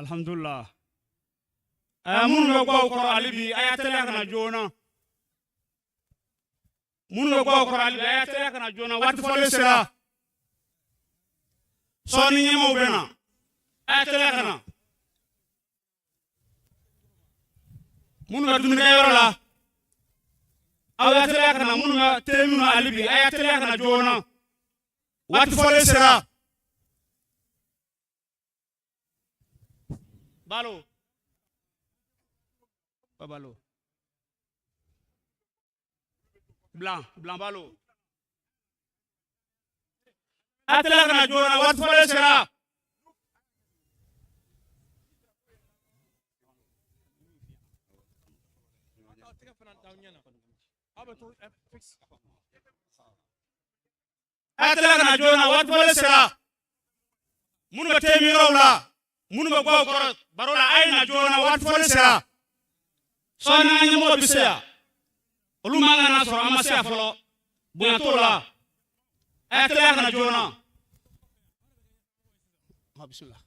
Alhamdulillah. Minnu bɛ gaw kɔrɔ hali bi, a y'a teliya ka na joona. Minnu bɛ gaw kɔrɔ hali bi, a y'a teliya ka na joona, waati fɔlen sera. Sɔɔni ɲɛmaaw bɛ na, a y'a teliya ka na. Minnu bɛ dumunikɛyɔrɔ la, aw y'a teliya ka na. Minnu bɛ te min na hali bi, a y'a teliya ka na joona, waati fɔlen sera. Balo balo blanc blanc balo, a teliya ka na joona, waati fɔlen sera. A teliya ka na joona, waati fɔlen sera. Minnu bɛ te min yɔrɔw la, minnu bɛ gaw kɔrɔ baro la, a ye na joona, waati fɔlen sera. Sɔɔni an ka ɲɛmɔgɔ bɛ se yan, olu man kan ka sɔrɔ an ma se yan fɔlɔ, bonya t'o la. A y'a teliya ka na joona. Bisimila.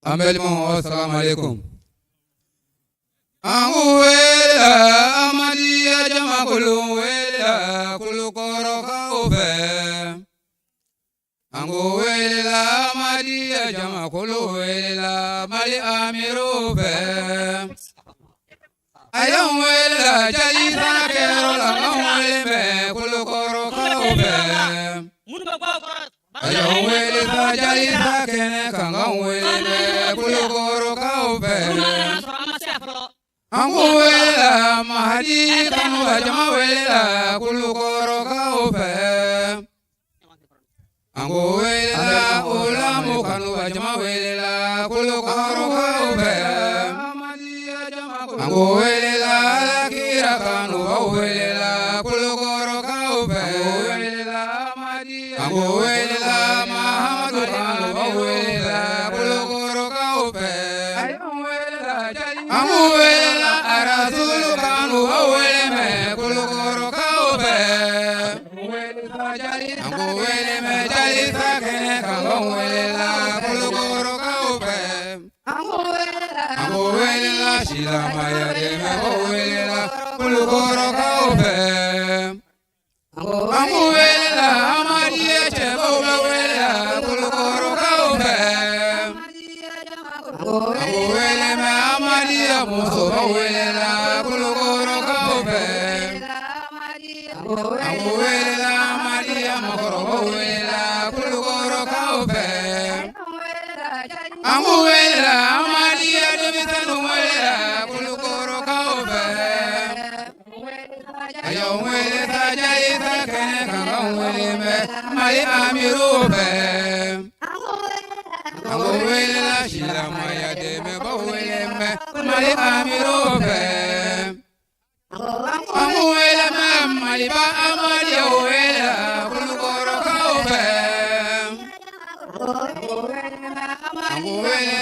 An balimaw, assalamu alaikum. An wele Amadiya jamakulu wele Kulukɔrɔkaw fɛ. An ko wele Amadiya jamakulu wele Mali amiru fɛ. A y'an wele jali kɛyɔrɔ la, an wele bɛ Kulukɔrɔkaw fɛ. A y'an wele jali kɛnɛ kan, an wele bɛ Kulukɔrɔkaw fɛ. An ko wele Mahadi kanuba jama wele Kulukɔrɔkaw fɛ. An ko wele Olamu kanuba jama wele Kulukɔrɔkaw fɛ. An ko wele Alakira kanubaw wele Kulukɔrɔkaw fɛ. An ko wele Mahamadu kanubaw wele Kulukɔrɔkaw fɛ. An ko wele Arasulu kanubaw wele mɛ Kulukɔrɔkaw fɛ. An ko wele mɛ jalisa kɛnɛ kan, an wele Kulukɔrɔkaw fɛ. An ko wele silamɛya dɛmɛbaaw wele Kulukɔrɔkaw fɛ. An ko wele Amadiya cɛbaw bɛ wele Kulukɔrɔkaw fɛ. An ko wele mɛ Amadiya musobaw wele Kulukɔrɔkaw fɛ. An ko wele Amadiya mɔgɔkɔrɔbaw wele Kulukɔrɔkaw fɛ. An ko wele Amadiya denmisɛnninw wele Kulukɔrɔkaw fɛ. A y'an wele jalisa kɛnɛ kan, an wele mɛ Mali amiru fɛ. An ko wele silamɛya dɛmɛbaaw wele mɛ Mali amiru fɛ. An ko wele mɛ Maliba Amadiyaw wele Kulukɔrɔkaw fɛ. An ko wele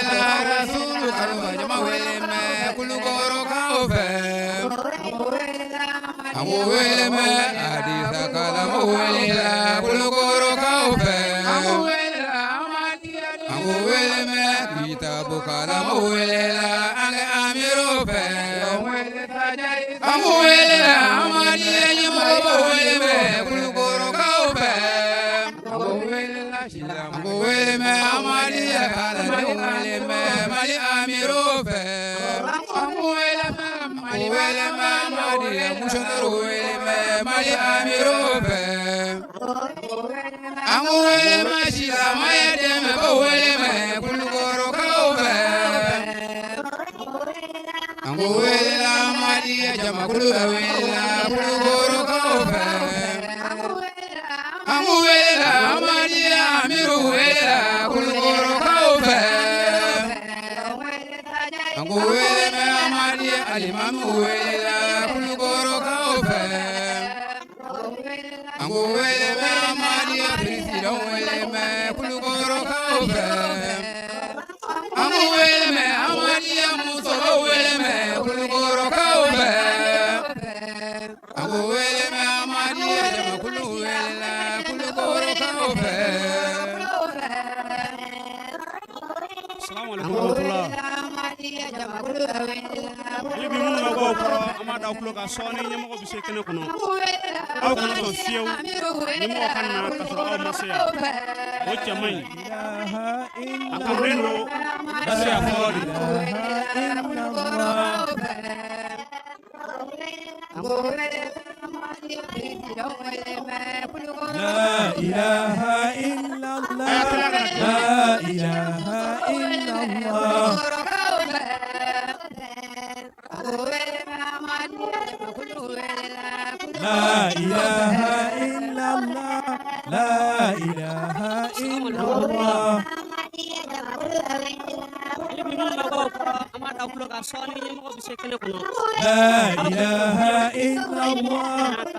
Rasulu kanuba jama wele mɛ Kulukɔrɔkaw fɛ. An ko wele mɛ Adisa kalamaw wele Kulukɔrɔkaw fɛ. An ko wele mɛ kitabu kalamaw wele an ka amiru fɛ. An ko wele Amadiya ɲɛmɔgɔbaw wele mɛ Kulukɔrɔkaw fɛ. An ko wele mɛ Amadiya kalandenw wele mɛ Mali amiru fɛ. An ko wele mɛ Amadiya missionnaire wele mɛ Mali amiru fɛ. An ko wele mɛ silamɛya dɛmɛbaaw wele mɛ Kulukɔrɔkaw fɛ. An ko wele Amadiya jamakulu bɛ wele Kulukɔrɔkaw fɛ. An ko wele Amadiya amiru wele Kulukɔrɔkaw fɛ. An ko wele mɛ Amadiya alimamu wele Kulukɔrɔkaw fɛ. An ko wele mɛ Amadiya président wele mɛ Kulukɔrɔkaw fɛ. An ko wele mɛ Amadiya musobaw wele mɛ Kulukɔrɔkaw fɛ. An ko wele mɛ Amadiya jamakulu wele Kulukɔrɔkaw fɛ. Assalamu alaikum warahmatullah. Hali bi minnu bɛ bɔ o kɔrɔ, an b'a da aw tulo kan sɔɔni ɲɛmɔgɔ bɛ se kɛnɛ kɔnɔ. Aw kana sɔn fiyewu ɲɛmɔgɔ ka na ka sɔrɔ aw ma se yan. O cɛ man ɲi. A kanulen don ka se yan fɔlɔ de. لا إله إلا الله لا إله إلا الله لا إله إلا الله لا إله إلا الله لا إله إلا الله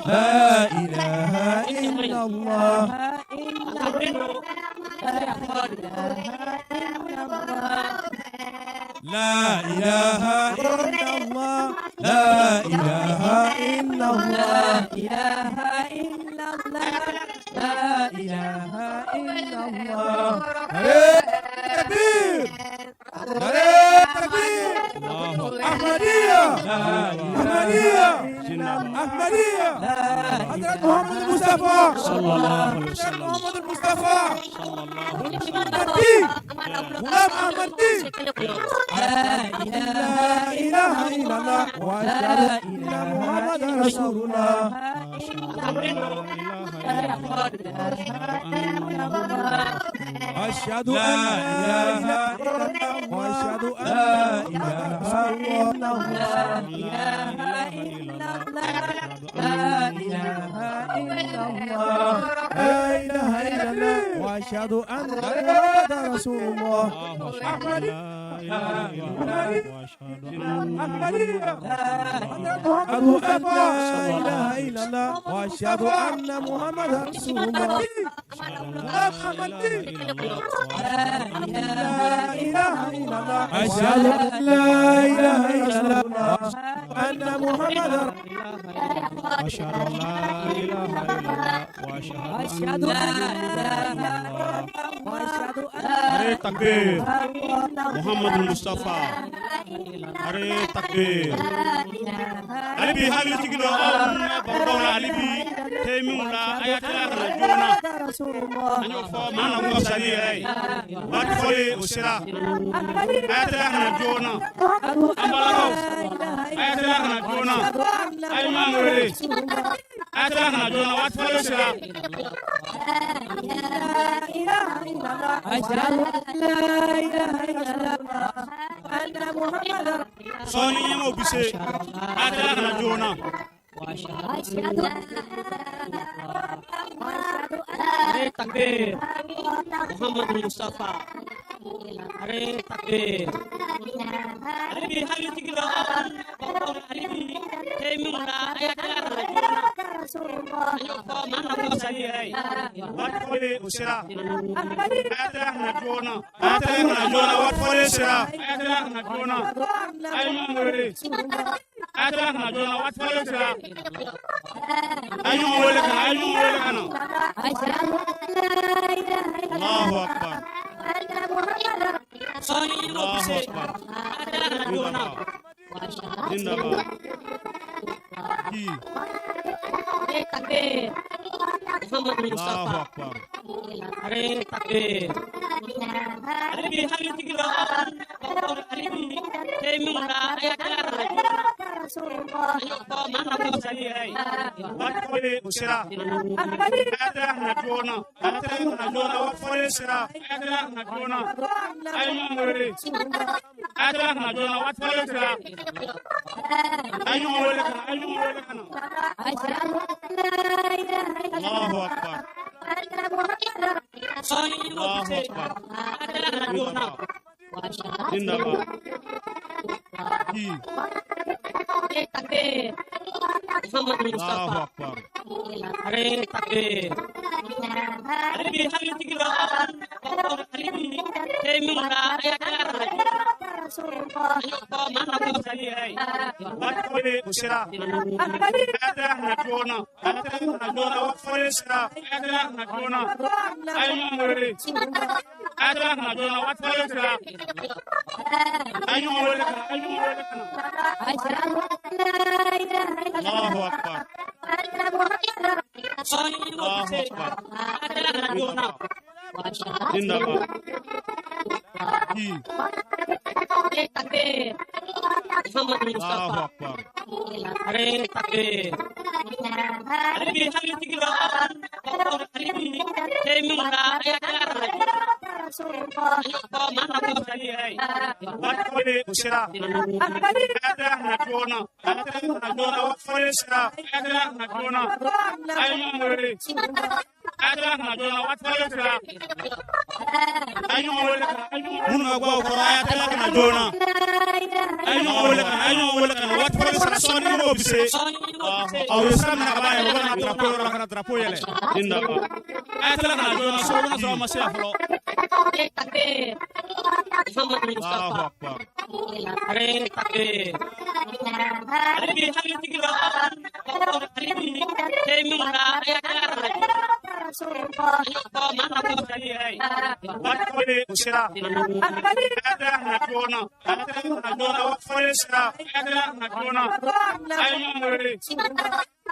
لا إله إلا الله لا إله إلا الله لا إله إلا الله إله إلا الله لا إله إلا الله. تكبير تكبير أحمدية أحمدية أحمدية حضرة محمد المصطفى صلى الله عليه وسلم. محمد المصطفى صلى الله عليه وسلم. تكبير غلام أحمد دين. لا إله لا إله إلا الله وأشهد أن محمدا رسول الله. أشهد أن لا إله إلا الله وأشهد أن لا إله إلا الله. لا إله إلا الله لا إله إلا الله وأشهد أن محمدا رسول الله. أشهد أن لا إله إلا الله وأشهد أن محمدا رسول الله. لا إله إلا الله أشهد أن لا إله إلا الله وأن محمدا أشهد أن لا إله إلا الله وأشهد أشهد أن أن لا إله وأشهد أن Hare takbir Muhammad Mustafa. Hare takbir. Hali bi hakili jigin don aw minnu bɛ barodaw la, hali bi teminw la, a y'a teliya ka na joona. An y'o fɔ maa na kun ka fisa n'i yɛrɛ ye. Waati fɔlen o sera. A y'a teliya ka na joona. An balakaw, a y'a teliya ka na joona. A ye ɲɔgɔn wele. A y'a teliya ka na joona, waati fɔlen sera. أشهد أن لا إله إلا الله أن محمدا Sɔɔni ɲɛmɔgɔw bɛ se. A y'a teliya ka na joona. Hare takbir Muhammad Mustafa. Hare takbir. Hali bi hakili jigin don aw hali bi teminw la, a y'a teliya ka na joona. An y'o fɔ maa na kun ka fisa n'i yɛrɛ ye. Waati fɔlen o sera. A y'a teliya ka na joona. A y'a teliya ka na joona, waati fɔlen sera. A y'a teliya ka na joona. A ye ɲɔgɔn wele. A y'a teliya ka na joona, waati fɔlen sera. A ye ɲɔgɔn wele ka na, a ye ɲɔgɔn wele ka na. Allahu akbar. Sɔɔni ɲɛmɔgɔw bɛ Allahu se. akbar. A y'a teliya ka na joona. Zindabad. Ji. Hare takbir Muhammad Allahu Mustafa. akbar. Hare takbir. Hali bi hakili jigin don aw hali bi teminw la, a y'a teliya ka na joona. An y'o fɔ maa na kun ka fisa n'i yɛrɛ ye. Waati fɔlen o sera. A y'a teliya ka na joona. A y'a teliya ka na joona, waati fɔlen sera. A y'a teliya ka na joona. A ye ɲɔgɔn wele. A y'a teliya ka na joona, waati fɔlen sera. A ye ɲɔgɔn wele ka na, a ye ɲɔgɔn wele ka na. Allahu akbar. Sɔɔni ɲɛmɔgɔw bɛ Allahu se. akbar. A y'a teliya ka na joona. Zindabad. Ji. Hare takbir Muhammad Allahu Mustafa. akbar. Hare takbir. Hali bi hakili jigin don aw hali bi teminw la, a y'a teliya ka na joona. An y'o fɔ maa na kun ka fisa n'i yɛrɛ ye. Waati fɔlen o sera. A y'a teliya ka na joona. A y'a teliya ka na joona, waati fɔlen sera. A y'a teliya ka na joona. A ye ɲɔgɔn wele. A A ye tila ka na joona, waati fɔlen sera. A ye ɲɔgɔn wele ka na, a ye ɲɔgɔn wele ka na. Allahu akbar. Allahu akbar. Zindabad. Ji. Allahu akbar. Waati fɔlen o sera. A ye tila ka na joona. A ye tila ka na joona, waati fɔlen sera. A ye tila ka na joona. A ye ɲɔgɔn wele. A ye tila ka na joona, waati fɔlen sera. A ye ɲɔgɔn wele ka na. Minnu bɛ bɔ aw kɔrɔ, a ye tila ka na joona. A ye ɲɔgɔn wele ka na, a ye ɲɔgɔn wele ka na. Waati fɔlen sera, sɔɔni ɲɛmɔgɔw bɛ se. Aw ye sira minɛ ka ban yɛrɛ, u bɛ na drapeau yɔrɔ la ka na drapeau yɛlɛ. A ye tila ka na joona, so bɛna sɔrɔ a ma se yan fɔlɔ. Allahu akbar. Waati fɔlen o sera. A ye tila ka na joona. A ye tila ka na joona, waati fɔlen sera. A ye tila ka na joona. A ye ɲɔgɔn wele.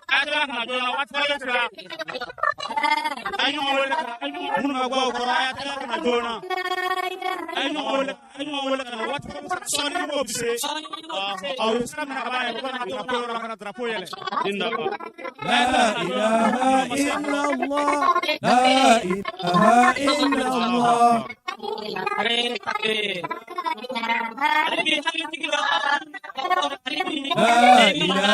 A ye tila ka na joona, waati fɔlen sera. A ye ɲɔgɔn wele ka na. Minnu bɛ bɔ aw kɔrɔ, a ye tila ka na joona. A ye ɲɔgɔn wele, a ye ɲɔgɔn wele ka na. Waati fɔlen sera, sɔɔni ɲɛmɔgɔw bɛ se. Aw ye sira minɛ ka ban yɛrɛ, u bɛ na drapeau yɔrɔ la ka na drapeau yɛlɛ. لا إله إلا الله، لا إله إلا الله. لا إله إلا الله، لا إله إلا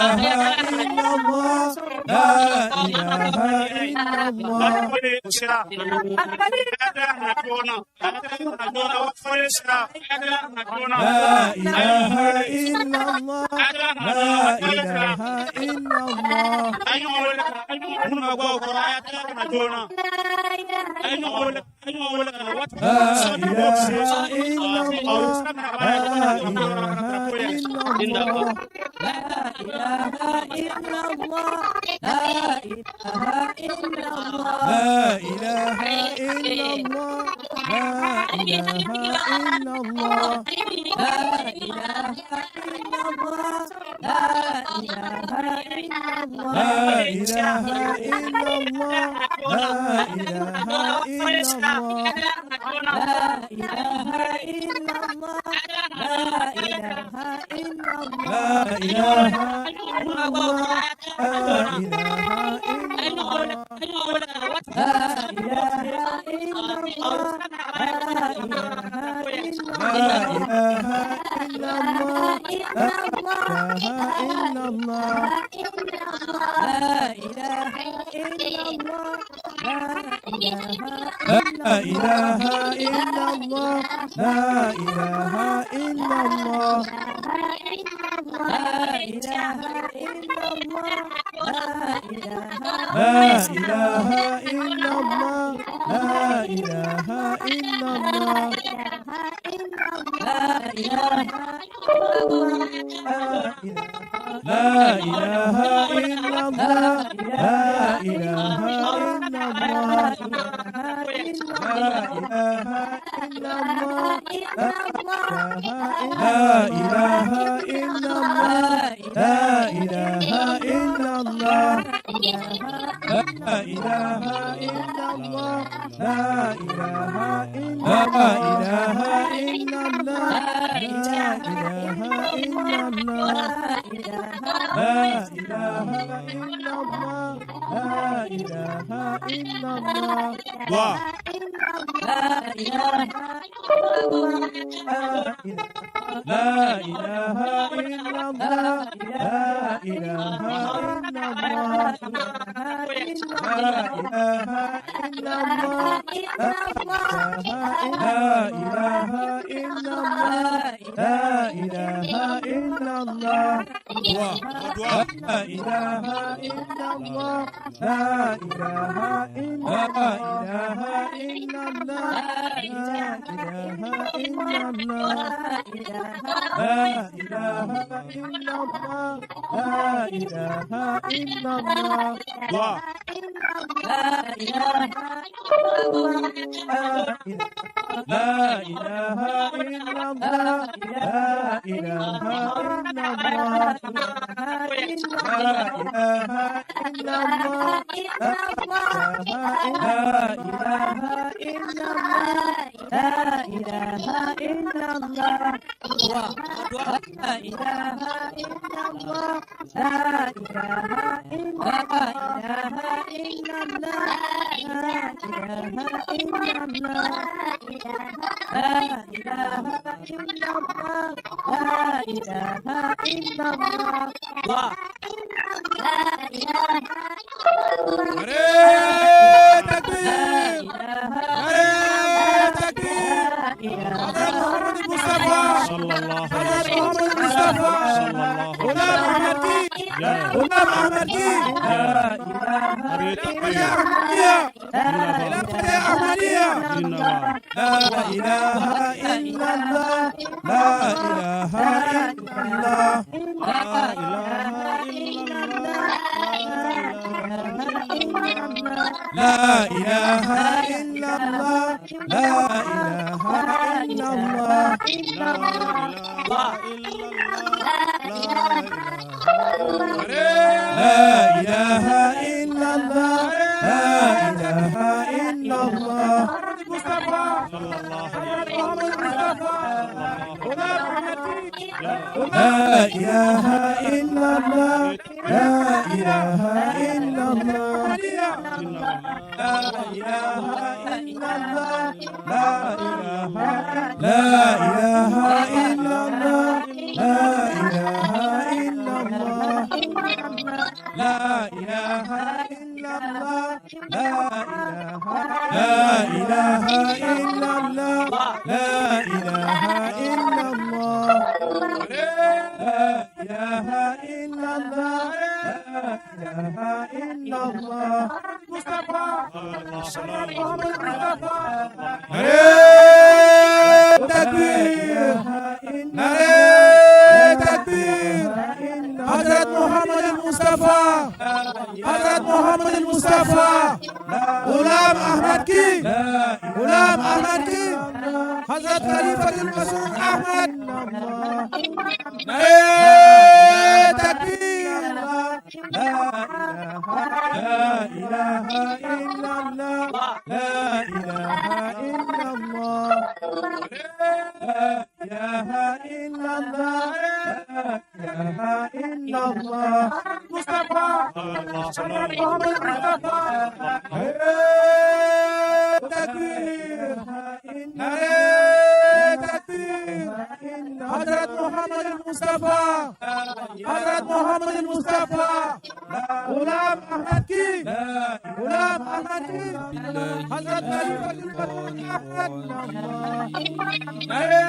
الله. Waati fɔlen o sera. A ye tila ka na joona. A ye tila ka na joona, waati fɔlen sera. A ye tila ka na joona. لا إله إلا الله، لا إله إلا الله. A ye ɲɔgɔn wele ka na. Minnu bɛ bɔ aw kɔrɔ, a ye tila ka na joona. A ye ɲɔgɔn wele, a ye ɲɔgɔn wele ka na. Waati لا fɔlen sera, sɔɔni ɲɛmɔgɔw bɛ se. إله إلا Aw ye الله، sira minɛ ka ban yɛrɛ, u bɛ لا na drapeau yɔrɔ la ka na إله drapeau yɛlɛ. إلا الله. لا إله إلا الله، لا إله إلا الله. لا إله إلا الله، لا إله إلا الله. لا إله إلا الله، لا إله إلا الله. لا إله إلا الله، لا إله إلا الله. لا إله إلا الله، لا إله إلا الله. لا إله إلا الله، لا إله إلا الله. لا إله إلا الله، لا إله إلا لا إله إلا الله، لا إله إلا الله. لا إله إلا الله، لا إله لا إله إلا الله، لا إله إلا الله. لا إله إلا الله، لا إله لا إله إلا الله، لا إله إلا الله. لا إله لا إله إلا الله، لا إله إلا الله. لا إله إلا الله، لا إله إلا الله، لا إله إلا الله. لا إله إلا الله، لا إله إلا لا إله إلا الله، لا إله إلا الله. لا إله إلا الله، لا إله إلا الله. Dua. لا إله لا إله إلا الله، لا إله إلا الله. لا إله إلا الله، لا إله إلا الله، لا إله إلا الله. Duwa, duwa. لا إله إلا الله لا إله إلا إله إلا الله لا إله إلا الله لا إله إلا الله لا إله إلا الله Duwa. لا إله إلا الله لا إله إلا الله لا إله إلا الله لا إله إلا الله لا إله إلا الله لا إله إلا الله لا إله إلا إله إلا الله لا إله إلا الله لا إله إلا الله لا إله إلا الله نعرہ تکبیر نعرہ تکبیر حضرت محمد مصطفیٰ Sallallahu حضرت alaihi محمد مصطفیٰ Sallallahu Ghulam Ahmad کی Jai. Ghulam Ahmad کی Nare takbir. احمدیہ Zindabad. خلافت احمدیہ Zindabad. لا إله إلا الله لا إله إلا الله La ilaha illallah. لا إله إلا الله لا إله إلا الله La ilaha illallah. لا إله إلا الله لا إله إلا الله Sallallahu alaihi لا إله إلا الله لا إله إلا الله لا إله إلا الله لا إله لا إله إلا الله لا إله إلا الله لا إله إلا الله لا إله لا إله إلا الله لا إله إلا الله لا إله إلا الله لا إله إلا الله نعرہ تکبیر نعرہ تکبیر حضرت محمد المصطفیٰ حضرت محمد المصطفیٰ غلام احمد کی غلام احمد کی حضرت خلیفہ المسرور احمد نعرہ تکبیر لا إله إلا الله لا إله إلا الله لا إله إلا الله لا إله إلا الله تکبیر نعرہ تکبیر حضرت محمد المصطفیٰ حضرت محمد المصطفیٰ غلام احمد کی غلام احمد کی حضرت خلیفہ المسرور احمد نعرہ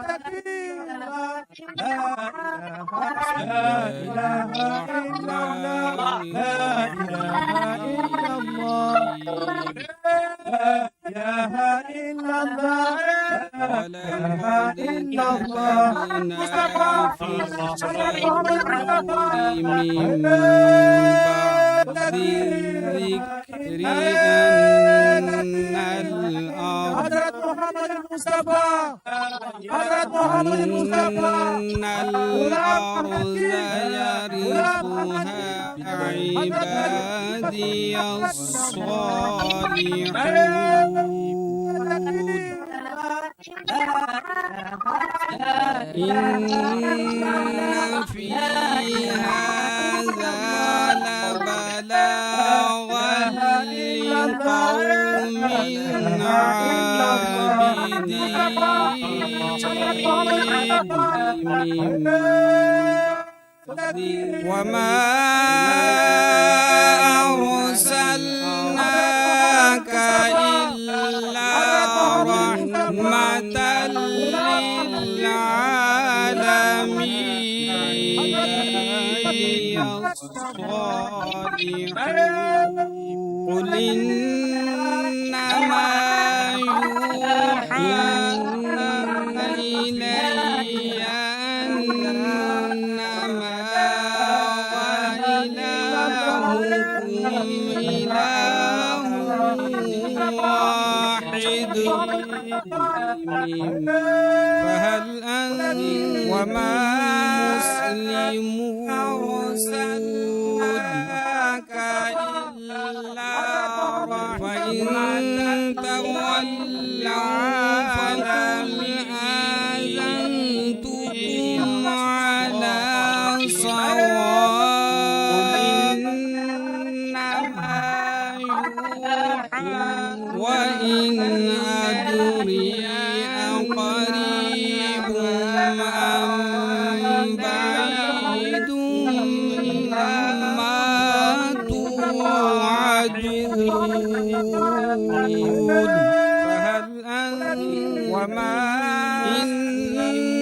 تکبیر لا إله إلا الله لا إله إلا الله لا إله إلا الله لا إله إلا الله من بعد الذكر أن الأرض حضرت محمد المصطفى حضرت محمد المصطفى أن الأرض يرثها عبادي الصالحون إن في هذا لبلاغا لقوم عابدين وما أرسلناك إلا رحمة للعالمين. عبادي الصالحون. قل إنما يوحى إلي أنما إلهكم إله واحد، فهل أنتم وما مسلمون؟ أرسلناك إلا، فإن تولوا فقل آذنتكم على صواب. إنما يوحى، وإن أدري أقريب أم بعيد ما توعدون. فهل أنتم وما إنه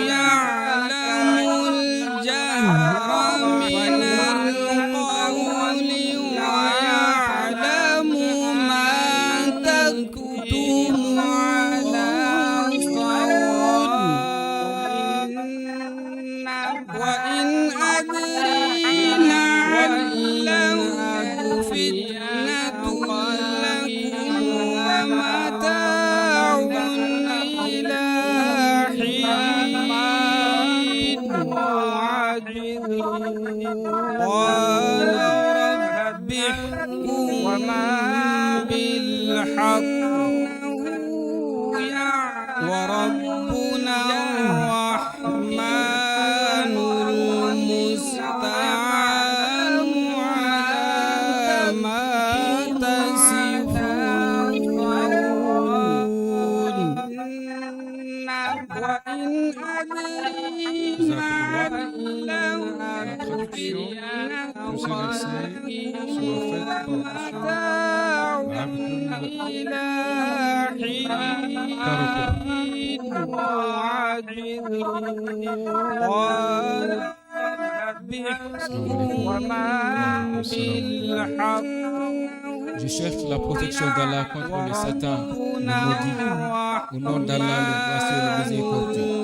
يعلم الجهر من القول ويعلم ما تكتم على صوت. وإن أدري لعله فتنة لكم ومتاع إلى حين. قال رب احكم بالحق وربنا الرحمن المستعان على ما تصفون. وإن أدري لعله La traduction de ce verset sera faite par M. Abdul Karako. قال رب احكم بالحق. Je cherche la protection d'Allah contre le Satan, le maudit, au nom d'Allah, le gracieux, le miséricordieux.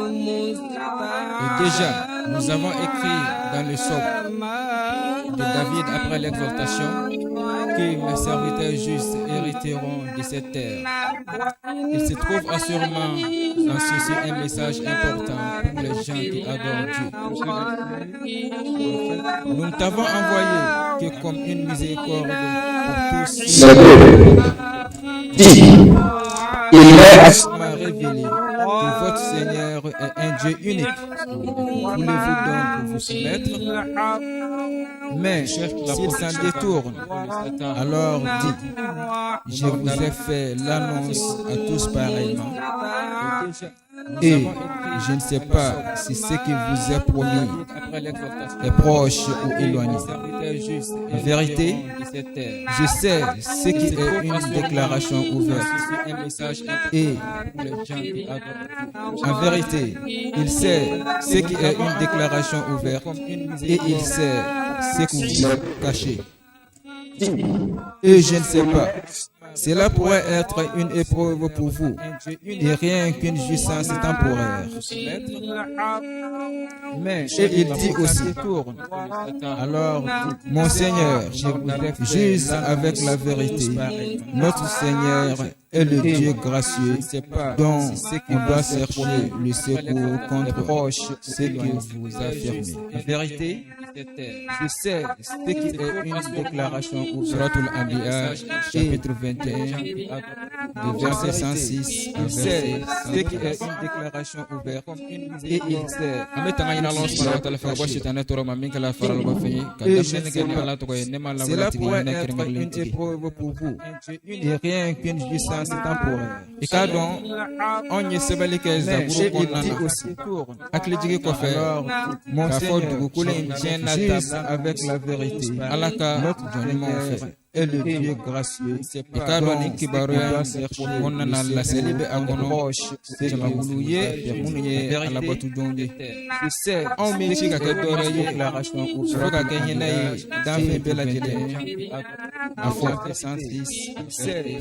Et déjà, nous avons écrit dans le psaume de David après l'exhortation que mes serviteurs justes hériteront de cette terre. Il se trouve assurément dans ceci un message important pour les gens qui adorent Dieu. Nous ne t'avons envoyé que comme une miséricorde pour tous. Dit, il est m'a révélé que votre Seigneur est un Dieu unique. Voulez-vous donc vous soumettre? Mais s'il s'en détourne, alors dis, je vous ai fait l'annonce à tous pareillement. Et je ne sais pas si ce qui vous est promis est proche ou éloigné. En vérité, je sais ce qui est une déclaration ouverte. Et en vérité, il sait ce qui est une déclaration ouverte et il sait ce que vous cachez. Et je ne sais pas. Cela pourrait être une épreuve pour vous et rien qu'une jouissance temporaire. Mais, et il dit aussi, alors, mon Seigneur, juge avec la vérité. Notre Seigneur est le Dieu gracieux dont on doit chercher le secours contre ce que vous affirmez. En vérité, je sais ce qui est une déclaration ouverte. سورة الأنبياء, chapitre 21, de verset 106 à verset ce qui est une déclaration ouverte et il sait. An bɛ tanga ɲini Ala subahana wa taala fɛ ka bɔ sitanɛ tɔɔrɔ ma min kɛla faralaba fɛn ye ka daminɛ kɛ ni Ala tɔgɔ ye ne ma Cela labalatigi pourrait hinɛ être kɛrɛnkɛrɛnlen une tigi. Épreuve pour vous et rien qu'une jouissance temporaire. I k'a dɔn anw ye sɛbɛnni kɛ Zaburu Et il kɔnɔna dit na aussi, hakilijigin kɔfɛ mon k'a fɔ Seigneur, dugukolo in tiɲɛ na juge ta avec la vérité. Ala ka Notre jɔn ɲumanw Seigneur fɛ. est le Dieu gracieux. I k'a dɔn nin kibaruya kɔnɔna na, laseli bɛ a kɔnɔ jamakulu ye minnu ye alabatujɔnw ye. Anw min ci ka kɛ dɔwɛrɛ ye fo ka kɛ hinɛ ye danfɛn bɛɛ lajɛlen ye. A fɔ,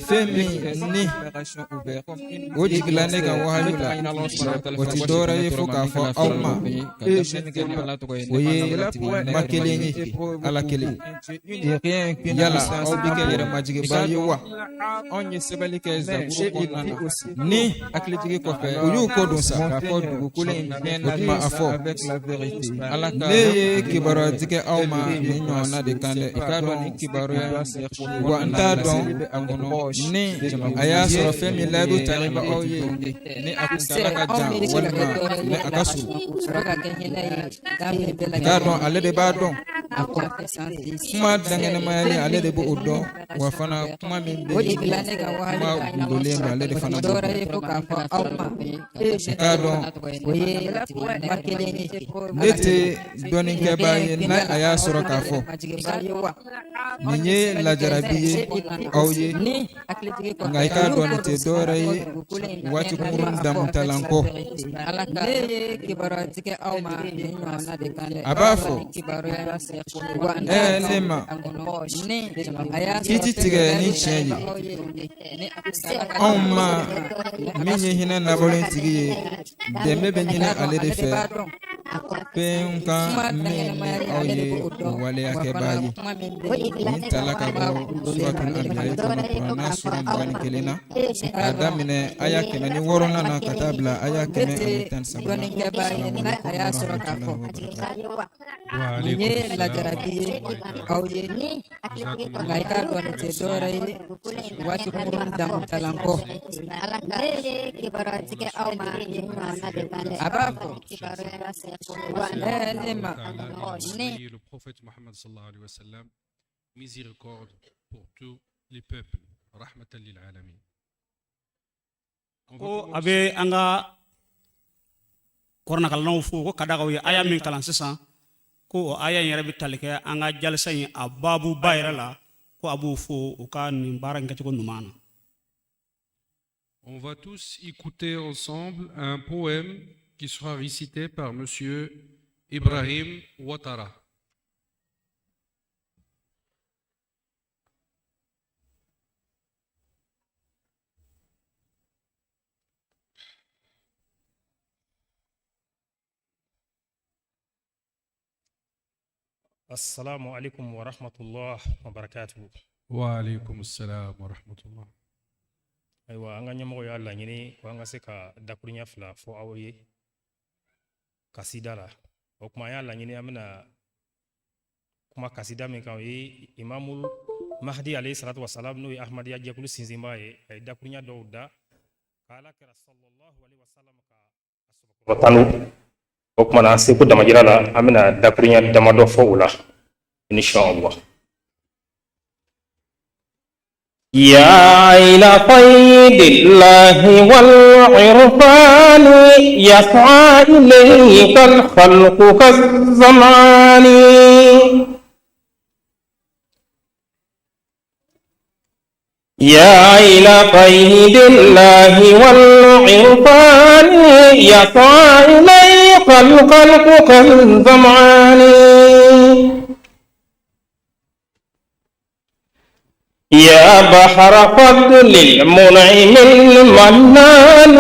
fɛn min ni o jigila ne ka wahayu la, o ti dɔwɛrɛ ye fo k'a fɔ aw ma, o ye ma kelen ye, Ala kelen. Yala aw bɛ kɛ yɛrɛmajiginba ye wa? Anw ye sɛbɛnni kɛ Zaburu kɔnɔna na ni hakilijigin kɔfɛ, u y'u kɔ don sa, k'a fɔ dugukolo in o tuma a fɔ, Ala ka ne ye kibaruya tigɛ aw ma nin ɲɔgɔnna de kan dɛ. I k'a dɔn nin kibaruya Wa n t'a dɔn ni a y'a sɔrɔ fɛn min layidu talen bɛ aw ye, ni a kuntaala ka jan walima ni a ka surun. I k'a dɔn, ale de b'a dɔn kuma dankɛnɛmayalen, ale de b'o dɔn. Wa fana, kuma min bɛ yen, kuma gundolen don, ale de fana b'o dɔn. I k'a dɔn, ne tɛ dɔnnikɛbaa ye n'a a y'a sɔrɔ k'a fɔ nin ye lajarabi ye aw ye. Nka i k'a dɔn, nin tɛ dɔwɛrɛ ye waati kunkurunnin damutalan kɔ. A b'a fɔ, ɛɛ ne ma, kiti tigɛ ni tiɲɛ ye anw ma. Min ye hinɛ nabɔlen tigi ye, dɛmɛ bɛ ɲini ale de fɛ fɛn kan min ni aw ye o waleyakɛbaa ye. Nin tala ka bɔ Suratul Anbiya kɔnɔ, Kuranna sura 21 na, k'a daminɛ aya 106nan na ka taa bila aya 113nan. Salamu alaikum warahmatullahi wabarakatuh. Nin ye lajarabi ye aw ye, nka i k'a dɔn, nin tɛ dɔwɛrɛ ye waati kunkurunnin damutalan kɔ. A b'a fɔ, ɛɛ ne ma, Le prophète Mohammed صلى الله عليه وسلم, miséricorde pour tous les peuples, رحمة للعالمين. Ko a bɛ an ka kɔrɔnakalannaw fo ko ka da kan, u ye aya min kalan sisan, ko o aya in yɛrɛ bɛ tali kɛ an ka jalisa in a baabuba yɛrɛ la, ko a b'u fo u ka nin baara in kɛcogo ɲuman na. On va tous écouter ensemble un poème qui sera récité par monsieur Ibrahim Ouattara. السلام عليكم ورحمة الله وبركاته. وعليكم السلام ورحمة الله. Ayiwa, an ka ɲɛmɔgɔ y'a laɲini ko an ka se ka dakuruɲɛ fila fɔ aw ye kasida la. O tuma, an y'a laɲini, an bɛna kuma kasida min kan, o ye Imamul Mahdi alayhi salatu wasalam, n'o ye Ahmadiyya jɛkulu sinsinbaa ye. A ye dakuruɲɛ dɔw da ka Ala kira sallallahu alaihi wasallam ka a tanu. O tuma na, an seko damajira la, an bɛna dakuruɲɛ damadɔ fɔ o la, inshallah. يا عين فيض الله والعرفان، يسعى إليك الخلق كالزمان. يا عين فيض الله والعرفان، يسعى إليك الخلق كالزمان. يا بحر فضل المنعم المنان،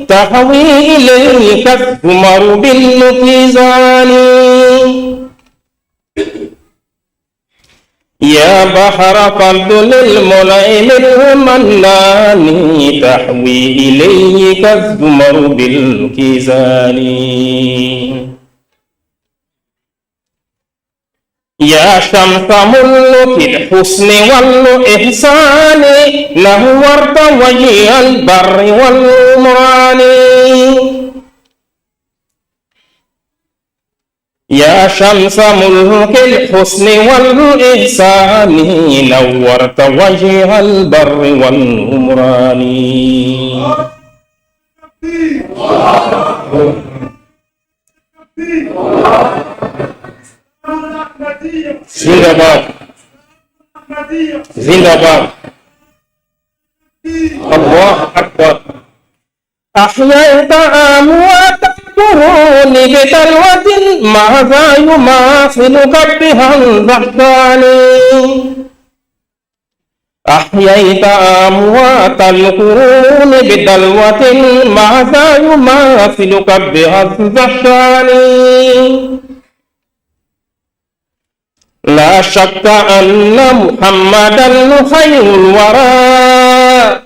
تهوي إليك الزمر بالميزان. يا بحر فضل المنعم المنان، تحوي إليك الزمر بالكيزان. يا شمس ملك الحسن والإحسان، نورت وجه البر والعمران. يا شمس ملك الحسن والإحسان، نورت وجه البر والعمران. زندہ باد. Zindabad. الله أكبر. أحييت أموات القرون بثروة ماذا يماثلك بها الزحفان. أحييت أموات القرون بدلوة ماذا يماثلك بها الزحفان. لا شك أن محمدا خير الورى،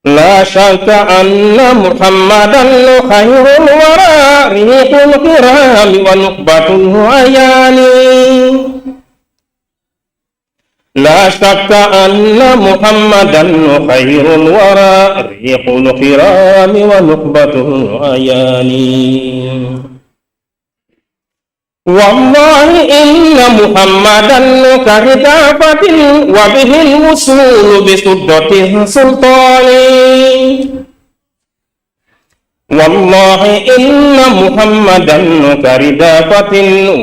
لا شك أن محمدا خير الورى، ريح الكرام ونخبة العيان. لا شك أن محمدا خير الورى، ريح الكرام ونخبة العيان. والله إن محمدا كهدافة وبه الوصول بسدة السلطان. والله إن محمدا كردافة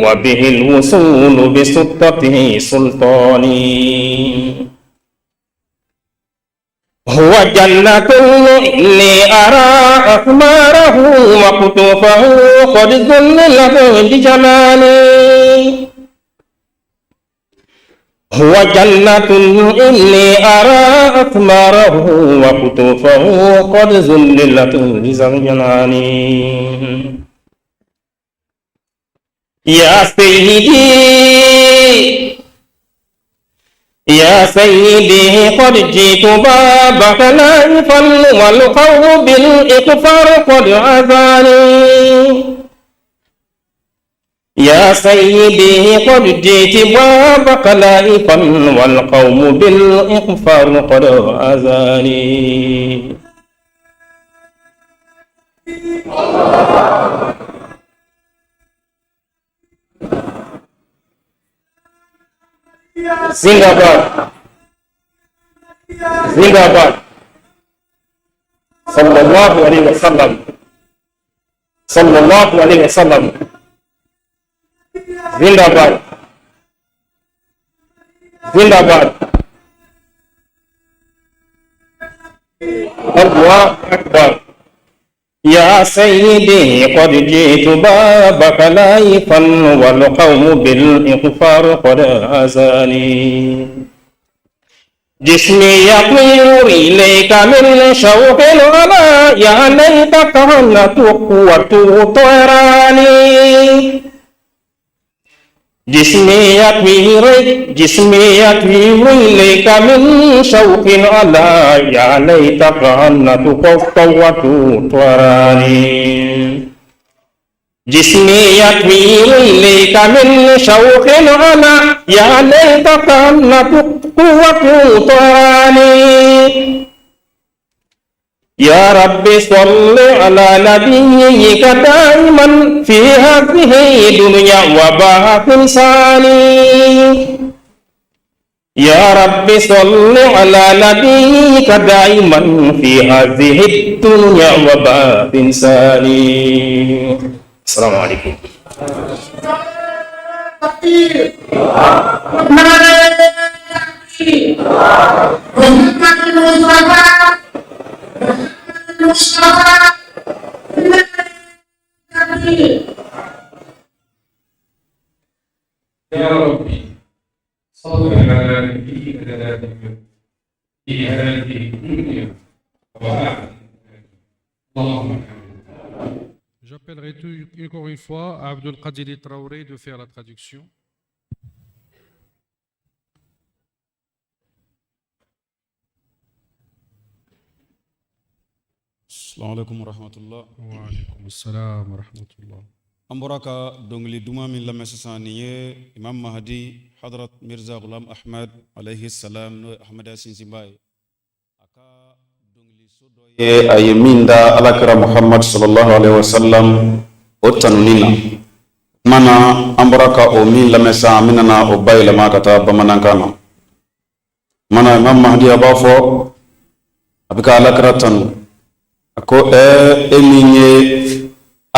وبه الوصول بسدته سلطان. هو جنة إني أرى أثماره وقطوفه قد ذللت بجمالي. هو جنة إني أرى أثماره وقطوفه قد ذللت بجمالي. يا سيدي يا سيدي قد جئت بابك نائفا والقوم بالإقفار قد أذاني. يا سيدي قد جئت بابك نائفا والقوم بالإقفار قد أذاني. Zindabad. Zindabad. Sallallahu alayhi wa sallam. Sallallahu alayhi wa sallam. Zindabad. Zindabad. الله أكبر. يا سيدي قد جئت بابك لايفا والقوم بالإغفار قد أزاني. جسمي يطير إليك من شوق الغلا، يا ليت كانت قوة طيراني. جسمي يطير إليك من شوق الغلا، يا ليت كانت قوة طيراني. جسمي يطير إليك من شوق الغلا، يا ليت كانت قوة طيراني. يا رب صل على نبيك دائما في هذه الدنيا وباقي ثاني. يا رب صل على نبيك دائما في هذه الدنيا وباقي ثاني. السلام عليكم. يا ربي صل على نبينا في هذه الدنيا وآخرة. اللهم آمين. J'appellerai encore une fois à Abdul Qadiri Traoré de faire la traduction. Assalamu alaikum warahmatullah. Wa alaikum assalam wa rahmatullah. An bɔra ka dɔnkili duman min lamɛn sisan, nin ye Imam Mahdi Hadrat Mirza Ghulam Ahmad alayhi salam, n'o ye Ahmada Sinsinba ye, a ka dɔnkili so dɔ ye a ye min da Alakira Muhammad sallallahu alaihi wasallam o tanuni na. Kuma na an bɔra ka o min lamɛn sisan, an bɛna na o bayɛlɛma ka taa bamanankan na. Kuma na Imam Mahdi a b'a fɔ a bɛ ka Alakira tanu, a ko e min ye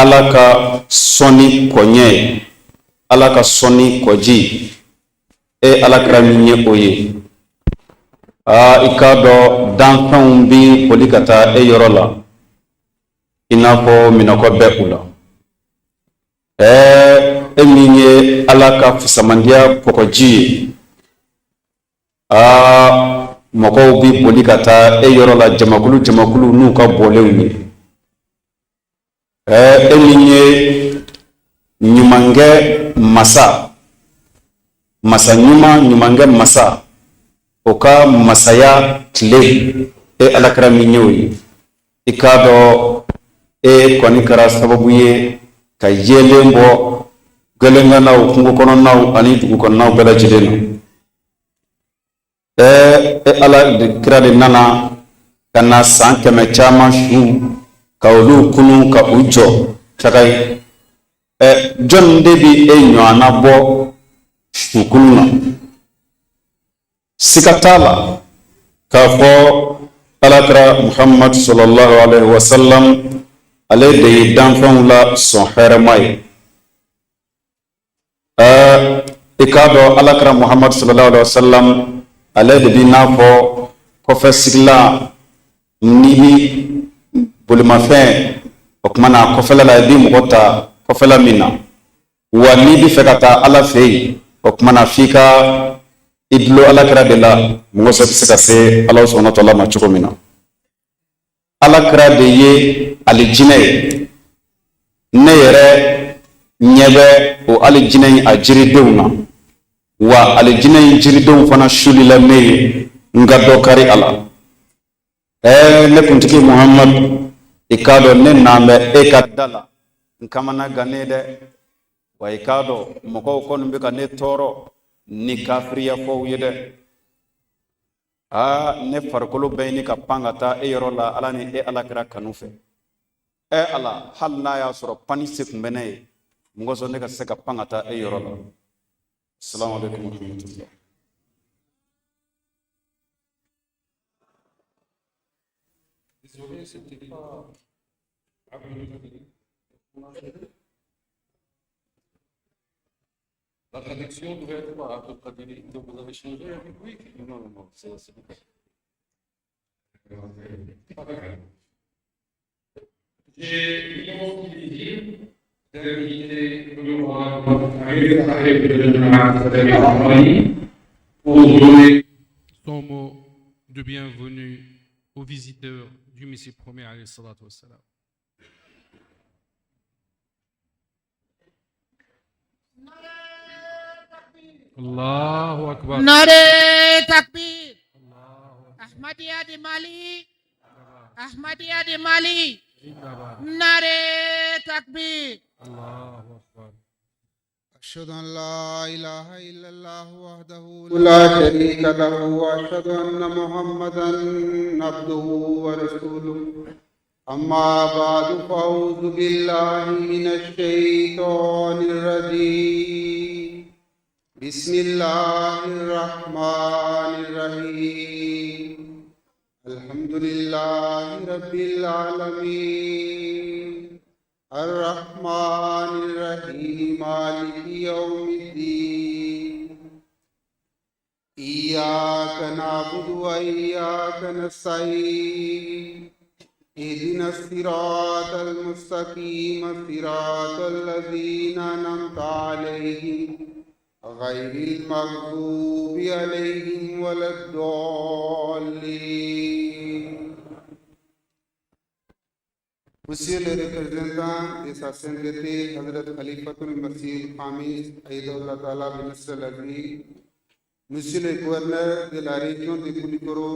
Ala ka sɔnni kɔɲɛ ye, Ala ka sɔnni kɔji, E Alakira min ye o ye, aa, i k'a dɔn danfɛnw bi boli ka taa e yɔrɔ la i n'a fɔ minɔgɔ bɛ u la. Ɛɛ, e min ye Ala ka fisamandiya kɔgɔji ye, aa, mɔgɔw bi boli ka taa e yɔrɔ la jamakulu jamakulu n'u ka bɔlenw ye. Ɛɛ, e min ye ɲumankɛ masa, masa ɲuman, ɲumankɛ masa, o ka masaya tile, e Alakira min ye o ye, i k'a dɔn e kɔni kɛra sababu ye ka yeelen bɔ gɛlɛnkanaw, kungo kɔnɔnaw ani dugu kɔnɔnaw bɛɛ lajɛlen na. Ɛɛ, e Ala de kira de nana ka na san 100 caman su ka olu kunu ka u jɔ caga ye. Ɛ, jɔn de bi e ɲɔgɔnna bɔ sukunu na? Siga t'a la k'a fɔ Alakira Muhammad sallallahu alaihi wasallam, ale de ye danfɛnw la sɔn hɛrɛma ye. Ɛɛ, i k'a dɔn Alakira Muhammad sallallahu alaihi wasallam, ale de b'i n'a fɔ kɔfɛ sigilan. N'i bi bolimafɛn, o tuma na kɔfɛla la, i bi mɔgɔ ta kɔfɛla min na, wa n'i bi fɛ ka taa Ala fɛ yen, o tuma na f'i ka i dulon Alakira de la, mɔgɔ sɔ bɛ se ka se Ala subhanahu wa ta'ala ma cogo min na. Alakira de ye alijinɛ ye. Ne yɛrɛ ɲɛ bɛ o alijinɛ in a jiridenw na, wa alijinɛ in jiridenw fana sulila ne ye n ka dɔ kari a la. Ɛɛ, ne kuntigi Muhamadu, i k'a dɔn ne nan bɛ e ka da la, n kamana gannen dɛ. Wa i k'a dɔn mɔgɔw kɔni bɛ ka ne tɔɔrɔ ni kafiriya fɔw ye dɛ. Aa, ne farikolo bɛ ɲini ka pan ka taa e yɔrɔ la Ala ni e Alakira kanu fɛ. Ɛ Ala, hali n'a y'a sɔrɔ panni se tun bɛ ne ye, mun kosɔn ne ka se ka pan ka taa e yɔrɔ la? Assalamu alaikum warahmatullah. Désolé, c'était pas La traduction devait être par Abdul Qadiri. Donc vous avez changé avec lui? Non, non, non, c'est J'ai l'immense plaisir d'inviter l'honorable Amir Sahib de la Jamaat Al-Mali pour donner son mot de bienvenue aux visiteurs du Messie premier alayhi salatu wassalam. Allahu Akbar. Nare takbir. Ahmadiyya di Mali. Ahmadiyya di Mali. Nare takbir. Allahu Akbar. أشهد أن لا إله إلا الله وحده لا شريك له وأشهد أن محمدا عبده ورسوله. أما بعد، فأعوذ بالله من الشيطان الرجيم. بسم الله الرحمن الرحيم. الحمد لله رب العالمين، الرحمن الرحيم، مالك يوم الدين. إياك نعبد وإياك نستعين. اهدنا الصراط المستقيم، صراط الذين أنعمت عليهم، غير المغضوب عليهم ولا الضالين. Monsieur le représentant de sa sainteté Hazrat Khalifatul Masih Khamis Aïdullah Ta'ala Binasr Al-Aziz, Monsieur le gouverneur de la région de Koulikoro,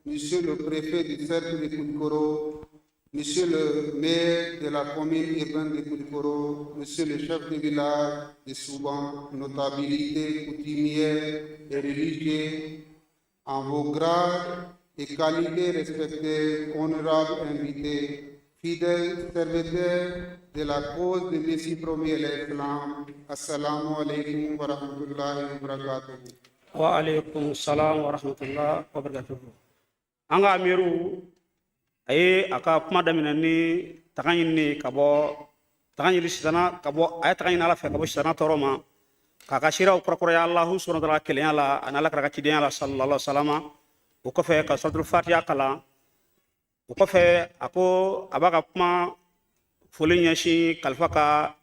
Monsieur le préfet du cercle de Koulikoro, Monsieur le maire de la commune urbaine de Koulikoro, Monsieur le chef de village de Souban, notabilité coutumière et religieuse, en vos grades et qualités respectés, honorables invités, fidèles serviteurs de la cause de Messie premier l'Islam, Assalamu alaikum wa rahmatullahi wa barakatuh. Wa alaikum salam wa rahmatullah wa barakatuh. An ka amiru a ye a ka kuma daminɛ ni taga ɲini ka bɔ, taga ɲini sitana ka bɔ, a ye taga ɲini Ala fɛ ka bɔ sitana tɔɔrɔ ma. K'a ka siraw kurakuraya Alahu subahana wa taala kelenya la ani Ala kira ka cidenya la sallallahu alaihi wa sallam. O kɔfɛ ka suratul fatiha kalan. O kɔfɛ a ko a b'a ka kuma foli ɲɛsin kalifa ka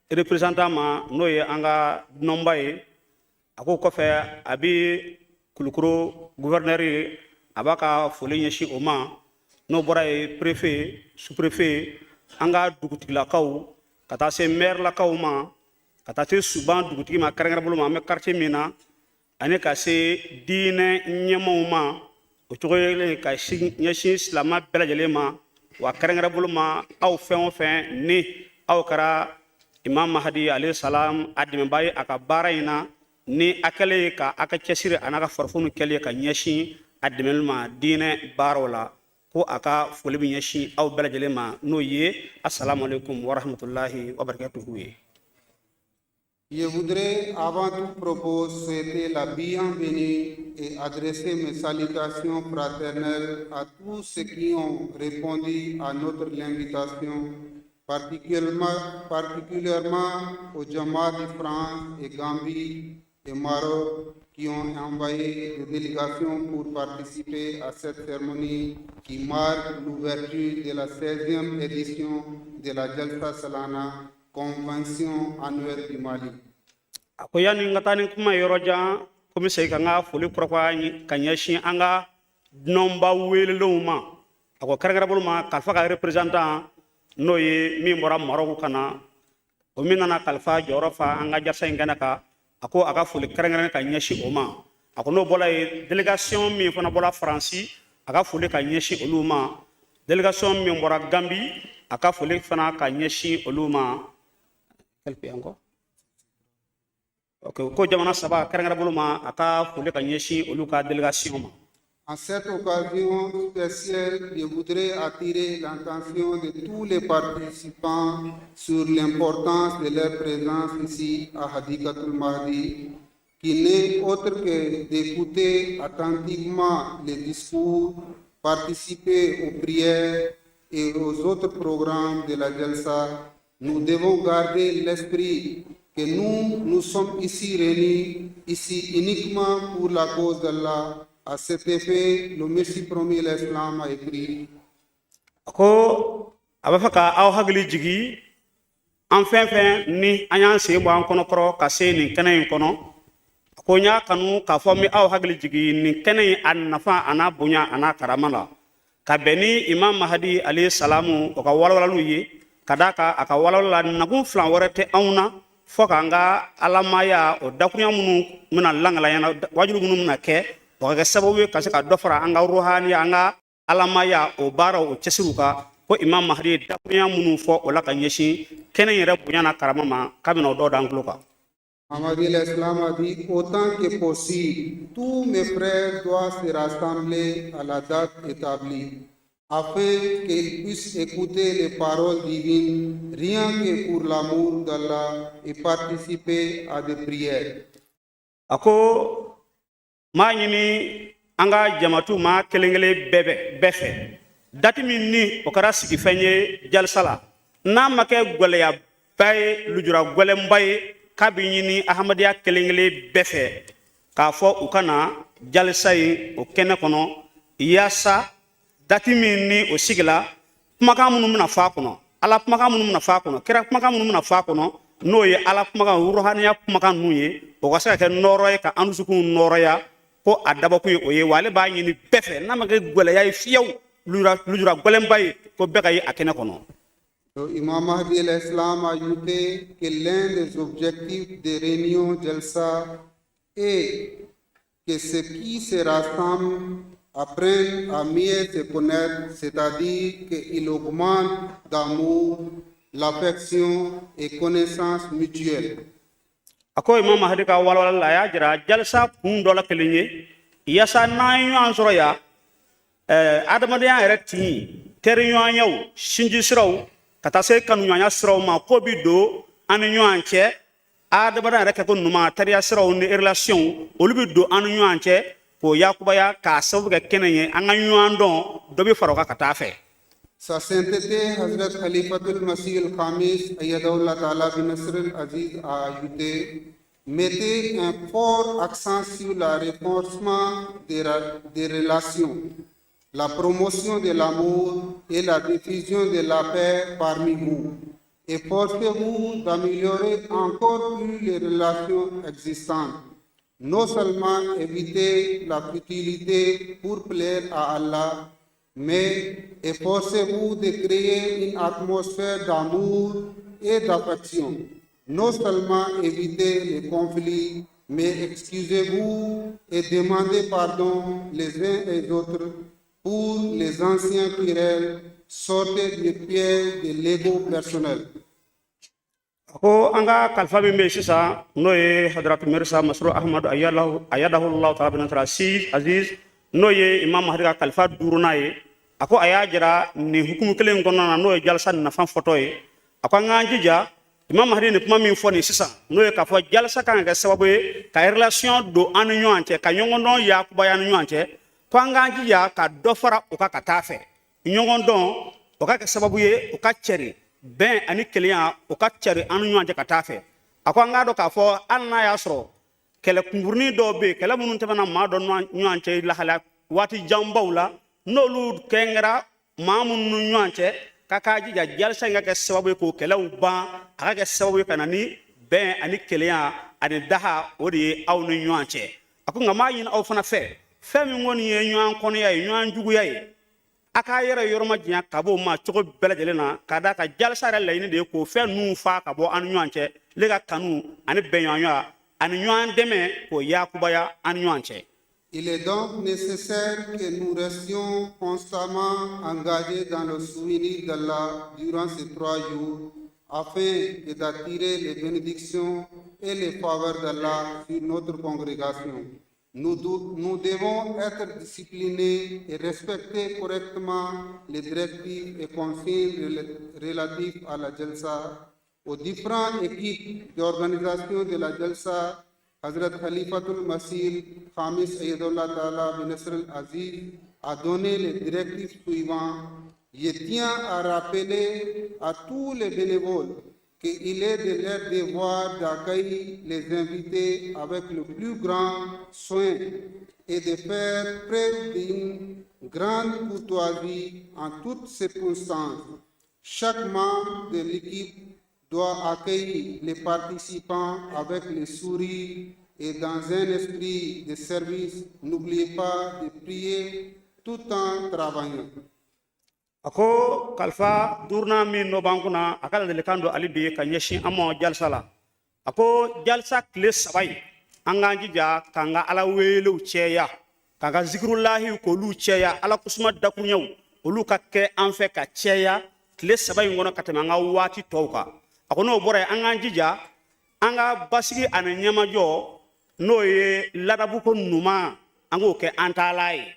représentant ma, n'o ye an ka dunanba ye. A ko kɔfɛ a bi Kulukoro gouverneur ye, a b'a ka foli ɲɛsin o ma. N'o bɔra yen, préfet, sous-préfet, an ka dugutigilakaw, ka taa se maire lakaw ma, ka taa se Suban dugutigi ma kɛrɛnkɛrɛn bolo ma, an bɛ quartier min na, ani ka se diinɛ ɲɛmaaw ma. O cogo kelen ka ɲɛsin silamɛ bɛɛ lajɛlen ma, wa kɛrɛnkɛrɛn bolo ma aw fɛn o fɛn ni aw kɛra Imam Mahadi alayhi salam a dɛmɛbaa ye a ka baara in na, ni a kɛlen ye ka a ka cɛsiri a n'a ka farifoni kɛlen ka ɲɛsin a dɛmɛli ma diinɛ baaraw la, ko a ka foli bɛ ɲɛsin aw bɛɛ lajɛlen ma, n'o ye assalamu alaikum wa rahmatulahi wa barakatuhu ye. Je voudrais avant tout propos souhaiter la bienvenue et adresser mes salutations fraternelles à tous ceux qui ont répondu à notre invitation, particulièrement aux Jamaat de France et Gambie et Maroc qui ont envoyé des délégations pour participer à cette cérémonie qui marque l'ouverture de la 16e édition de la Jalsa Salana, convention annuelle du Mali. A ko yanni n ka taa ni kuma ye yɔrɔ jan, ko n bɛ segin ka n ka foli kurakuraya ka ɲɛsin an ka dunanba welelenw ma. A ko kɛrɛnkɛrɛn bolo ma kalifa ka représentant, n'o ye min bɔra Maroc ka na, o min nana kalifa jɔyɔrɔ fa an ka jalsa in kɛnɛ kan, a ko a ka foli kɛrɛnkɛrɛn ka ɲɛsin o ma. A ko n'o bɔra yen, délégation min fana bɔra Faransi, a ka foli ka ɲɛsin olu ma. Délégation min bɔra Gambi, a ka foli fana ka ɲɛsin olu ma. Quel pays encore? Ok, ko jamana saba kɛrɛnkɛrɛn bolo ma, a ka foli ka ɲɛsin olu ka délégation ma. En cette occasion spéciale, je voudrais attirer l'attention de tous les participants sur l'importance de leur présence ici à Hadikatul Mahdi, qui n'est autre que d'écouter attentivement les discours, participer aux prières et aux autres programmes de la Jalsa. Nous devons garder l'esprit que nous, nous sommes ici réunis, ici uniquement pour la cause d'Allah. À cet effet, le Messie promis l'Islam a écrit: Ko a b'a fɛ ka aw hakili jigi, an fɛn fɛn ni an y'an sen bɔ an kɔnɔkɔrɔ ka se nin kɛnɛ in kɔnɔ. A ko n y'a kanu k'a fɔ n bɛ aw hakili jigi nin kɛnɛ in a nafa a n'a bonya a n'a karama la, ka bɛn ni Imam Mahadi alayhi salamu o ka walawalaliw ye, ka d'a kan a ka walawala la nakun fila wɛrɛ tɛ anw na fɔ k'an ka alamaya o dakurunya minnu bɛna langalaya, wajulu minnu bɛna kɛ, o ka kɛ sababu ye ka se ka dɔ fara an ka ruhaniya, an ka alamaya o baaraw o cɛsiriw kan. Ko Imam Mahdi ye dakurunya minnu fɔ o la ka ɲɛsin kɛnɛ in yɛrɛ bonya n'a karama ma, k'a bɛna o dɔw d'an tulo kan. Mahdi l'Islam a dit: autant que possible, tous mes frères doivent se rassembler à la date établie, afin qu'ils puissent écouter les paroles divines, rien que pour l'amour d'Allah, et participer à des prières. A ko m'a ɲini an ka jamatu maa kelen kelen bɛɛ bɛ bɛɛ fɛ, date min ni o kɛra sigifɛn ye jalisa la, n'a ma kɛ gwɛlɛyaba ye, lujura gwɛlɛnba ye, k'a bɛ ɲini ahamadenya kelen kelen bɛɛ fɛ k'a fɔ u ka na jalisa in o kɛnɛ kɔnɔ, yaasa date min ni o sigila, kumakan minnu bɛna fɔ a kɔnɔ, Ala kumakan minnu bɛna fɔ a kɔnɔ, kira kumakan minnu bɛna fɔ a kɔnɔ, n'o ye Ala kumakan, ruhaniya kumakan ninnu ye, o ka se ka kɛ nɔrɔ ye ka an dusukun nɔrɔya. Ko a dabɔkun ye o ye, wa ale b'a ɲini bɛɛ fɛ, n'a ma kɛ gwɛlɛya ye fiyewu, lujura gwɛlɛnba ye, ko bɛɛ ka ye a kɛnɛ kɔnɔ. Donc, Imam Mahdi al-Islam a ajouté que l'un des objectifs des réunions Jalsa est que ceux qui se rassemblent apprennent à mieux se connaître, c'est-à-dire qu'ils augmentent d'amour, l'affection et connaissance mutuelle. A ko Imam Mahdi ka walawala la, a y'a jira jalisa kun dɔ la kelen ye yaasa n'an ye ɲɔgɔn sɔrɔ yan, adamadenya yɛrɛ tin, teriɲɔgɔnyaw, sinji siraw, ka taa se kanuɲɔgɔnya siraw ma, ko bi don an ni ɲɔgɔn cɛ. Adamadenya yɛrɛ kɛko ɲuman, teriya siraw ni relation, olu bi don an ni ɲɔgɔn cɛ k'o yakubaya k'a sababu kɛ kɛnɛ ye, an ka ɲɔgɔn dɔn, dɔ bɛ fara o kan ka taa fɛ. Sa Sainteté Hazrat Khalifatul Masih al-Khamis Ayyadahullah Ta'ala bin Nasr al-Aziz a ajouté Mettez un fort accent sur le renforcement des relations, la promotion de l'amour et la diffusion de la paix parmi vous. Efforcez-vous d'améliorer encore plus les relations existantes. Non seulement évitez la futilité pour plaire à Allah, mais efforcez-vous de créer une atmosphère d'amour et d'affection. Non seulement évitez les conflits, mais excusez-vous et demandez pardon les uns les autres pour les anciens querelles. Sortez du piège de l'ego personnel. A ko an ka kalifa min bɛ yen sisan, n'o ye Hadratu Mirsa Masuru Ahmadu ayadahullahu taala binasara si Aziz, n'o ye Imam Mahdi ka kalifa duurunan ye, a ko a y'a jira nin hukumu kelen in kɔnɔna na, n'o ye jalisa nafa fɔtɔ ye, a ko an k'an jija. Imam Mahdi nin kuma min fɔ nin sisan, n'o ye k'a fɔ jalisa kan ka kɛ sababu ye ka relation don an ni ɲɔgɔn cɛ, ka ɲɔgɔn dɔn yakubaya an ni ɲɔgɔn cɛ, ko an k'an jija ka dɔ fara o kan ka taa fɛ. Ɲɔgɔn dɔn o ka kɛ sababu ye o ka cɛri bɛn ani kelenya, o ka cɛri an ni ɲɔgɔn cɛ ka taa fɛ. A ko an k'a dɔn k'a fɔ hali n'a y'a sɔrɔ kɛlɛ kunkurunin dɔw bɛ yen, kɛlɛ minnu tɛmɛna maa dɔ ɲɔgɔn cɛ lahalaya waati janbaw la, n'olu kɛnkɛra maa minnu ni ɲɔgɔn cɛ, k'a k'a jija jalisa in ka kɛ sababu ye k'o kɛlɛw ban, a ka kɛ sababu ye ka na ni bɛn ani kelenya ani daha, o de ye aw ni ɲɔgɔn cɛ. A ko nka n b'a ɲini aw fana fɛ, fɛn min kɔni ye ɲɔgɔn kɔniya ye, ɲɔgɔn juguya ye, a k'a yɛrɛ yɔrɔ ma janya ka bɔ o ma cogo bɛɛ lajɛlen na, ka d'a kan jalisa yɛrɛ laɲini de ye k'o fɛn ninnu fa ka bɔ an ni ɲɔgɔn cɛ, le ka kanu ani bɛnɲɔgɔnya ani ɲɔgɔn dɛmɛ k'o yakubaya an ni ɲɔgɔn cɛ. Il est donc nécessaire que nous restions constamment engagés dans le souvenir d'Allah durant ces 3 jours afin d'attirer les bénédictions et les faveurs d'Allah sur notre congrégation. Nous devons être disciplinés et respecter correctement les directives et consignes relatives à la Jalsa. Aux différentes équipes d'organisation de la Jalsa, Hazrat Khalifatul Masih Khamis Ayyadullah Ta'ala bin Nasr al-Aziz a donné les directives suivantes. Je tiens à rappeler à tous les bénévoles qu'il est de leur devoir d'accueillir les invités avec le plus grand soin et de faire preuve d'une grande courtoisie en toutes circonstances. Chaque membre de l'équipe doit accueillir les participants avec le sourire et dans un esprit de service. N'oubliez pas de prier tout en travaillant. A ko kalifa duurunan min n'o b'an kunna, a ka ladilikan don hali bi ka ɲɛsin an ma jalisa la. A ko jalisa tile 3 in, an k'an jija k'an ka Ala welew cɛya, k'an ka zikirulahi k'olu cɛya, Ala kusuma dakuruɲɛw olu ka kɛ an fɛ ka cɛya tile 3 in kɔnɔ ka tɛmɛ an ka waati tɔw kan. A ko n'o bɔra yen, an k'an jija an ka basigi ani ɲɛmajɔ, n'o ye ladabuko ɲuman, an k'o kɛ an taala ye.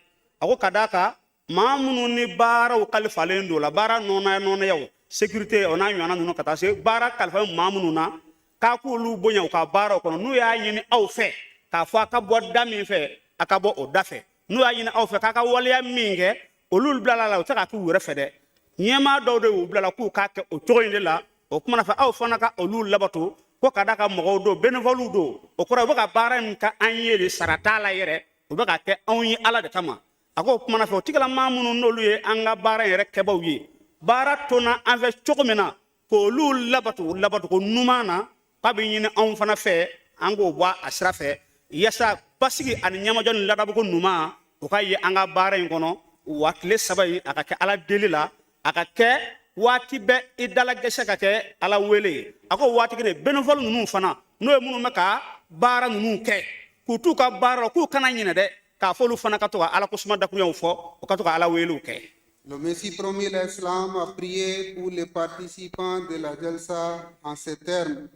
A ko ka d'a kan maa minnu ni baaraw kalifalen don la, baara nɔnaya nɔnayaw, sécurité o n'a ɲɔgɔnna ninnu, ka taa se baara kalifa maa minnu na, k'a k'olu bonya u ka baaraw kɔnɔ. N'u y'a ɲini aw fɛ k'a fɔ a ka bɔ da min fɛ, a ka bɔ o da fɛ. N'u y'a ɲini aw fɛ k'a ka waleya min kɛ, olu bilala la, u tɛ k'a k'u yɛrɛ fɛ dɛ, ɲɛmaa dɔw de y'u bila la k'u k'a kɛ o cogo in de la. O kumana fɛ, aw fana ka olu labato, ko ka d'a ka mɔgɔw don, bénévoles don, o kɔrɔ u bɛ ka baara in ka an ye de, sara t'a la yɛrɛ, u bɛ ka kɛ anw ye Ala de kama. A ko o kumana fɛ, o tigilamaa minnu n'olu ye an ka baara yɛrɛ kɛbaw ye, baara tonna an fɛ cogo min na, k'olu labato labatogo ɲuman na, k'a bɛ ɲini anw fana fɛ an k'o bɔ a sira fɛ, yaasa basigi ani ɲɛmajɔ ni ladabuko ɲuman o ka ye an ka baara in kɔnɔ. Wa tile 3 in, a ka kɛ Ala deli la, a ka kɛ waati bɛɛ i dala gɛsɛ ka kɛ Ala wele ye. A ko waati kelen, bénévole ninnu fana, n'o ye minnu bɛ ka baara ninnu kɛ, k'u t'u ka baara la, k'u kana ɲinɛ dɛ k'a fɔ olu fana ka to ka Ala kosuma dakuruɲɛw fɔ, u ka to ka Ala welew kɛ. Le Messie promis l'Islam a prié pour les participants de la Jalsa en ces termes.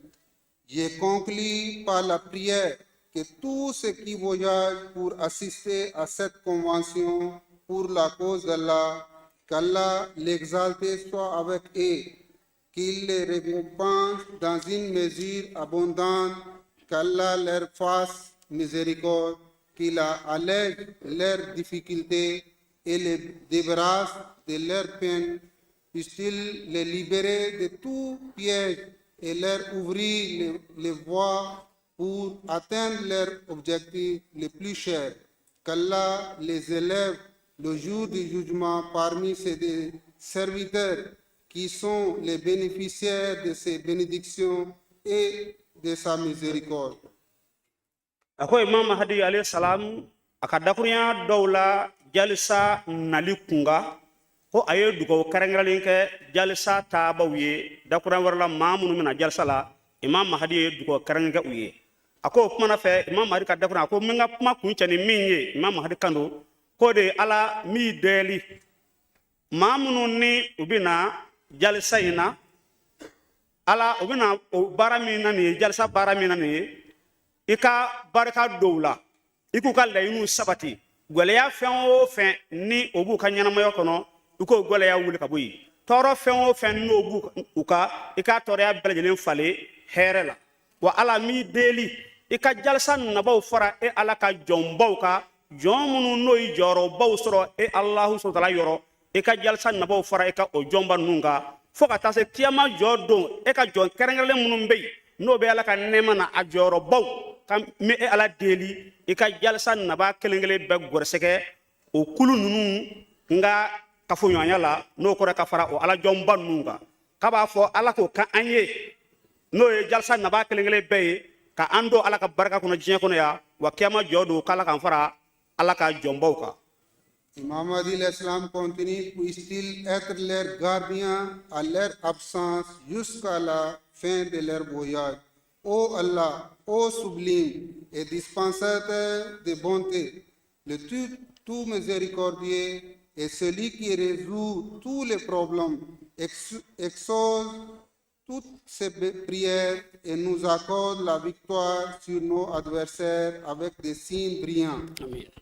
J'ai conclu par la prière que tous ceux qui voyagent pour assister à cette convention pour la cause d'Allah, qu'Allah l'exalté soit avec eux, qu'il les récompense dans une mesure abondante, qu'Allah leur fasse miséricorde, qu'il allège leurs difficultés et les débarrasse de leurs peines, puisse-t-il les libérer de tout piège et leur ouvrir les voies pour pour atteindre leur objectif le plus cher. Qu'Allah les élève le jour du jugement parmi ses serviteurs qui sont les bénéficiaires de ses bénédictions et de sa miséricorde. A ko Imam Mahdi alayhi salam, a ka dakurunya dɔw la jalisa nali kunga, ko a ye dugawu kɛrɛnkɛrɛnlen kɛ jalisa taabaw ye. Dakurunya wɛrɛ la, maa minnu bɛna jalisa la, Imam Mahdi ye dugawu kɛrɛnkɛrɛn kɛ u ye. A ko o kumana fɛ, Imam Mahdi ka dakurunya, a ko n bɛ n ka kuma kun cɛ ni min ye, Imam Mahdi kan don k'o de ye: Ala m'i dɛli, maa minnu ni u bɛna jalisa in na, Ala, u bɛna o baara min na nin ye, jalisa baara min na nin ye, i ka barika dɔw la, i k'u ka laɲiniw sabati. Gwɛlɛya fɛn o fɛn ni o b'u ka ɲɛnamaya kɔnɔ, i k'o gwɛlɛya wuli ka bɔ yen. Tɔɔrɔ fɛn o fɛn n'o b'u u ka, i k'a tɔɔrɔya bɛɛ lajɛlen falen hɛrɛ la. Wa Ala m'i deli, i ka jalisa nabaw fara e Ala ka jɔnbaw kan, jɔn minnu n'o ye jɔyɔrɔbaw sɔrɔ e Alahu sɔrɔtala yɔrɔ, i ka jalisa nabaw fara i ka o jɔnba ninnu kan fo ka taa se kiyama jɔ don. E ka jɔn kɛrɛnkɛrɛnlen minnu bɛ yen, n'o bɛ Ala ka nɛɛma na, a jɔyɔrɔbaw ka, n bɛ e Ala deli, i ka jalisa naba kelen kelen bɛɛ gɔrɛsɛgɛ o kulu ninnu n ka kafoɲɔgɔnya la, n'o kɔrɔ ka fara o alajɔnba ninnu kan. K'a b'a fɔ Ala k'o kan an ye, n'o ye jalisa naba kelen kelen bɛɛ ye, ka an don Ala ka barika kɔnɔ diɲɛ kɔnɔ yan, wa kiyama jɔ don, k'Ala k'an fara Ala ka jɔnbaw kan. Imam Mahdi salam continue: puisse-t-il être leur gardien à leur absence jusqu'à la fin de leur voyage. Ô Allah, ô sublime et dispensateur de bonté, le tout, tout miséricordieux et celui qui résout tous les problèmes, exauce toutes ces prières et nous accorde la victoire sur nos adversaires avec des signes brillants.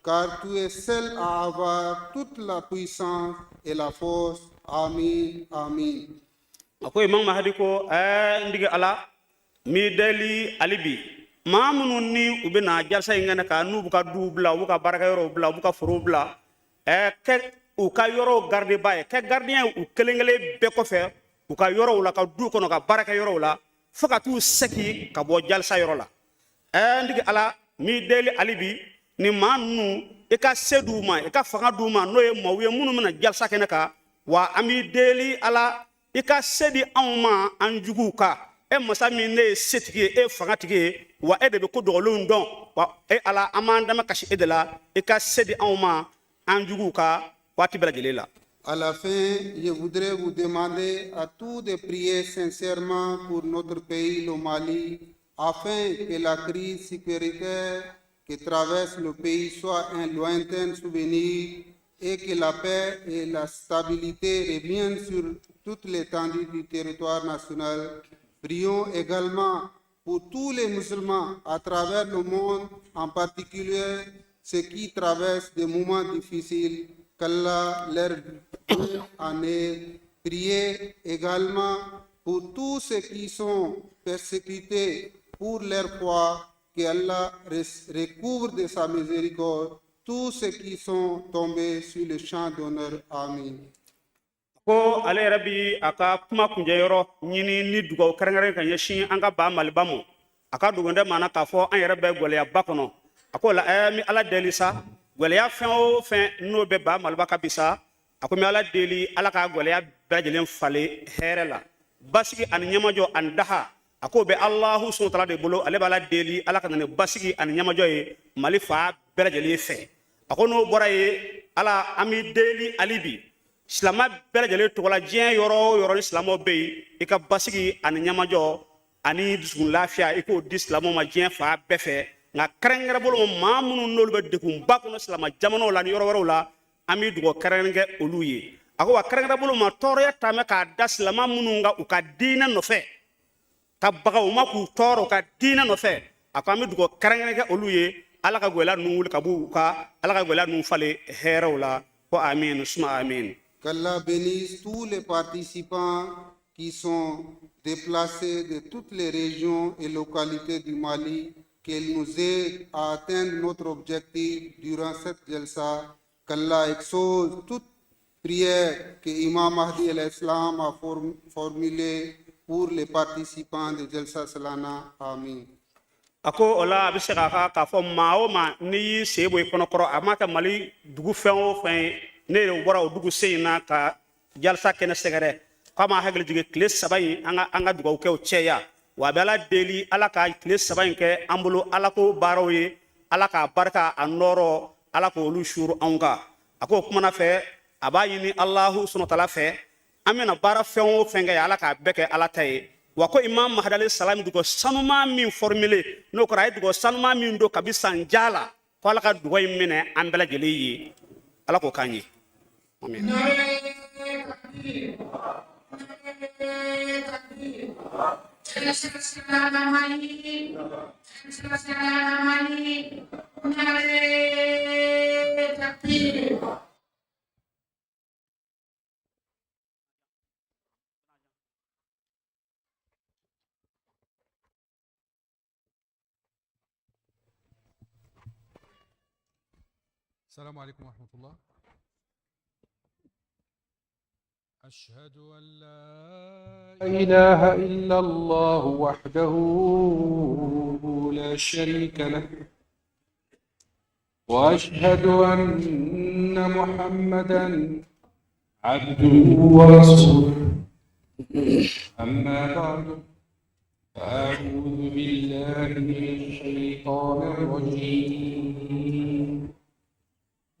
Car tu es seul à avoir toute la puissance et la force. Amin. Amin. A ko Imam Mahadi ko: ɛɛ, n digi Ala m'i deli hali bi, maa minnu ni u bɛna jalisa in kɛnɛ kan, n'u b'u ka duw bila, u b'u ka baarakɛyɔrɔw bila, u b'u ka forow bila, ɛɛ, kɛ u ka yɔrɔw gardeba ye, kɛ gardien ye u kelen kelen bɛɛ kɔfɛ, u ka yɔrɔw la, ka du kɔnɔ, ka baarakɛyɔrɔw la, fo ka t'u sɛki ka bɔ jalisa yɔrɔ la. Ɛɛ, n digi Ala m'i deli hali bi, ni maa ninnu, i ka se d'u ma, i ka fanga d'u ma, n'o ye maaw ye minnu bɛna jalisa kɛnɛ kan. Wa an b'i deli Ala, i ka se di anw ma an juguw kan. E masa min ne ye setigi ye, e ye fangatigi ye, wa e de bɛ ko dogolenw dɔn. Wa e Ala, an b'an dama kasi e de la, i ka se di anw ma an juguw kan waati bɛɛ lajɛlen la. À la fin, je voudrais vous demander à tous de prier sincèrement pour notre pays, le Mali, afin que la crise sécuritaire qui traverse le pays soit un lointain souvenir et que la paix et la stabilité reviennent sur toute l'étendue du territoire national. Prions également pour tous les musulmans à travers le monde, en particulier ceux qui traversent des moments difficiles, qu'Allah leur vienne en aide. Priez également pour tous ceux qui sont persécutés pour leur foi, qu'Allah recouvre de sa miséricorde tous ceux qui sont tombés sur le champ d'honneur. Amin. Ko ale yɛrɛ bi a ka kuma kunjɛyɔrɔ ɲini ni dugawu kɛrɛnkɛrɛn ka ɲɛsin an ka ba Maliba ma. A ka dogon tɛ maa na k'a fɔ an yɛrɛ bɛ gwɛlɛyaba kɔnɔ. A ko la, ɛɛ, mi Ala deli sa, gwɛlɛya fɛn o fɛn n'o bɛ ba Maliba ka bi sa, a ko mi Ala deli, Ala ka gwɛlɛya bɛɛ lajɛlen falen hɛrɛ la, basigi ani ɲɛmajɔ ani daha. A k'o bɛ Alahu subahana de bolo. Ale b'Ala deli, Ala ka na ni basigi ani ɲɛmajɔ ye Mali fa bɛɛ lajɛlen fɛ. A ko n'o bɔra yen, Ala, an b'i deli hali bi, silama bɛɛ lajɛlen tɔgɔ la, diɲɛ yɔrɔ o yɔrɔ ni silamɛw bɛ yen, i ka basigi ani ɲɛmajɔ ani dusukun lafiya, i k'o di silamɛw ma diɲɛ fan bɛɛ fɛ. Nka kɛrɛnkɛrɛn bolo ma, maa minnu n'olu bɛ degunba kɔnɔ silama jamanaw la ni yɔrɔ wɛrɛw la, an bɛ dugawu kɛrɛnkɛrɛn kɛ olu ye. A ko wa kɛrɛnkɛrɛn bolo ma, tɔɔrɔya taamɛ k'a da silama minnu kan u ka diinɛ nɔfɛ, ka baga u ma k'u tɔɔrɔ u ka diinɛ nɔfɛ, a ko an bɛ dugawu kɛrɛnkɛrɛn kɛ olu ye, Ala ka gwɛlɛya ninnu wuli ka b'u kan, Ala ka gwɛlɛya ninnu falen hɛrɛw la. Ko amin suma amin. Qu'Allah bénisse tous les participants qui sont déplacés de toutes les régions et localités du Mali, qu'il nous aide à atteindre notre objectif durant cette jalsa. Qu'Allah exauce toute prière que Imam Mahdi salam a formulée pour les participants de Jalsa Salana. Amin. A ko o la, a bɛ segin a kan k'a fɔ maa o maa, n'i y'i sen bɔ i kɔnɔkɔrɔ, a ma kɛ Mali dugu fɛn o fɛn ye, ne yɛrɛ bɔra o dugu sen in na ka jalisa kɛnɛ sɛgɛrɛ, k'a ma hakili jigin tile 3 in, an ka dugawu kɛ o cɛya wa. A bɛ Ala deli, Ala ka tile 3 in kɛ an bolo Ala ko baaraw ye, Ala k'a barika, a nɔrɔ, Ala k'olu suuru anw kan. A ko o kumana fɛ, a b'a ɲini Alahu sunatala fɛ, an bɛna baara fɛn o fɛn kɛ, Ala k'a bɛɛ kɛ Ala ta ye. Wa ko Imam Mahdi alayhi salam dugɔ sanuman min formulé, n'o kɛra a ye dugɔ sanuman min don kabi san ja la, ko Ala ka dugɔ in minɛ an bɛɛ lajɛlen ye, Ala k'o k'an ye, amin. السلام عليكم ورحمة الله. أشهد أن لا إله إلا الله وحده لا شريك له، وأشهد أن محمدا عبده ورسوله. أما بعد، فأعوذ بالله من الشيطان الرجيم.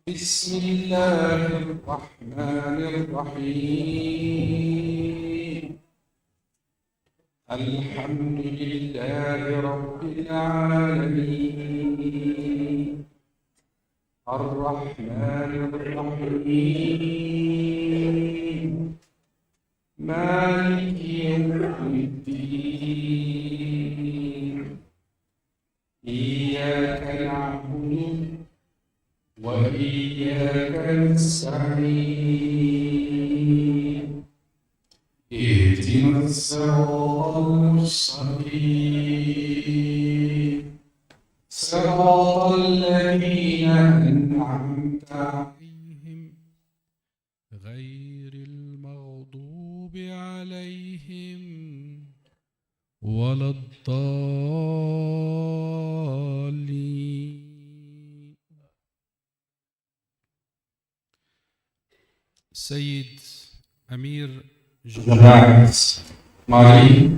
بسم الله الرحمن الرحيم. الحمد لله رب العالمين، الرحمن الرحيم، مالك يوم الدين، إياك نعبد وإياك نستعين، اهدنا الصراط المستقيم، صراط الذين أنعمت عليهم، غير المغضوب عليهم ولا الضالين. سيد أمير جماعة مالي،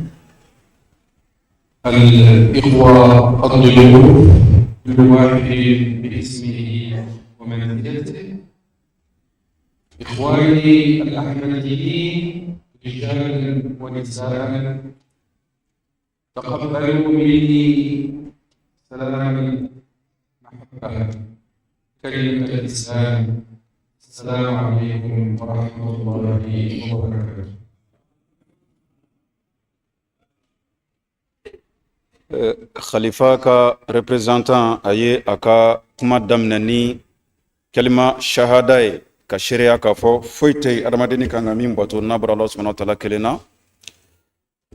الإخوة الضيوف، كل واحد باسمه ومنزلته، إخواني الأحمديين رجالا ونساء، تقبلوا مني سلام المحبة، كلمة الإسلام: السلام عليكم ورحمة الله وبركاته. Khalifa ka représentant, a ye a ka kuma daminɛ ni kalima shahada ye, ka seereya k'a fɔ foyi tɛ yen adamadenni kan ka min bato n'a bɔra Ala subhanahu wa taala kelen na,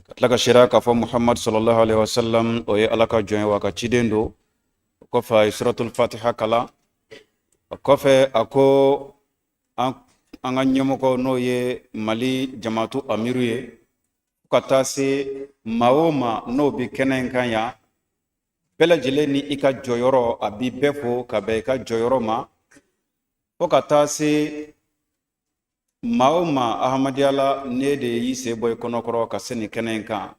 ka tila ka seereya k'a fɔ Muhammad sallallahu alaihi wasallam, o ye Ala ka jɔn ye wa a ka ciden don. O kɔfɛ, a ye suratul Fatiha kalan. O kɔfɛ, a ko an ka ɲɛmɔgɔ, n'o ye Mali jamatu amiru ye, fo ka taa se maa o maa n'o bɛ kɛnɛ in kan yan, bɛɛ lajɛlen ni i ka jɔyɔrɔ, a b'i bɛɛ fo ka bɛn i ka jɔyɔrɔ ma, fo ka taa se maa o maa Ahamadiya la, ne de y'i sen bɔ i kɔnɔkɔrɔ ka se nin kɛnɛ in kan,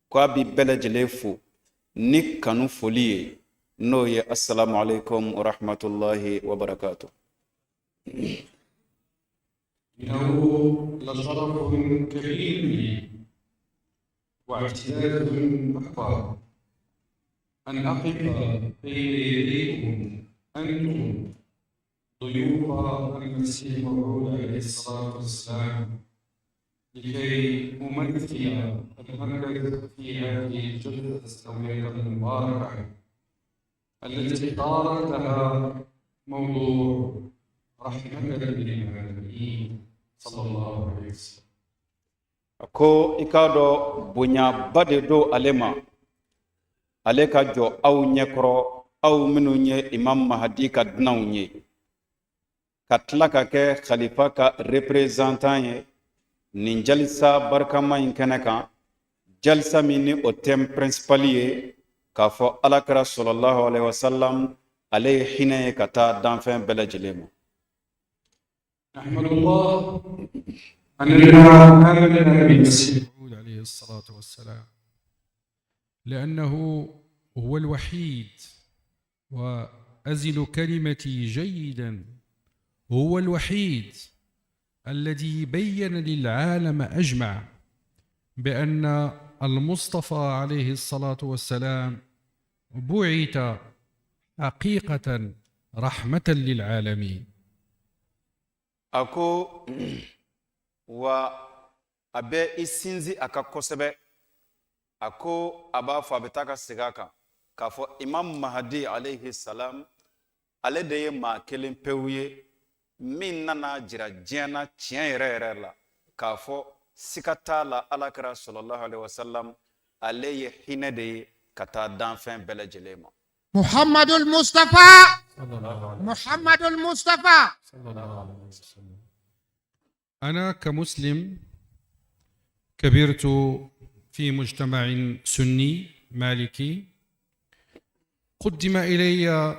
ko a b'i bɛɛ lajɛlen fo ni kanu foli ye, n'o ye assalamu alaikum wa rahmatullahi wa barakatuh. إنه لشرف كبير لي واعتزاز أكبر أن أقف بين يديكم، أنتم ضيوف المسيح الموعود عليه الصلاة والسلام، لكي أمثل المركز في هذه الجلسة السنوية المباركة التي اختارت لها موضوع رحمة للعالمين صلى الله عليه وسلم. A ko i k'a dɔn, bonyaba de don ale ma, ale ka jɔ aw ɲɛkɔrɔ, aw minnu ye Imam Mahadi ka dunanw ye, ka tila ka kɛ khalifa ka représentant ye nin jalisa barikama in kɛnɛ kan, jalisa min ni o thème principal ye. K'a fɔ Alakira sɔlɔlahu alaihi wasallam, ale ye hinɛ ye ka taa danfɛn bɛɛ lajɛlen ma. نحمد الله أننا آمنا بالمسيح عليه الصلاة والسلام، لأنه هو الوحيد، وأزن كلمتي جيدا، هو الوحيد الذي بين للعالم أجمع بأن المصطفى عليه الصلاة والسلام بعث حقيقة رحمة للعالمين. A ko wa a bɛ i sinsin a kan kosɛbɛ. A ko a b'a fɔ, a bɛ taa ka segin a kan k'a fɔ Imam Mahadi alayhi salam, ale de ye maa kelen pewu ye min nana jira diɲɛ na tiɲɛ yɛrɛ yɛrɛ la, k'a fɔ sika t'a la, Alakira sɔlɔlahu alaihi wasallam, ale ye hinɛ de ye ka taa danfɛn bɛɛ lajɛlen ma. محمد المصطفى، محمد المصطفى. أنا كمسلم كبرت في مجتمع سني مالكي، قدم إلي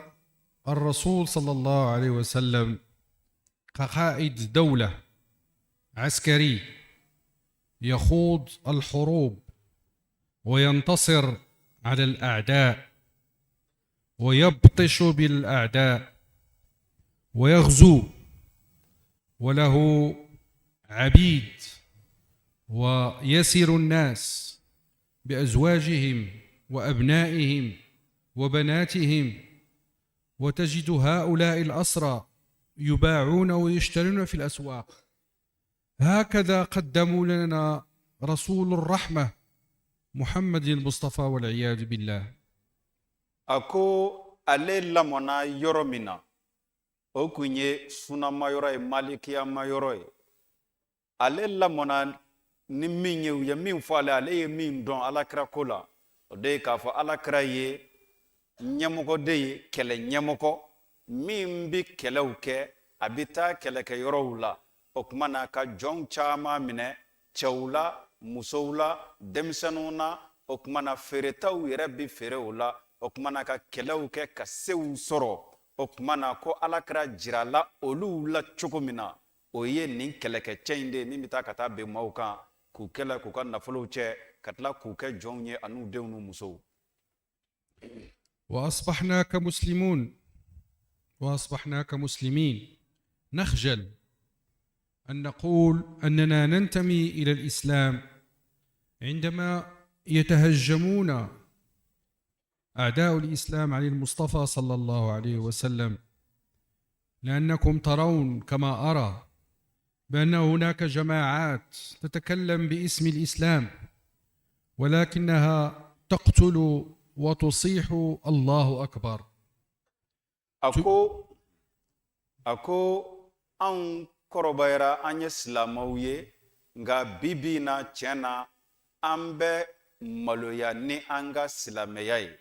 الرسول صلى الله عليه وسلم كقائد دولة عسكري يخوض الحروب وينتصر على الأعداء ويبطش بالأعداء ويغزو، وله عبيد، ويسر الناس بأزواجهم وأبنائهم وبناتهم، وتجد هؤلاء الأسرى يباعون ويشترون في الأسواق. هكذا قدموا لنا رسول الرحمة محمد المصطفى والعياذ بالله. A ko ale lamɔna yɔrɔ min na, o kun ye sunama yɔrɔ ye, malikiyama yɔrɔ ye. Ale lamɔna ni min ye, u ye min fɔ ale, ale ye min dɔn Alakira ko la, o de ye k'a fɔ Alakira ye ɲɛmɔgɔ de ye, kɛlɛ ɲɛmɔgɔ min bi kɛlɛw kɛ, a bi taa kɛlɛkɛyɔrɔw la. O tuma na ka jɔn caman minɛ, cɛw la, musow la, denmisɛnninw na. O tuma na feeretaw yɛrɛ bi feere o la. O tuma na ka kɛlɛw kɛ ka sew sɔrɔ. O tuma na ko Alakira jirala olu la cogo min na, o ye nin kɛlɛkɛcɛ in de ye min bɛ taa ka taa ben maaw kan k'u kɛlɛ, k'u ka nafolow cɛ, ka tila k'u kɛ jɔnw ye, an'u denw n'u musow. وأصبحنا كمسلمون وأصبحنا كمسلمين نخجل أن نقول أننا ننتمي إلى الإسلام عندما يتهجمون أعداء الإسلام على المصطفى صلى الله عليه وسلم، لأنكم ترون كما أرى بأن هناك جماعات تتكلم باسم الإسلام ولكنها تقتل وتصيح الله أكبر. A ko anw kɔrɔbayara, an ye silamɛw ye, nka bi bi in na, tiɲɛ na, an bɛ maloya ni an ka silamɛya ye,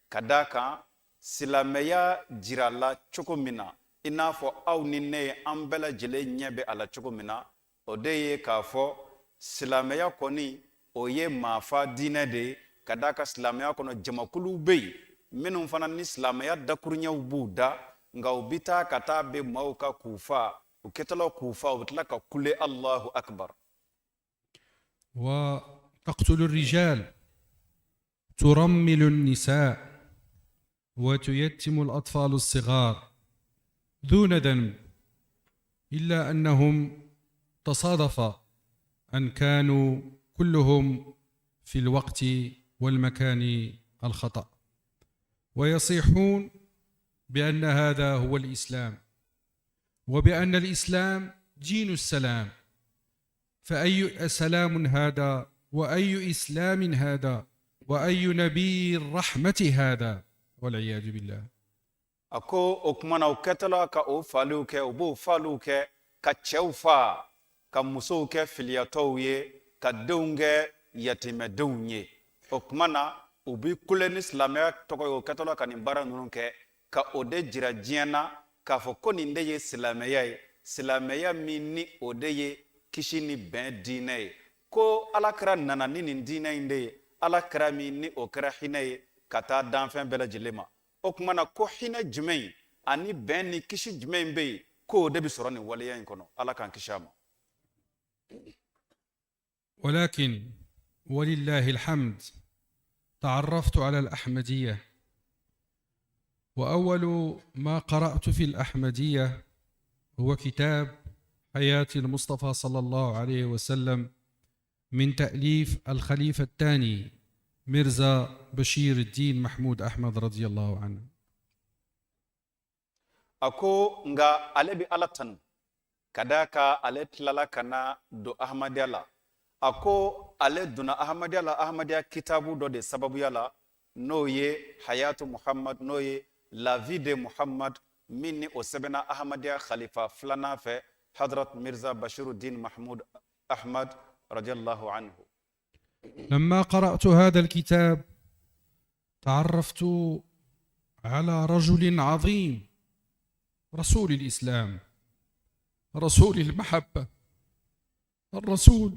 ka d'a kan silamɛya jirala cogo min na, i n'a fɔ aw ni ne ye, an bɛɛ lajɛlen ɲɛ bɛ a la cogo min na, o de ye k'a fɔ silamɛya kɔni, o ye maafa diinɛ de ye, ka d'a kan silamɛya kɔnɔ, jamakuluw bɛ yen minnu fana ni silamɛya dakuruɲɛw b'u da, nka u bɛ taa ka taa bɛ maaw kan k'u fa. U kɛtɔla k'u fa, u bɛ tila ka kule Allahu akbar. وتقتل الرجال، ترمل النساء، وتيتم الأطفال الصغار دون ذنب إلا أنهم تصادف أن كانوا كلهم في الوقت والمكان الخطأ، ويصيحون بأن هذا هو الإسلام وبأن الإسلام دين السلام. فأي سلام هذا؟ وأي إسلام هذا؟ وأي نبي الرحمة هذا؟ والعياذ بالله. A ko o tuma na, u kɛtɔla ka o faliw kɛ, u b'o faliw kɛ ka cɛw fa, ka musow kɛ filiyatɔw ye, ka denw kɛ yatimɛdenw ye. O tuma na u bi kule ni silamɛya tɔgɔ ye. O kɛtɔla ka nin baara ninnu kɛ, ka o de jira diɲɛ na k'a fɔ ko nin de ye silamɛya ye, silamɛya min ni o de ye kisi ni bɛn diinɛ ye, ko Alakira nana ni nin diinɛ in de ye, Alakira min ni o kɛra hinɛ ye. ka taa danfɛn bɛɛ lajɛlen ma. O tuma na ko hinɛ jumɛn ani bɛn ni kisi jumɛn bɛ yen k'o de bɛ sɔrɔ nin waleya in kɔnɔ? Ala k'an kisi a ma. ولكن ولله الحمد تعرفت على الأحمدية، وأول ما قرأت في الأحمدية هو كتاب حياة المصطفى صلى الله عليه وسلم من تأليف الخليفة الثاني ميرزا بشير الدين محمود أحمد رضي الله عنه. A ko nka ale bɛ Ala tanu ka d'a kan ale tilala ka na don Ahmadiyya la. A ko ale donna Ahmadiyya la Ahmadiyya kitabu dɔ de sababuya la, n'o ye Hayatu Muhammad, n'o ye La vie de Muhammad, min ni o sɛbɛnna Ahmadiyya khalifa filanan fɛ, Hadrat Mirza Bashiruddin Mahmud Ahmad radiyallahu anhu. لما قرأت هذا الكتاب تعرفت على رجل عظيم، رسول الإسلام، رسول المحبة، الرسول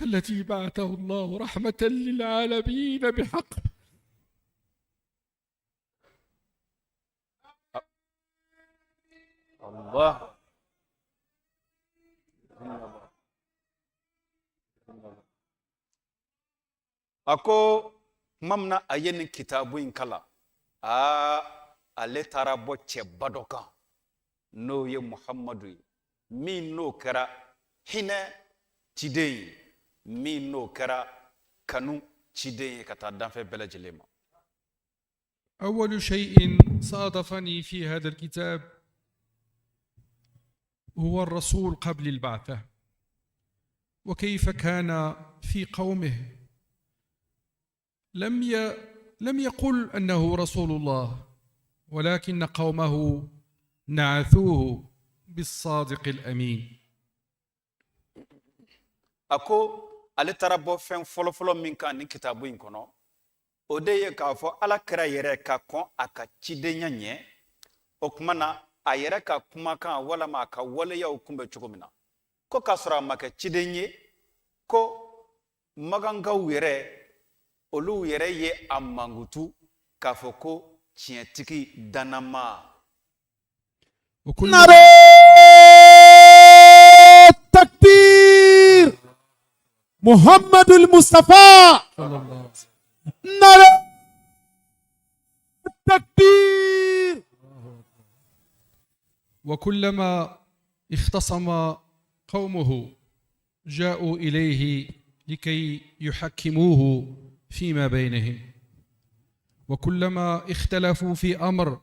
الذي بعثه الله رحمة للعالمين بحق. الله. A ko tuma min na a ye nin kitabu in kalan, aa, ale taara bɔ cɛba dɔ kan, n'o ye Muhammadu ye, min n'o kɛra hinɛ ciden ye, min n'o kɛra kanu ciden ye ka taa danfɛn bɛɛ lajɛlen ma. أول شيء صادفني في هذا الكتاب هو الرسول قبل البعثة، وكيف كان في قومه. لم يقل أنه رسول الله، ولكن قومه نعثوه بالصادق الأمين. A ko ale taara bɔ fɛn fɔlɔfɔlɔ min kan nin kitabu in kɔnɔ, o de ye k'a fɔ Ala kira yɛrɛ ka kɔn a ka cidenya ɲɛ, o tuma na a yɛrɛ ka kumakan walama a ka waleyaw kun bɛ cogo min na, ko k'a sɔrɔ a ma kɛ ciden ye, ko magankaw yɛrɛ, olu yɛrɛ ye a mankutu k'a fɔ ko tiɲɛtigi dannama. وكل نعرة تكبير، محمد المصطفى. نعرة تكبير. وكلما اختصم قومه جاءوا إليه لكي يحكموه فيما بينهم، وكلما اختلفوا في أمر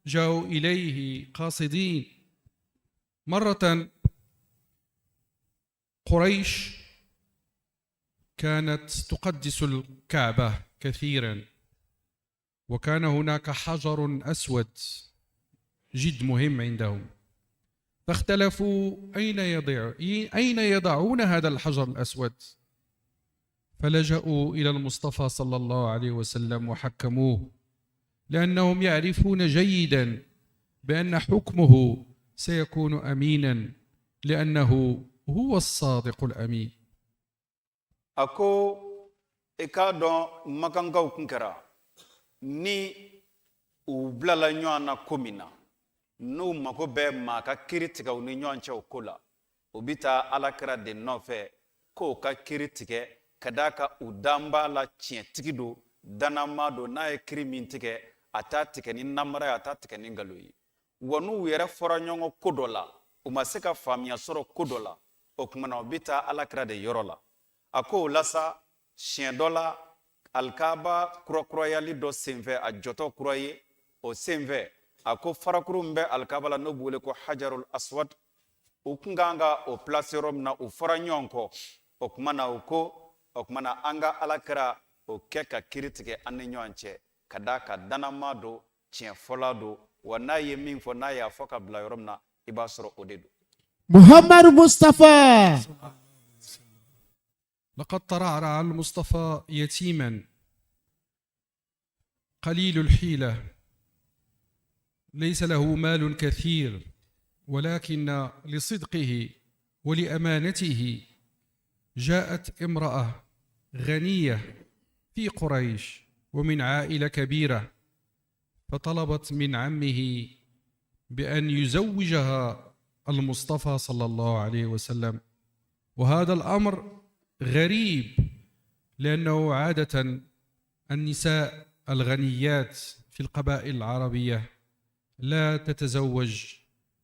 جاءوا إليه قاصدين. مرة قريش كانت تقدس الكعبة كثيرا، وكان هناك حجر أسود جد مهم عندهم، فاختلفوا أين يضعون هذا الحجر الأسود، فلجأوا إلى المصطفى صلى الله عليه وسلم وحكموه، لأنهم يعرفون جيدا بأن حكمه سيكون أمينا لأنه هو الصادق الأمين. A ko i k'a dɔn makankaw kun kɛra ni u bilala ɲɔgɔn na ko min na, n'u mago bɛ maa ka kiri tigɛ u ni ɲɔgɔn cɛ o ko la, u bɛ taa Ala kira de nɔfɛ k'o ka kiri tigɛ, ka d'a kan u dan b'a la tiɲɛtigi don, dannama don. N'a ye kiri min tigɛ, a t'a tigɛ ni namara ye, a t'a tigɛ ni nkalon ye. Wa n'u yɛrɛ fɔra ɲɔgɔn kɔ ko dɔ la, u ma se ka faamuya sɔrɔ ko dɔ la, o tuma na u bɛ taa Ala kira de yɔrɔ la. A ko o la sa, siɲɛ dɔ la, alikaba kurakurayali dɔ senfɛ, a jɔtɔ kura ye o senfɛ, a ko farakuru min bɛ alikaba la, n'o bɛ wele ko Hajarul Aswad, u kun kan ka o place yɔrɔ min na, u fɔra ɲɔgɔn kɔ. O tuma na u ko o tuma na an ka Ala kira o kɛ ka kiri tigɛ an ni ɲɔgɔn cɛ, ka d'a kan dannama don, tiɲɛfɔla don, wa n'a ye min fɔ, n'a y'a fɔ ka bila yɔrɔ min na, i b'a sɔrɔ o de don. محمد مصطفى. لقد ترعرع المصطفى يتيما قليل الحيلة، ليس له مال كثير، ولكن لصدقه ولأمانته جاءت امرأة غنية في قريش. ومن عائلة كبيرة، فطلبت من عمه بأن يزوجها المصطفى صلى الله عليه وسلم. وهذا الأمر غريب، لأنه عادة النساء الغنيات في القبائل العربية لا تتزوج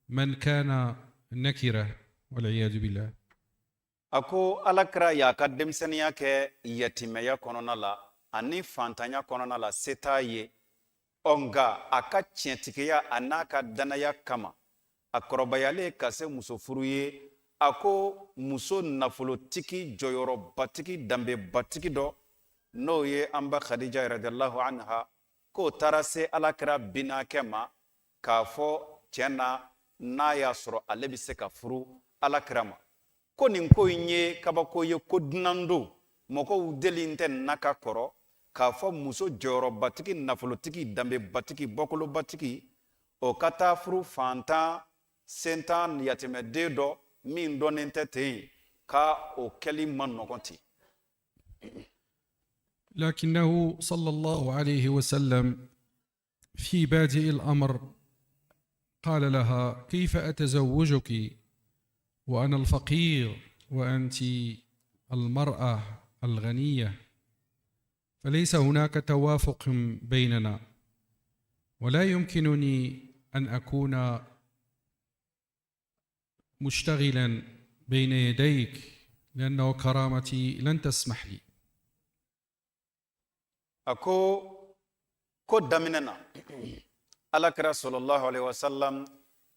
من كان نكرة والعياذ بالله. A ko Alakira y'a ka denmisɛnninya kɛ yatimɛya kɔnɔna la ani fantanya kɔnɔna la, se t'a ye. Ɔ nka a ka tiɲɛtigiya a n'a ka danaya kama, a kɔrɔbayalen ka se muso furu ye, a ko muso nafolotigi, jɔyɔrɔbatigi, danbebatigi dɔ, n'o ye an ba Khadija radiyallahu anha, k'o taara se Alakira binakɛ ma k'a fɔ tiɲɛ na, n'a y'a sɔrɔ ale bɛ se ka furu Alakira ma. Ko nin ko in ye kabako ye, ko dunan don, mɔgɔw deli tɛ na ka kɔrɔ k'a fɔ muso jɔyɔrɔbatigi, nafolotigi, danbebatigi, bɔkolobatigi, o ka taa furu fantan, sentan, yatimɛden dɔ min dɔnnen tɛ ten, ka o kɛli man nɔgɔn ten. لكنه صلى الله عليه وسلم في بادئ الأمر قال لها: كيف أتزوجك وأنا الفقير وأنت المرأة الغنية؟ فليس هناك توافق بيننا، ولا يمكنني أن أكون مشتغلا بين يديك لأنه كرامتي لن تسمح لي. A ko ko daminɛ na, Alakira sallallahu alaihi wasallam,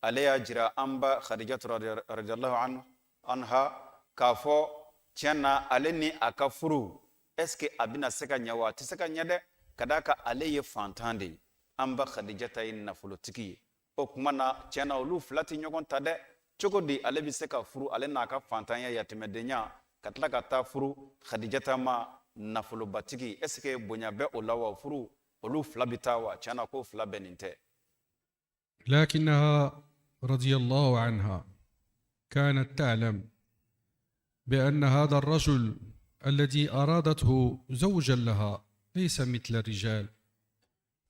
ale y'a jira an ba Khadijatu radiyallahu anha k'a fɔ tiɲɛ na, ale ni a ka furu, est ce que a bɛna se ka ɲɛ wa? A tɛ se ka ɲɛ dɛ, ka d'a kan ale ye fantan de ye, an ba Khadijata ye nafolotigi ye. O tuma na, tiɲɛ na, olu fila tɛ ɲɔgɔn ta dɛ. Cogo di ale bɛ se ka furu, ale n'a ka fantanya, yatimɛdenya, ka tila ka taa furu Khadijata ma, nafolobatigi? Est ce que bonya bɛ o la wa? Furu olu fila bɛ taa wa? Tiɲɛ na, k'o fila bɛɛ nin tɛ. لكنها رضي الله عنها كانت تعلم بأن هذا الرجل الذي أرادته زوجا لها ليس مثل الرجال،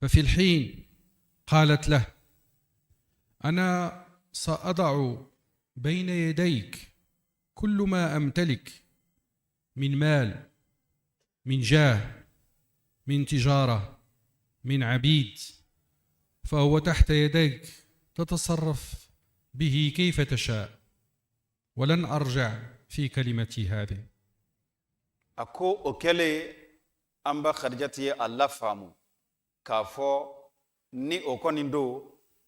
ففي الحين قالت له: أنا سأضع بين يديك كل ما أمتلك من مال، من جاه، من تجارة، من عبيد، فهو تحت يديك، تتصرف به كيف تشاء، ولن أرجع في كلمتي هذه. A ko o kɛlen, an ba Khadijatu ye a lafaamu k'a fɔ ni o kɔni don,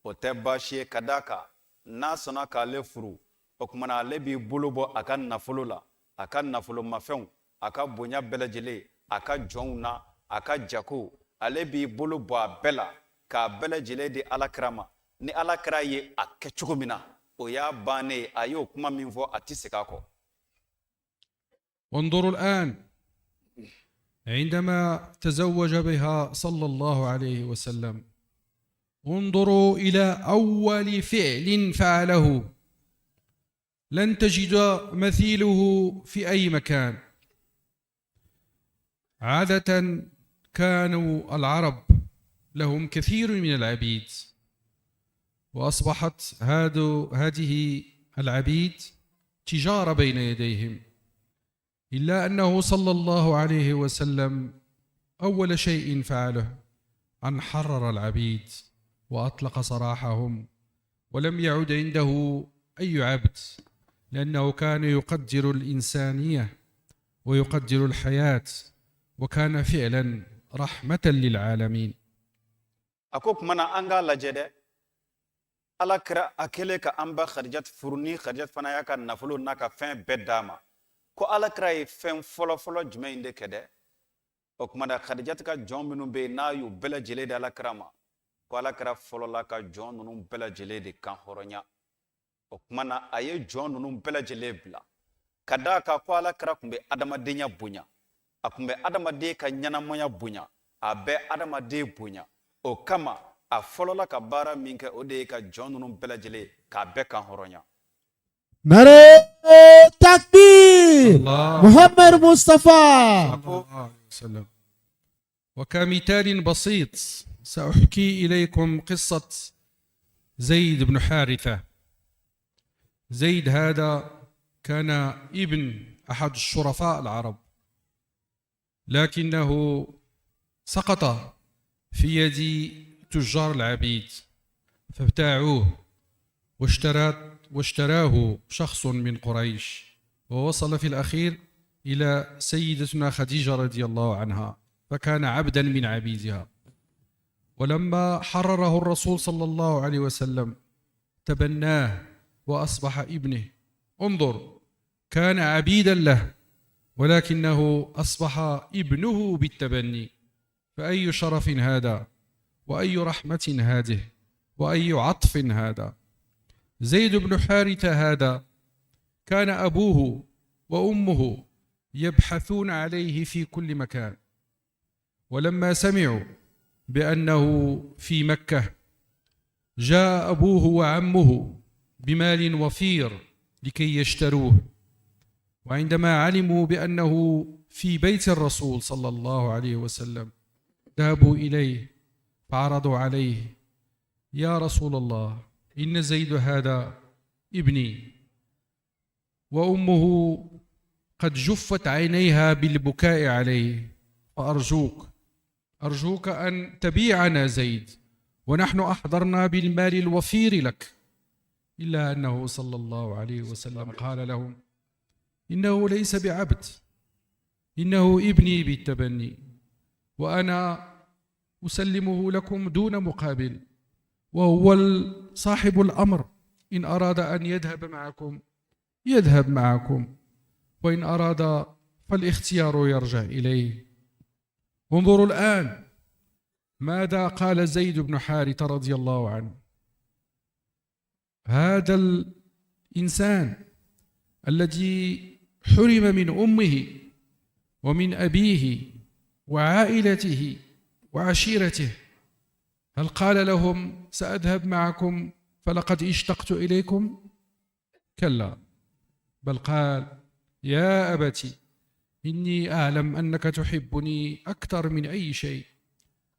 o tɛ baasi ye, ka d'a kan n'a sɔnna k'ale furu, o tuma na ale b'i bolo bɔ a ka nafolo la, a ka nafolomafɛnw, a ka bonya bɛɛ lajɛlen, a ka jɔnw na, a ka jago, ale b'i bolo bɔ a bɛɛ la k'a bɛɛ lajɛlen di Alakira ma. Ni Alakira ye a kɛ cogo min na, o y'a bannen ye. A y'o kuma min fɔ, a tɛ segin a kɔ. وانظروا الآن، عندما تزوج بها صلى الله عليه وسلم، انظروا إلى أول فعل فعله، لن تجد مثيله في أي مكان. عادة كانوا العرب لهم كثير من العبيد، وأصبحت هذه العبيد تجارة بين يديهم، إلا أنه صلى الله عليه وسلم أول شيء فعله أن حرر العبيد وأطلق سراحهم، ولم يعد عنده أي عبد، لأنه كان يقدر الإنسانية ويقدر الحياة، وكان فعلا رحمة للعالمين. A ko tuma na, an k'a lajɛ dɛ, Ala kira a kɛlen ka an ba Khadijat furu, ni Khadijat fana y'a ka nafolo n'a ka fɛn bɛɛ d'a ma, ko Ala kira ye fɛn fɔlɔ-fɔlɔ jumɛn in de kɛ dɛ? O tuma na, Khadijat ka jɔn minnu bɛ yen, n'a y'u bɛɛ lajɛlen di Ala kira ma, ko Ala kira fɔlɔla ka jɔn ninnu bɛɛ lajɛlen de kan hɔrɔnya. O tuma na, a ye jɔn ninnu bɛɛ lajɛlen bila, ka d'a kan ko Ala kira tun bɛ adamadenya bonya, a tun bɛ adamaden ka ɲɛnamaya bonya, a bɛ adamaden bonya. O kama, a fɔlɔla ka baara min kɛ, o de ye ka jɔn ninnu bɛɛ lajɛlen k'a bɛɛ kan hɔrɔnya. Nare takbir! الله Muhammad Mustafa! صلى الله عليه وسلم. وكمثال بسيط سأحكي إليكم قصة زيد بن حارثة. زيد هذا كان ابن أحد الشرفاء العرب، لكنه سقط في يد تجار العبيد فابتاعوه واشتراه شخص من قريش، ووصل في الأخير إلى سيدتنا خديجة رضي الله عنها، فكان عبدا من عبيدها. ولما حرره الرسول صلى الله عليه وسلم تبناه وأصبح ابنه. انظر، كان عبيدا له ولكنه أصبح ابنه بالتبني. فأي شرف هذا، وأي رحمة هذه، وأي عطف هذا. زيد بن حارثة هذا كان أبوه وأمه يبحثون عليه في كل مكان، ولما سمعوا بأنه في مكة جاء أبوه وعمه بمال وفير لكي يشتروه. وعندما علموا بأنه في بيت الرسول صلى الله عليه وسلم ذهبوا إليه فعرضوا عليه: يا رسول الله، إن زيد هذا ابني، وأمه قد جفت عينيها بالبكاء عليه، فأرجوك أرجوك أن تبيعنا زيد، ونحن أحضرنا بالمال الوفير لك. إلا أنه صلى الله عليه وسلم قال لهم: إنه ليس بعبد، إنه ابني بالتبني، وأنا أسلمه لكم دون مقابل، وهو صاحب الأمر، إن أراد أن يذهب معكم يذهب معكم، وإن أراد فالاختيار يرجع إليه. انظروا الآن ماذا قال زيد بن حارثة رضي الله عنه. هذا الإنسان الذي حرم من أمه ومن أبيه وعائلته وعشيرته، هل قال لهم سأذهب معكم فلقد اشتقت إليكم؟ كلا، بل قال: يا أبتي، إني أعلم أنك تحبني أكثر من أي شيء،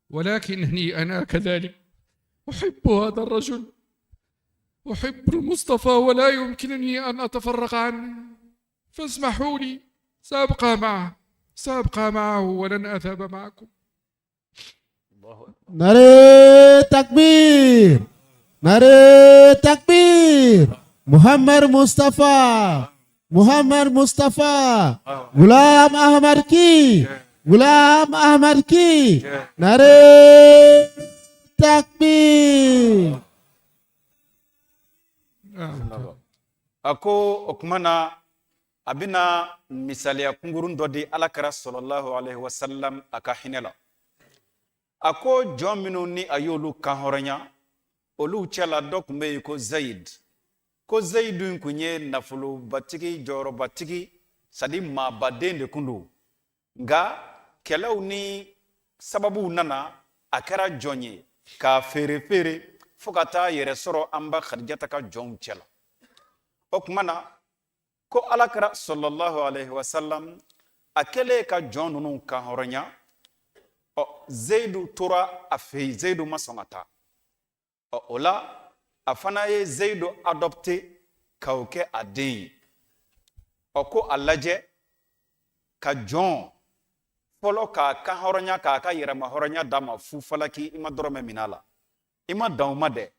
ولكنني أنا كذلك أحب هذا الرجل، أحب المصطفى، ولا يمكنني أن أتفرق عنه، فاسمحوا لي، سأبقى معه، سأبقى معه ولن أذهب معكم. نعرہ تکبیر، نعرہ تکبیر، محمد مصطفیٰ، محمد مصطفیٰ، غلام احمد کی، غلام احمد کی، نعرہ تکبیر۔ A ko o tuma na a bɛna misaliya kunkurun dɔ di Alakira sɔlɔlahu alayhi wa sallam a ka hinɛ la. A ko jɔn minnu ni a y'olu kanhɔrɔnya, olu cɛla dɔ tun bɛ yen ko Zayid. Ko Zayidu in kun ye nafolobatigi, jɔyɔrɔbatigi, c'est à dire maabaden de kun don. Nka kɛlɛw ni sababuw nana, a kɛra jɔn ye k'a feere feere fo ka taa yɛrɛ sɔrɔ an ba Khadijata ka jɔnw cɛ la. O tuma na ko Alakira sɔlɔlahu alayhi wa sallam a kɛlen ka jɔn ninnu kanhɔrɔnya, ɔ Zeyidu tora a fɛ yen, Zeyidu ma sɔn ka taa. Ɔ o la a fana ye Zeyidu adopté k'o kɛ a den ye. Ɔ ko a lajɛ ka jɔn fɔlɔ k'a kanhɔrɔnya, k'a ka yɛrɛmahɔrɔnya d'a ma fu falaki, i ma dɔrɔmɛ minɛ a la, i ma dan o ma dɛ,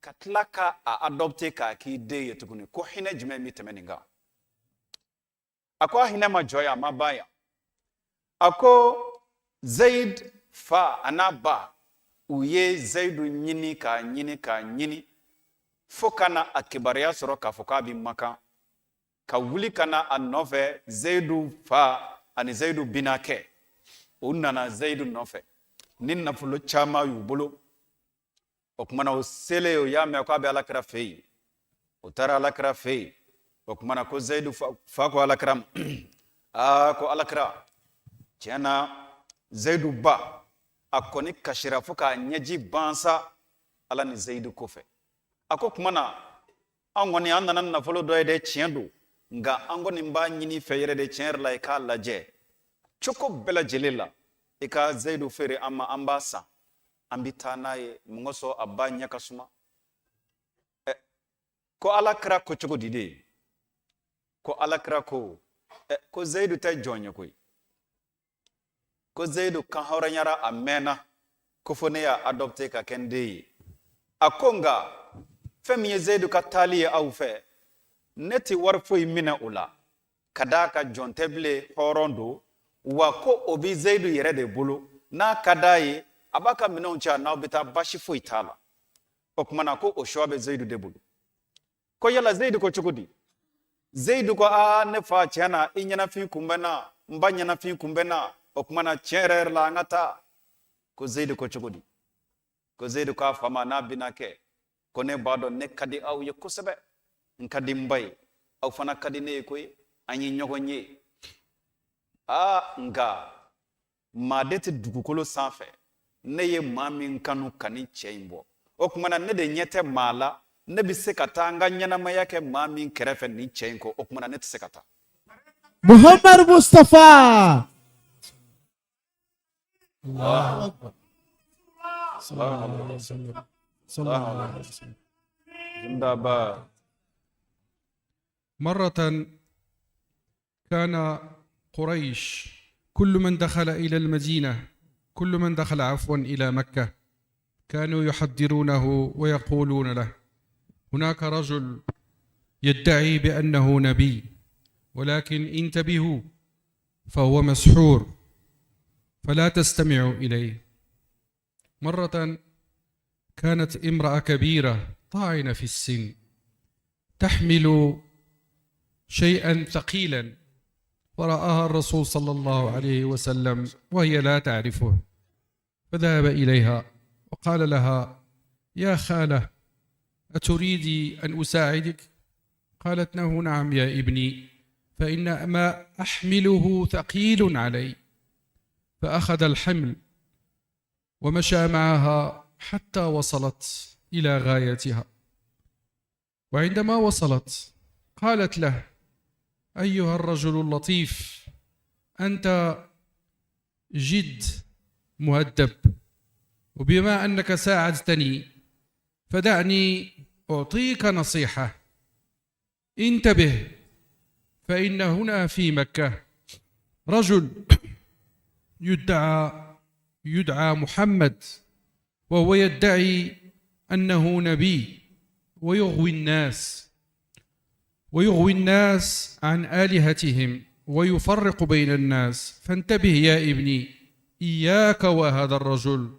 ka tila ka a adopté k'a k'i den ye tuguni. Ko hinɛ jumɛn bɛ tɛmɛ nin kan? A ko a hinɛ ma jɔ yan, a ma ban yan. A ko Zayid fa a n'a ba, u ye Zayidu ɲini k'a ɲini k'a ɲini fo ka na a kibaruya sɔrɔ k'a fɔ k'a bɛ Makan, ka wuli ka na a nɔfɛ. Zayidu fa ani Zayidu binakɛ, u nana Zayidu nɔfɛ ni nafolo caman y'u bolo. O kumana o selen, o y'a mɛn k'a bɛ Alakira fɛ yen, o taara Alakira fɛ yen. O kumana ko Zayidu fa ko Alakira ma, aa ko Alakira, tiɲɛ na Zayidu ba a kɔni kasira fo k'a ɲɛji ban sa Ala ni Zayidu kɔfɛ. A ko kuma na an kɔni an nana nafolo dɔ ye dɛ, tiɲɛ don, nka an kɔni b'a ɲini fɛ yɛrɛ de, tiɲɛ yɛrɛ la i k'a lajɛ cogo bɛɛ lajɛlen la, I ka Zeyidu feere an ma, an b'a san, an bɛ taa n'a ye. Mun kosɔn? A ba ɲɛ ka suma. Ɛ, ko Ala kira ko cogo di de? Ko Ala kira ko, ɛ, ko Zeyidu tɛ jɔn ye koyi. Ko Zeyidu kan hɔrɔnyara a mɛnna, ko fo ne y'a adopté ka kɛ n den ye. A ko nka fɛn min ye Zeyidu ka taali ye aw fɛ, ne tɛ wari foyi minɛ o la, ka d'a kan jɔn tɛ bilen, hɔrɔn don. Wa ko o bɛ Zeyidu yɛrɛ de bolo, n'a ka d'a ye a b'a ka minɛnw cɛ, a n'aw bɛ taa, baasi foyi t'a la. O tuma na ko o choix bɛ Zeyidu de bolo. Ko yala Zeyidu ko cogo di? Zeyidu ko, aa, ne fa, tiɲɛ na i ɲɛnafin kun bɛ n na, n ba ɲɛnafin kun bɛ n na. O tuma na tiɲɛ yɛrɛ yɛrɛ la, an ka taa. Ko Zeyidu ko cogo di? Ko Zeyidu k'a fa ma n'a bɛna kɛ, ko ne b'a dɔn ne ka di aw ye kosɛbɛ, n ka di n ba ye, aw fana ka di ne ye koyi, an ye ɲɔgɔn ye. Aa, nka maa de tɛ dugukolo sanfɛ ne ye maa min kanu ka nin cɛ in bɔ. O tuma na ne de ɲɛ tɛ maa la ne bɛ se ka taa n ka ɲɛnamaya kɛ maa min kɛrɛfɛ nin cɛ in kɔ. O tuma na ne tɛ se ka taa. Muhammad Mustafa. الله أكبر، صلى الله عليه وسلم، صلى الله عليه وسلم. Zindabad. مرة كان قريش كل من دخل إلى المدينة، كل من دخل عفوا إلى مكة، كانوا يحذرونه ويقولون له: هناك رجل يدعي بأنه نبي، ولكن انتبهوا، فهو مسحور، فلا تستمعوا إليه. مرة كانت امرأة كبيرة طاعنة في السن تحمل شيئا ثقيلا، فرآها الرسول صلى الله عليه وسلم وهي لا تعرفه، فذهب إليها وقال لها: يا خالة، أتريدي أن أساعدك؟ قالت له: نعم يا ابني، فإن ما أحمله ثقيل علي. فأخذ الحمل ومشى معها حتى وصلت إلى غايتها، وعندما وصلت قالت له: أيها الرجل اللطيف، أنت جد مهذب، وبما أنك ساعدتني فدعني أعطيك نصيحة: انتبه، فإن هنا في مكة رجل يدعى محمد، وهو يدعي أنه نبي ويغوي الناس عن آلهتهم ويفرق بين الناس، فانتبه يا ابني، إياك وهذا الرجل.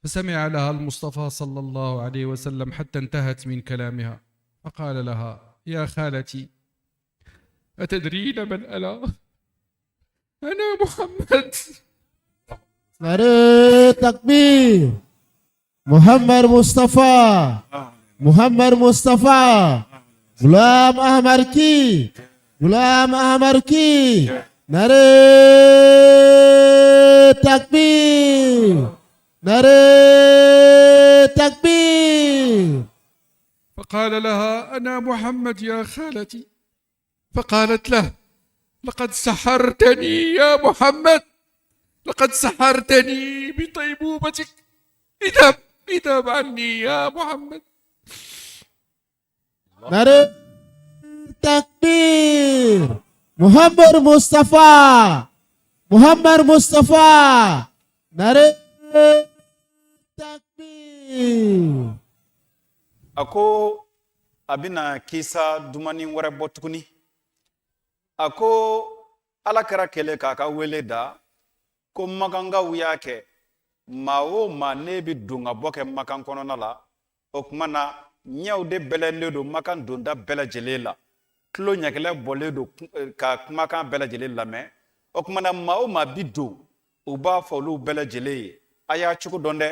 فسمع لها المصطفى صلى الله عليه وسلم حتى انتهت من كلامها، فقال لها: يا خالتي، أتدرين من أنا؟ أنا محمد. نعرہ تکبیر، محمد مصطفیٰ، محمد مصطفیٰ، غلام احمد کی، غلام احمد کی۔ نعرہ تکبیر، نعرہ تکبیر۔ فقال لها: أنا محمد يا خالتي. فقالت له: لقد سحرتني يا محمد، لقد سحرتني بطيبوبتك، اذهب، اذهب عني يا محمد. نعرہ تکبیر، محمد مصطفیٰ، محمد مصطفیٰ، نعرہ تکبیر۔ A ko a bɛna kisa dumani wɛrɛ bɔ tuguni. A ko Ala kɛra kɛlɛ k'a ka wele da, ko makankaw y'a kɛ maa o maa ne bɛ don ka bɔ kɛ Makan kɔnɔna la, o tuma na ɲɛw de bɛlɛnnen don Makan donda bɛɛ lajɛlen la, tulo ɲɛkɛlɛ bɔlen don ka kumakan bɛɛ lajɛlen lamɛn. O tuma na maa o maa bi don, u b'a fɔ olu bɛɛ lajɛlen ye: a y'a cogo dɔn dɛ,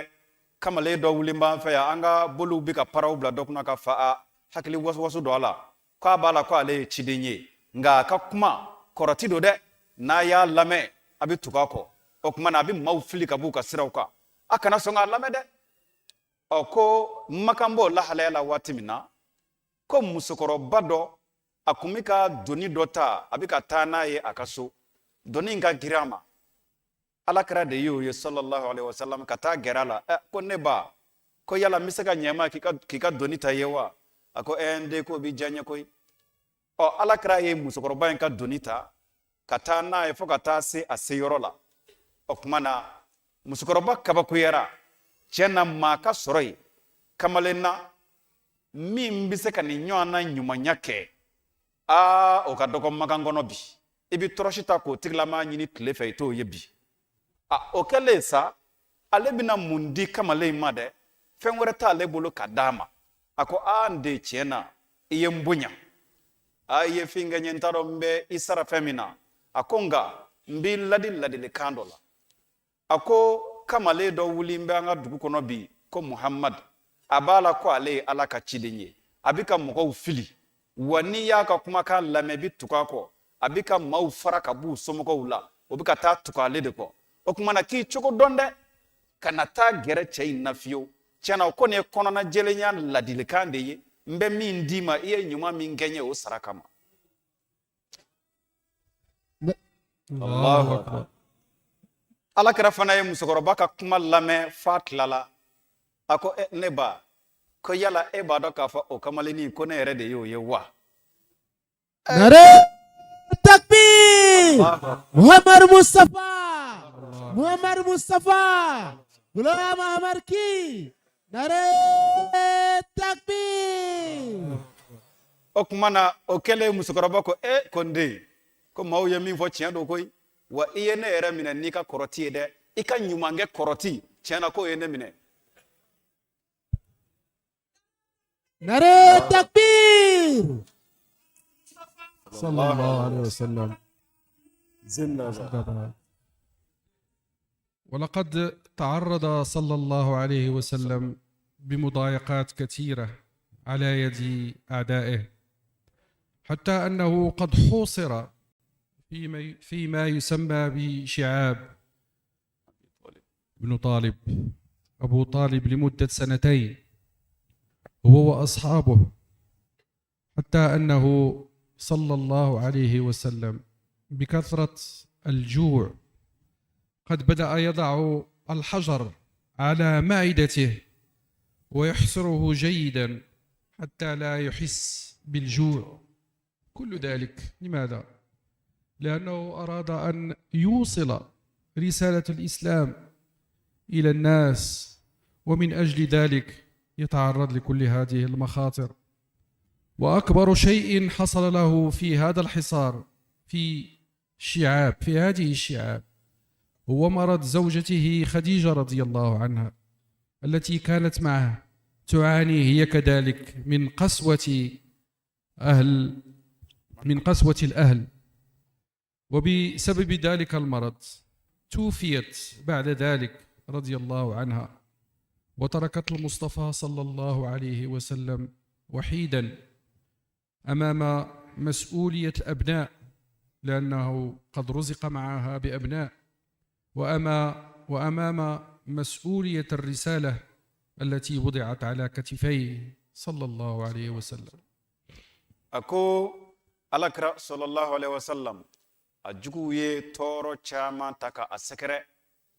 kamalen dɔ wulen b'an fɛ yan, an ka boliw bɛ ka paraw bila dɔ kunna ka fa a hakili wasu don a la, k'a b'a la ko ale ye ciden ye, nka a ka kuma kɔrɔti don dɛ, n'a y'a lamɛn a bɛ tugu a kɔ. O tuma na a bɛ maaw fili ka b'u ka siraw kan, a kana sɔn k'a lamɛn dɛ. Ɔ, ko Makan b'o lahalaya la waati min na, ko musokɔrɔba dɔ a kun bɛ ka doni dɔ ta, a bɛ ka taa n'a ye a ka so, doni in ka girin a ma. Alakira de y'o ye sallallahu alaihi wasallam ka taa gɛrɛ a la. Ɛ, ko ne ba, ko yala n bɛ se ka ɲɛ ma k'i ka doni ta ye wa? A ko ɛ, n den, k'o b'i diya n ye koyi. Ɔ, Alakira ye musokɔrɔba in ka doni ta ka taa n'a ye fo ka taa se a seyɔrɔ la. O tuma na musokɔrɔba kabakoyara tiɲɛ na, maa ka sɔrɔ yen kamalen na min bɛ se ka nin ɲɔgɔnna ɲumanya kɛ. Aa, o ka dɔgɔ Makan kɔnɔ bi. I bɛ tɔrɔsi ta k'o tigilamaa ɲini tile fɛ, i t'o ye bi. A o kɛlen sa, ale bɛna mun di kamalen in ma dɛ? Fɛn wɛrɛ t'ale bolo ka d'a ma. A ko, aa, n den, tiɲɛ na i ye n bonya, aa, i ye fɛn kɛ n ye, n t'a dɔn n bɛ i sara fɛn min na. A ko nka n b'i ladi ladilikan dɔ la. A ko kamalen dɔ wuli bɛ an ka dugu kɔnɔ bi ko Muhamad, a b'a la ko ale ye Ala ka ciden ye, a bɛ ka mɔgɔw fili, wa n'i y'a ka kumakan lamɛn, i bɛ tugu a kɔ. A bɛ ka maaw fara ka b'u somɔgɔw la, o bɛ ka taa tugu ale de kɔ. O tuma na k'i cogo dɔn dɛ, kana taa gɛrɛ cɛ in na fiyewu. Tiɲɛ na, o kɔni ye kɔnɔnajɛlenya ladilikan de ye n bɛ min d'i ma, i ye ɲuman min kɛ n ye, o sara kama. Allahu akbar. Alakira fana ye musokɔrɔba ka kuma lamɛn f'a tilala. A ko, e, ne ba, ko yala e b'a dɔn k'a fɔ o kamalennin ko ne yɛrɛ de y'o ye wa? Nare takbir! Muhammad Mustafa! Muhammad Mustafa! Ghulam Ahmad ki! Nare takbir! O tuma na o kɛlen, musokɔrɔba ko, e, ko n den, ko maaw ye min fɔ tiɲɛ don koyi. Wa i ye ne yɛrɛ minɛ n'i ka kɔrɔti ye dɛ, i ka ɲumankɛ kɔrɔti, tiɲɛ na k'o ye ne minɛ. Nare takbir! Sallallahu alaihi wasallam. Zinda. ولقد تعرض صلى الله عليه وسلم بمضايقات كثيرة على يد أعدائه، حتى أنه قد حوصر فيما يسمى بشعاب بن طالب، أبو طالب، لمدة سنتين هو وأصحابه، حتى أنه صلى الله عليه وسلم بكثرة الجوع قد بدأ يضع الحجر على معدته ويحصره جيدا حتى لا يحس بالجوع. كل ذلك لماذا؟ لأنه أراد أن يوصل رسالة الإسلام إلى الناس، ومن أجل ذلك يتعرض لكل هذه المخاطر. وأكبر شيء حصل له في هذا الحصار في شعاب، في هذه الشعاب، هو مرض زوجته خديجة رضي الله عنها التي كانت معه تعاني هي كذلك من قسوة الأهل، وبسبب ذلك المرض توفيت بعد ذلك رضي الله عنها، وتركت المصطفى صلى الله عليه وسلم وحيدا أمام مسؤولية الأبناء، لأنه قد رزق معها بأبناء، وأمام مسؤولية الرسالة التي وضعت على كتفيه صلى الله عليه وسلم. A ko Alakira sallallahu alaihi wasallam, a juguw ye tɔɔrɔ caman ta ka a sɛgɛrɛ,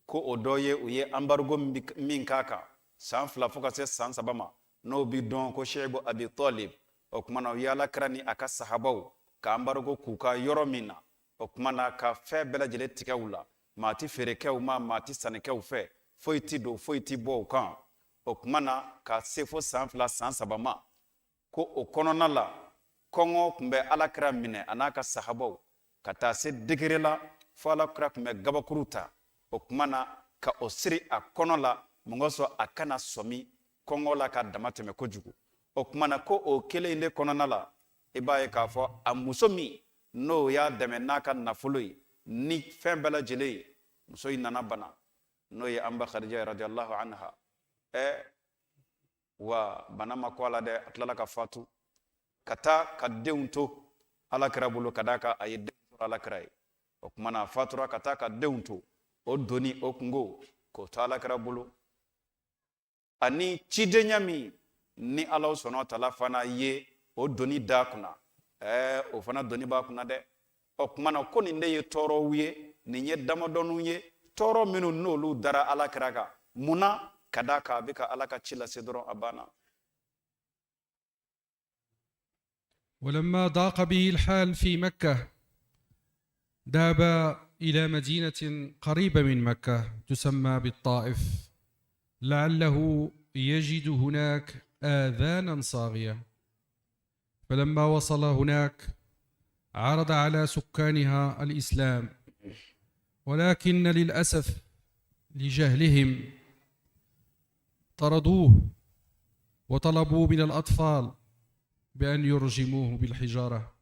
ko o dɔ ye u ye embargo min k'a kan san 2 fo ka se san 3 ma, n'o bi dɔn ko Shiibu Abi Talib. O tuma na u ye Alakira ni a ka sahabaw ka embargo k'u ka yɔrɔ min na, o tuma na ka fɛn bɛɛ lajɛlen tigɛ u la, maa ti feere kɛ u ma, maa ti sanni kɛ u fɛ, foyi ti don, foyi ti bɔ u kan. O tuma na ka se fo san 2, san 3 ma, ko o kɔnɔna la kɔngɔ tun bɛ Alakira minɛ a n'a ka sahabaw ka taa se degré la fo Alakira tun bɛ gabakuru ta, o tuma na ka o siri a kɔnɔ la, mun kosɔn? A kana sɔmi kɔngɔ la ka dama tɛmɛ kojugu. O tuma na ko o kelen in de kɔnɔna la, i b'a ye k'a fɔ a muso min n'o y'a dɛmɛ n'a ka nafolo ye ni fɛn bɛɛ lajɛlen ye, muso in nana bana, n'o ye an ba Khadija radiyallahu anha. Ɛ, wa bana ma ko a la dɛ, a tilala ka fatu ka taa ka denw to Alakira bolo, ka d'a kan a ye denw sɔrɔ Alakira ye. O tuma na a fatura ka taa ka denw to, o doni, o kungo k'o to Alakira bolo, ani cidenya min ni Ala sɔnna taala fana ye o doni d'a kunna. Ɛɛ, o fana doni b'a kunna dɛ. O tuma na ko nin de ye tɔɔrɔw ye, nin ye damadɔninw ye. Tɔɔrɔ minnu n'olu dara Ala kira kan, mun na? Ka d'a kan a bɛ ka Ala ka ci lase dɔrɔn, a banna. ولما ضاق به الحال في مكة ذهب إلى مدينة قريبة من مكة تسمى بالطائف، لعله يجد هناك آذانا صاغية. فلما وصل هناك عرض على سكانها الإسلام، ولكن للأسف لجهلهم طردوه وطلبوا من الأطفال بأن يرجموه بالحجارة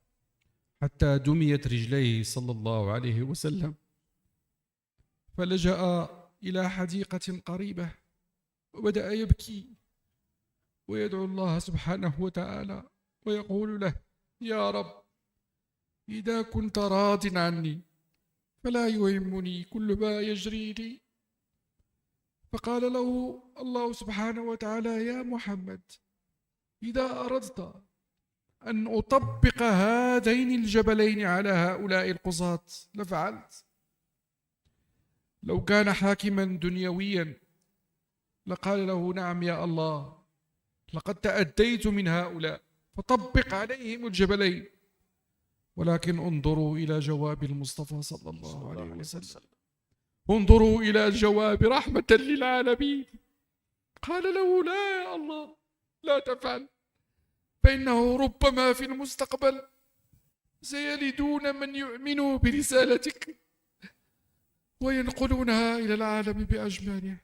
حتى دميت رجليه صلى الله عليه وسلم. فلجأ إلى حديقة قريبة وبدأ يبكي ويدعو الله سبحانه وتعالى ويقول له: يا رب، إذا كنت راض عني فلا يهمني كل ما يجري لي. فقال له الله سبحانه وتعالى: يا محمد، إذا أردت أن أطبق هذين الجبلين على هؤلاء القصاة لفعلت. لو كان حاكما دنيويا لقال له: نعم يا الله، لقد تأديت من هؤلاء فطبق عليهم الجبلين. ولكن انظروا إلى جواب المصطفى صلى الله عليه وسلم، انظروا إلى جواب رحمة للعالمين. قال له: لا يا الله، لا تفعل، فإنه ربما في المستقبل سيلدون من يؤمنوا برسالتك وينقلونها إلى العالم بأجمله.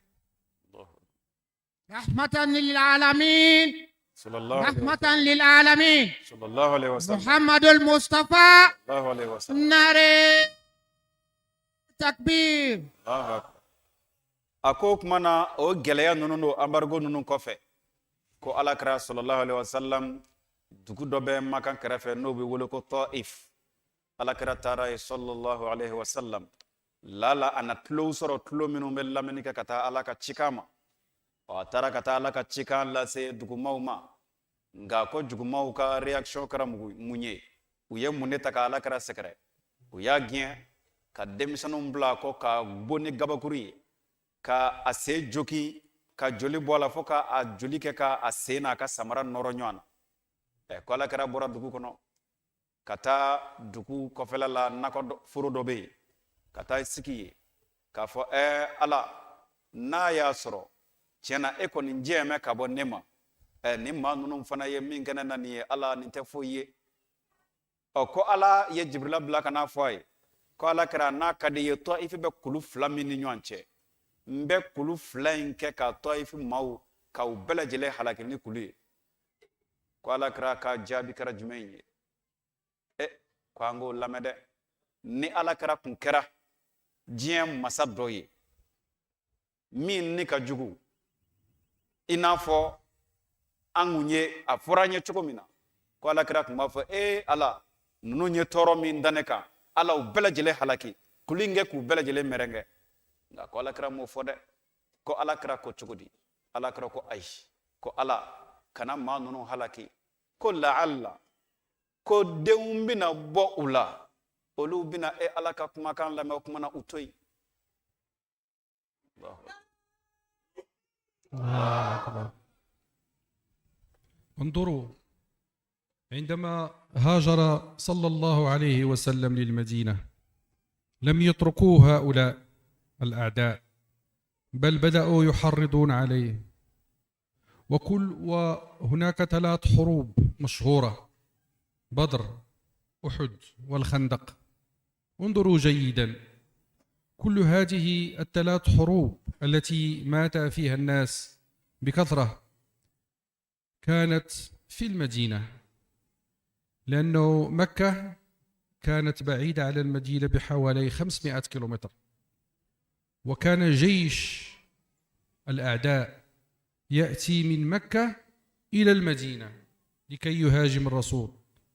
رحمة للعالمين، صلى الله عليه رحمة وسلم. للعالمين، صلى الله عليه وسلم. محمد المصطفى. الله عليه وسلم. نعرہ تکبیر. Allahu akbar. A ko o tuma na o gɛlɛya ninnu n'o embargo ninnu kɔfɛ, ko Ala kira sallallahu alaihi wasallam, dugu dɔ bɛ Makan kɛrɛfɛ n'o bɛ wele ko Taif. Ala kira taara yen sallallahu alaihi wasallam. Lala a na tulow sɔrɔ, tulo minnu bɛ lamɛnni kɛ ka taa Ala ka cikan ma. Ɔ, a taara ka taa Ala ka cikan lase dugumaw ma. Nka ko dugumaw ka réaction kɛra mun ye? U ye mun de ta ka Ala kira sɛgɛrɛ? U y'a gɛn ka denmisɛnninw bila a kɔ ka bon ni gabakuru ye, ka a sen joki, ka joli bɔ a la fo ka a joli kɛ ka a sen n'a ka samara nɔrɔ ɲɔgɔn na. Ɛ, ko Ala kira bɔra dugu kɔnɔ ka taa dugu kɔfɛla la, nakɔ foro dɔ bɛ yen, ka taa sigi yen k'a fɔ: ɛ Ala, n'a y'a sɔrɔ tiɲɛ na e kɔni jɛn bɛ ka bɔ ne ma, ɛ nin maa ninnu fana ye min kɛ ne na nin ye, Ala, nin tɛ foyi ye. Ɔ, ko Ala ye Jibirila bila ka n'a fɔ a ye ko Ala kɛra n'a ka di ye, Taif bɛ kulu fila min ni ɲɔgɔn cɛ, n bɛ kulu fila in kɛ ka Taif maaw k'u bɛɛ lajɛlen halaki ni kulu ye. Ko Ala kɛra ka jaabi kɛra jumɛn ye? Ɛ, ko an k'o lamɛn dɛ. Ni Ala kɛra kun kɛra diɲɛ masa dɔ ye min ni ka jugu, i n'a fɔ an kun ye a fɔra an ye cogo min na, ko Ala kɛra kun b'a fɔ: ee Ala, ninnu ye tɔɔrɔ min da ne kan, Ala, u bɛɛ lajɛlen halaki, kulu in kɛ k'u bɛɛ lajɛlen mɛrɛnkɛ. Nka ko Ala kɛra m'o fɔ dɛ. Ko Ala kɛra ko cogo di? Ala kɛra ko ayi, ko Ala kana maa ninnu halaki, ko laala ko denw bɛna bɔ u la, olu bɛna e Ala ka kumakan lamɛn, o kuma na u to yen. الله. انظروا، عندما هاجر صلى الله عليه وسلم للمدينة لم يتركوه هؤلاء الأعداء، بل بدأوا يحرضون عليه. وهناك 3 حروب مشهورة: بدر، أحد، والخندق. انظروا جيدا، كل هذه ال3 حروب التي مات فيها الناس بكثرة كانت في المدينة، لأنه مكة كانت بعيدة على المدينة بحوالي 500 كيلومتر، وكان جيش الأعداء يأتي من مكة إلى المدينة لكي يهاجم الرسول.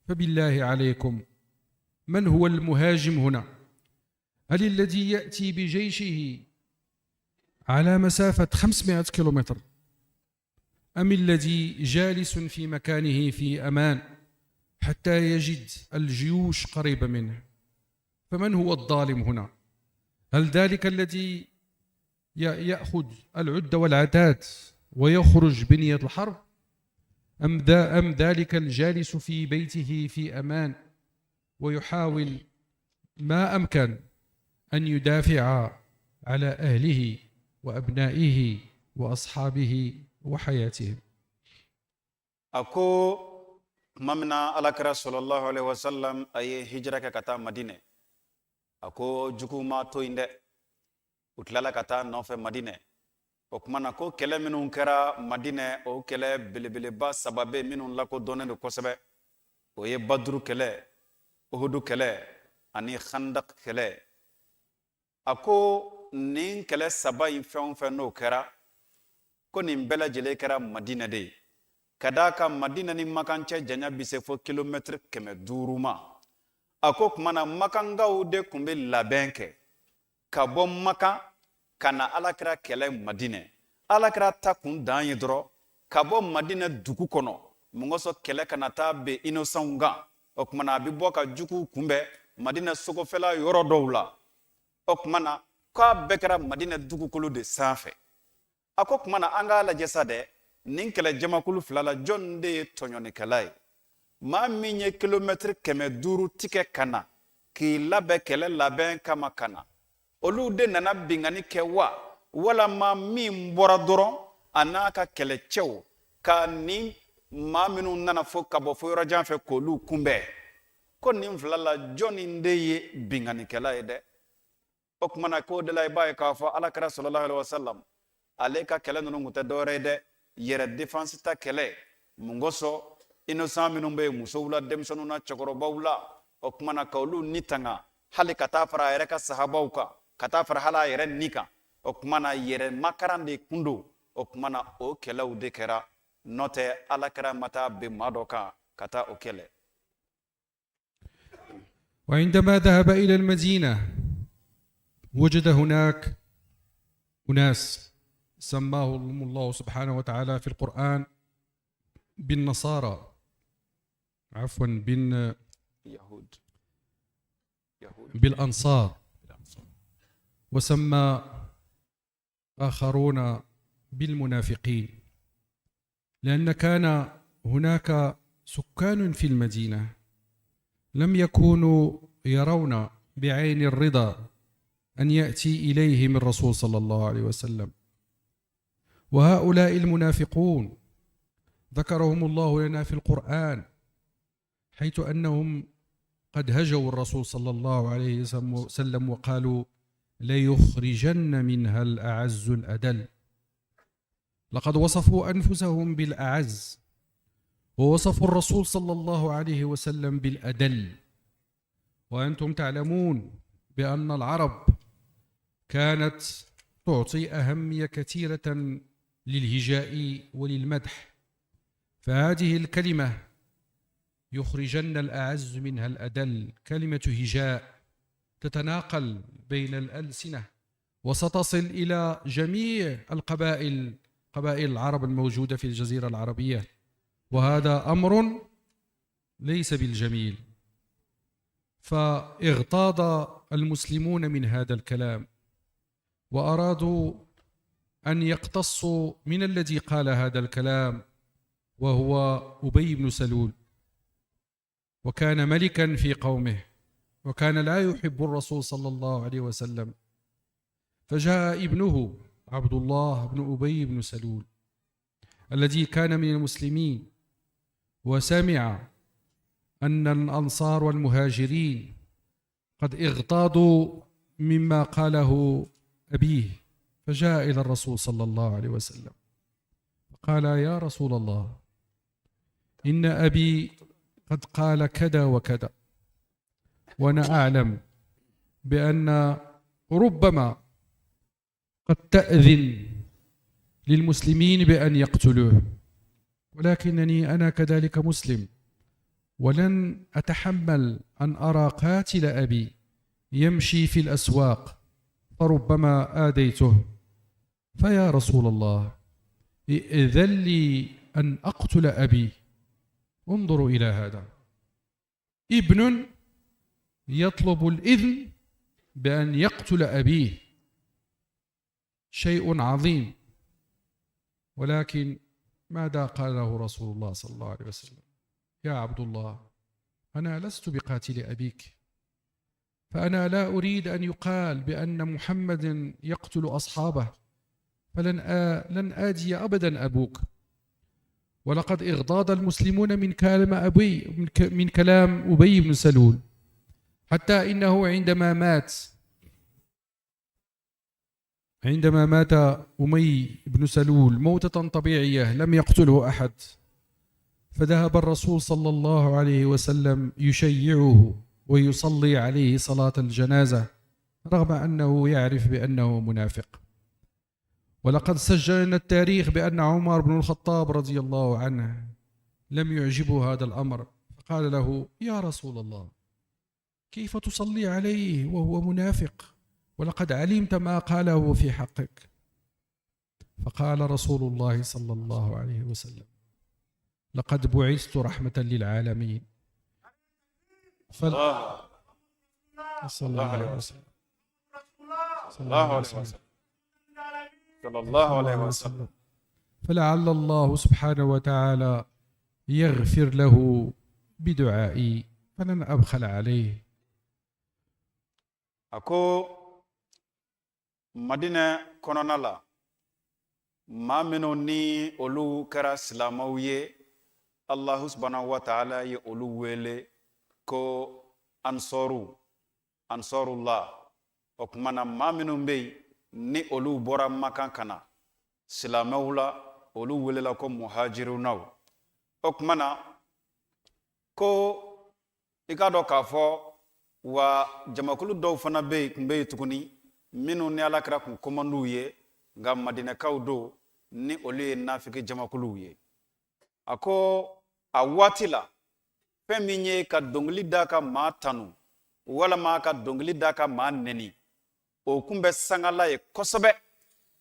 فبالله عليكم، من هو المهاجم هنا؟ هل الذي يأتي بجيشه على مسافة 500 كيلومتر، أم الذي جالس في مكانه في أمان حتى يجد الجيوش قريبة منه؟ فمن هو الظالم هنا؟ هل ذلك الذي يأخذ العدة والعتاد ويخرج بنية الحرب، أم ذلك الجالس في بيته في أمان ويحاول ما أمكن أن يدافع على أهله وأبنائه وأصحابه وحياتهم؟ A ko tuma min na Alakira sallallahu alaihi wasallam a ye hijira kɛ ka taa Madinɛ, a ko juguw ma to yen dɛ, u tilala ka taa nɔfɛ Madinɛ. O tuma na ko kɛlɛ minnu kɛra Madinɛ, o kɛlɛ belebeleba saba bɛ minnu lakodɔnnen don kosɛbɛ, o ye Baduru kɛlɛ, Uhudu kɛlɛ ani Khandak kɛlɛ. A ko nin kɛlɛ saba in fɛn o fɛn n'o kɛra, ko nin bɛɛ lajɛlen kɛra Madinɛ de ye, ka d'a kan Madinɛ ni Makan cɛ janya bɛ se fo kilomɛtiri 500 ma. A ko tuma na Makankaw de tun bɛ labɛn kɛ ka bɔ Makan ka na Alakira kɛlɛ Madinɛ. Alakira ta kun dan ye dɔrɔn ka bɔ Madinɛ dugu kɔnɔ, mun kosɔn kɛlɛ kana taa ben innocentw kan. O tuma na a bɛ bɔ ka juguw kunbɛn Madinɛ sokɔfɛla yɔrɔ dɔw la. O tuma na k'a bɛɛ kɛra Madinɛ dugukolo de sanfɛ. A ko tuma na an k'a lajɛ sa dɛ, nin kɛlɛ jamakulu fila la, jɔn de ye tɔɲɔnikɛla ye? Maa min ye kilomɛtiri 500 tigɛ ka na k'i labɛn kɛlɛ labɛn kama ka na, olu de nana binkanni kɛ wa, walama min bɔra dɔrɔn a n'a ka kɛlɛcɛw ka nin maa minnu nana fo ka bɔ fo yɔrɔ jan fɛ k'olu kunbɛn? Ko nin fila la, jɔnni de ye binkannikɛla ye dɛ? O tuma na k'o de la i b'a ye k'a fɔ Alakira sallallahu alaihi wasallam ale ka kɛlɛ ninnu tun tɛ dɔwɛrɛ ye dɛ, yɛrɛ défense ta kɛlɛ. Mun kosɔn innocent minnu bɛ yen, musow la, denmisɛnninw na, cɛkɔrɔbaw la, o tuma na ka olu ni tanga, hali ka taa fara a yɛrɛ ka sahabaw kan, ka taa fara hali a yɛrɛ ni kan. O tuma na yɛrɛ makaran de kun don. O tuma na o kɛlɛw de kɛra, n'o tɛ Alakira ma taa bin maa dɔ kan ka taa o kɛlɛ. وعندما ذهب إلى المدينة وجد هناك أناس سماهم الله سبحانه وتعالى في القرآن بالنصارى، عفوا يهود بالأنصار، وسمى آخرون بالمنافقين، لأن كان هناك سكان في المدينة لم يكونوا يرون بعين الرضا أن يأتي إليهم الرسول صلى الله عليه وسلم. وهؤلاء المنافقون ذكرهم الله لنا في القرآن، حيث أنهم قد هجوا الرسول صلى الله عليه وسلم وقالوا ليخرجن منها الأعز الأدل. لقد وصفوا أنفسهم بالأعز ووصفوا الرسول صلى الله عليه وسلم بالأدل. وأنتم تعلمون بأن العرب كانت تعطي أهمية كثيرة للهجاء وللمدح، فهذه الكلمة يخرجن الأعز منها الأدل كلمة هجاء تتناقل بين الألسنة وستصل إلى جميع القبائل، قبائل العرب الموجودة في الجزيرة العربية، وهذا أمر ليس بالجميل. فاغتاظ المسلمون من هذا الكلام وأرادوا أن يقتصوا من الذي قال هذا الكلام، وهو أبي بن سلول، وكان ملكا في قومه وكان لا يحب الرسول صلى الله عليه وسلم. فجاء ابنه عبد الله بن أبي بن سلول الذي كان من المسلمين، وسمع أن الأنصار والمهاجرين قد اغتاظوا مما قاله أبيه، فجاء إلى الرسول صلى الله عليه وسلم قال: يا رسول الله، إن أبي قد قال كذا وكذا، وأنا أعلم بأن ربما قد تأذن للمسلمين بأن يقتلوه، ولكنني أنا كذلك مسلم، ولن أتحمل أن أرى قاتل أبي يمشي في الأسواق فربما آذيته، فيا رسول الله ائذن لي أن أقتل أبي. انظروا إلى هذا، ابن يطلب الإذن بأن يقتل أبيه، شيء عظيم. ولكن ماذا قال له رسول الله صلى الله عليه وسلم؟ يا عبد الله، أنا لست بقاتل أبيك، فأنا لا أريد أن يقال بأن محمد يقتل أصحابه، فلن لن آدي أبدا أبوك. ولقد اغضاض المسلمون من كلام أبي بن سلول، حتى إنه عندما مات أمي بن سلول موتة طبيعية لم يقتله أحد، فذهب الرسول صلى الله عليه وسلم يشيعه ويصلي عليه صلاة الجنازة، رغم أنه يعرف بأنه منافق. ولقد سجلنا التاريخ بأن عمر بن الخطاب رضي الله عنه لم يعجبه هذا الأمر، فقال له: يا رسول الله، كيف تصلي عليه وهو منافق، ولقد علمت ما قاله في حقك؟ فقال رسول الله صلى الله عليه وسلم: لقد بعثت رحمة للعالمين. الله صلى الله عليه وسلم. صلى الله عليه وسلم. صلى الله عليه وسلم. فلعل الله سبحانه وتعالى يغفر له بدعائي، فلن أبخل عليه. A ko Madinɛ kɔnɔna la, maa minnu ni olu kɛra silamɛw ye, Allahu subhanahu wa ta'ala ye olu wele ko ansɔru, ansɔrullah. O tuma na, maa minnu bɛ yen ni olu bɔra Makan ka na silamɛw la, olu welela ko muhajirunaw. O tuma na, ko i k'a dɔn k'a fɔ wa jamakulu dɔw fana bɛ yen, tun bɛ yen tuguni, minnu ni Alakira kun komand'u ye, nka Madinɛkaw don, ni olu ye nafiki jamakuluw ye. A ko a waati la, fɛn min ye ka dɔnkili da ka maa tanu walama ka dɔnkili da ka maa nɛni, o kun bɛ sangala ye kosɛbɛ.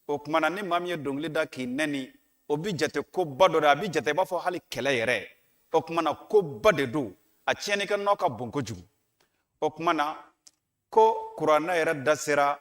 O tuma na, ni maa min ye dɔnkili da k'i nɛni, o bi jate koba dɔ de, a bi jate i b'a fɔ hali kɛlɛ yɛrɛ. O tuma na, koba de don, a tiɲɛnikɛ nɔ ka bon kojugu. O tuma na, ko Kuranɛ yɛrɛ da sera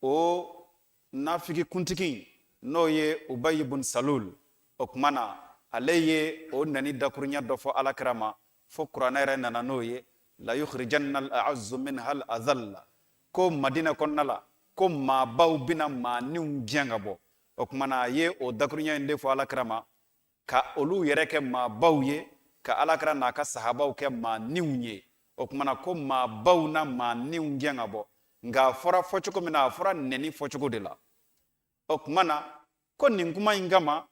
o nafiki kuntigi, n'o ye Ubayi bun Salul. O tuma na, ale ye o nɛni dakuruɲɛ dɔ fɔ Alakira ma, fo Kuranɛ yɛrɛ nana n'o ye: la yukhrijanna al-a'azzu minha al-adhalla. Ko Madina kɔnɔna la, ko maabaw bɛna maaninw gɛn ka bɔ. O tuma na, a ye o dakuruɲɛ in de fɔ Alakira ma, ka olu yɛrɛ kɛ maabaw ye, ka Alakira n'a ka sahabaw kɛ maaninw ye. O tuma na, ko maabaw na maaninw gɛn ka bɔ, nka a fɔra fɔcogo min na, a fɔra nɛni fɔcogo de la. O tuma na, ko nin kuma in kama,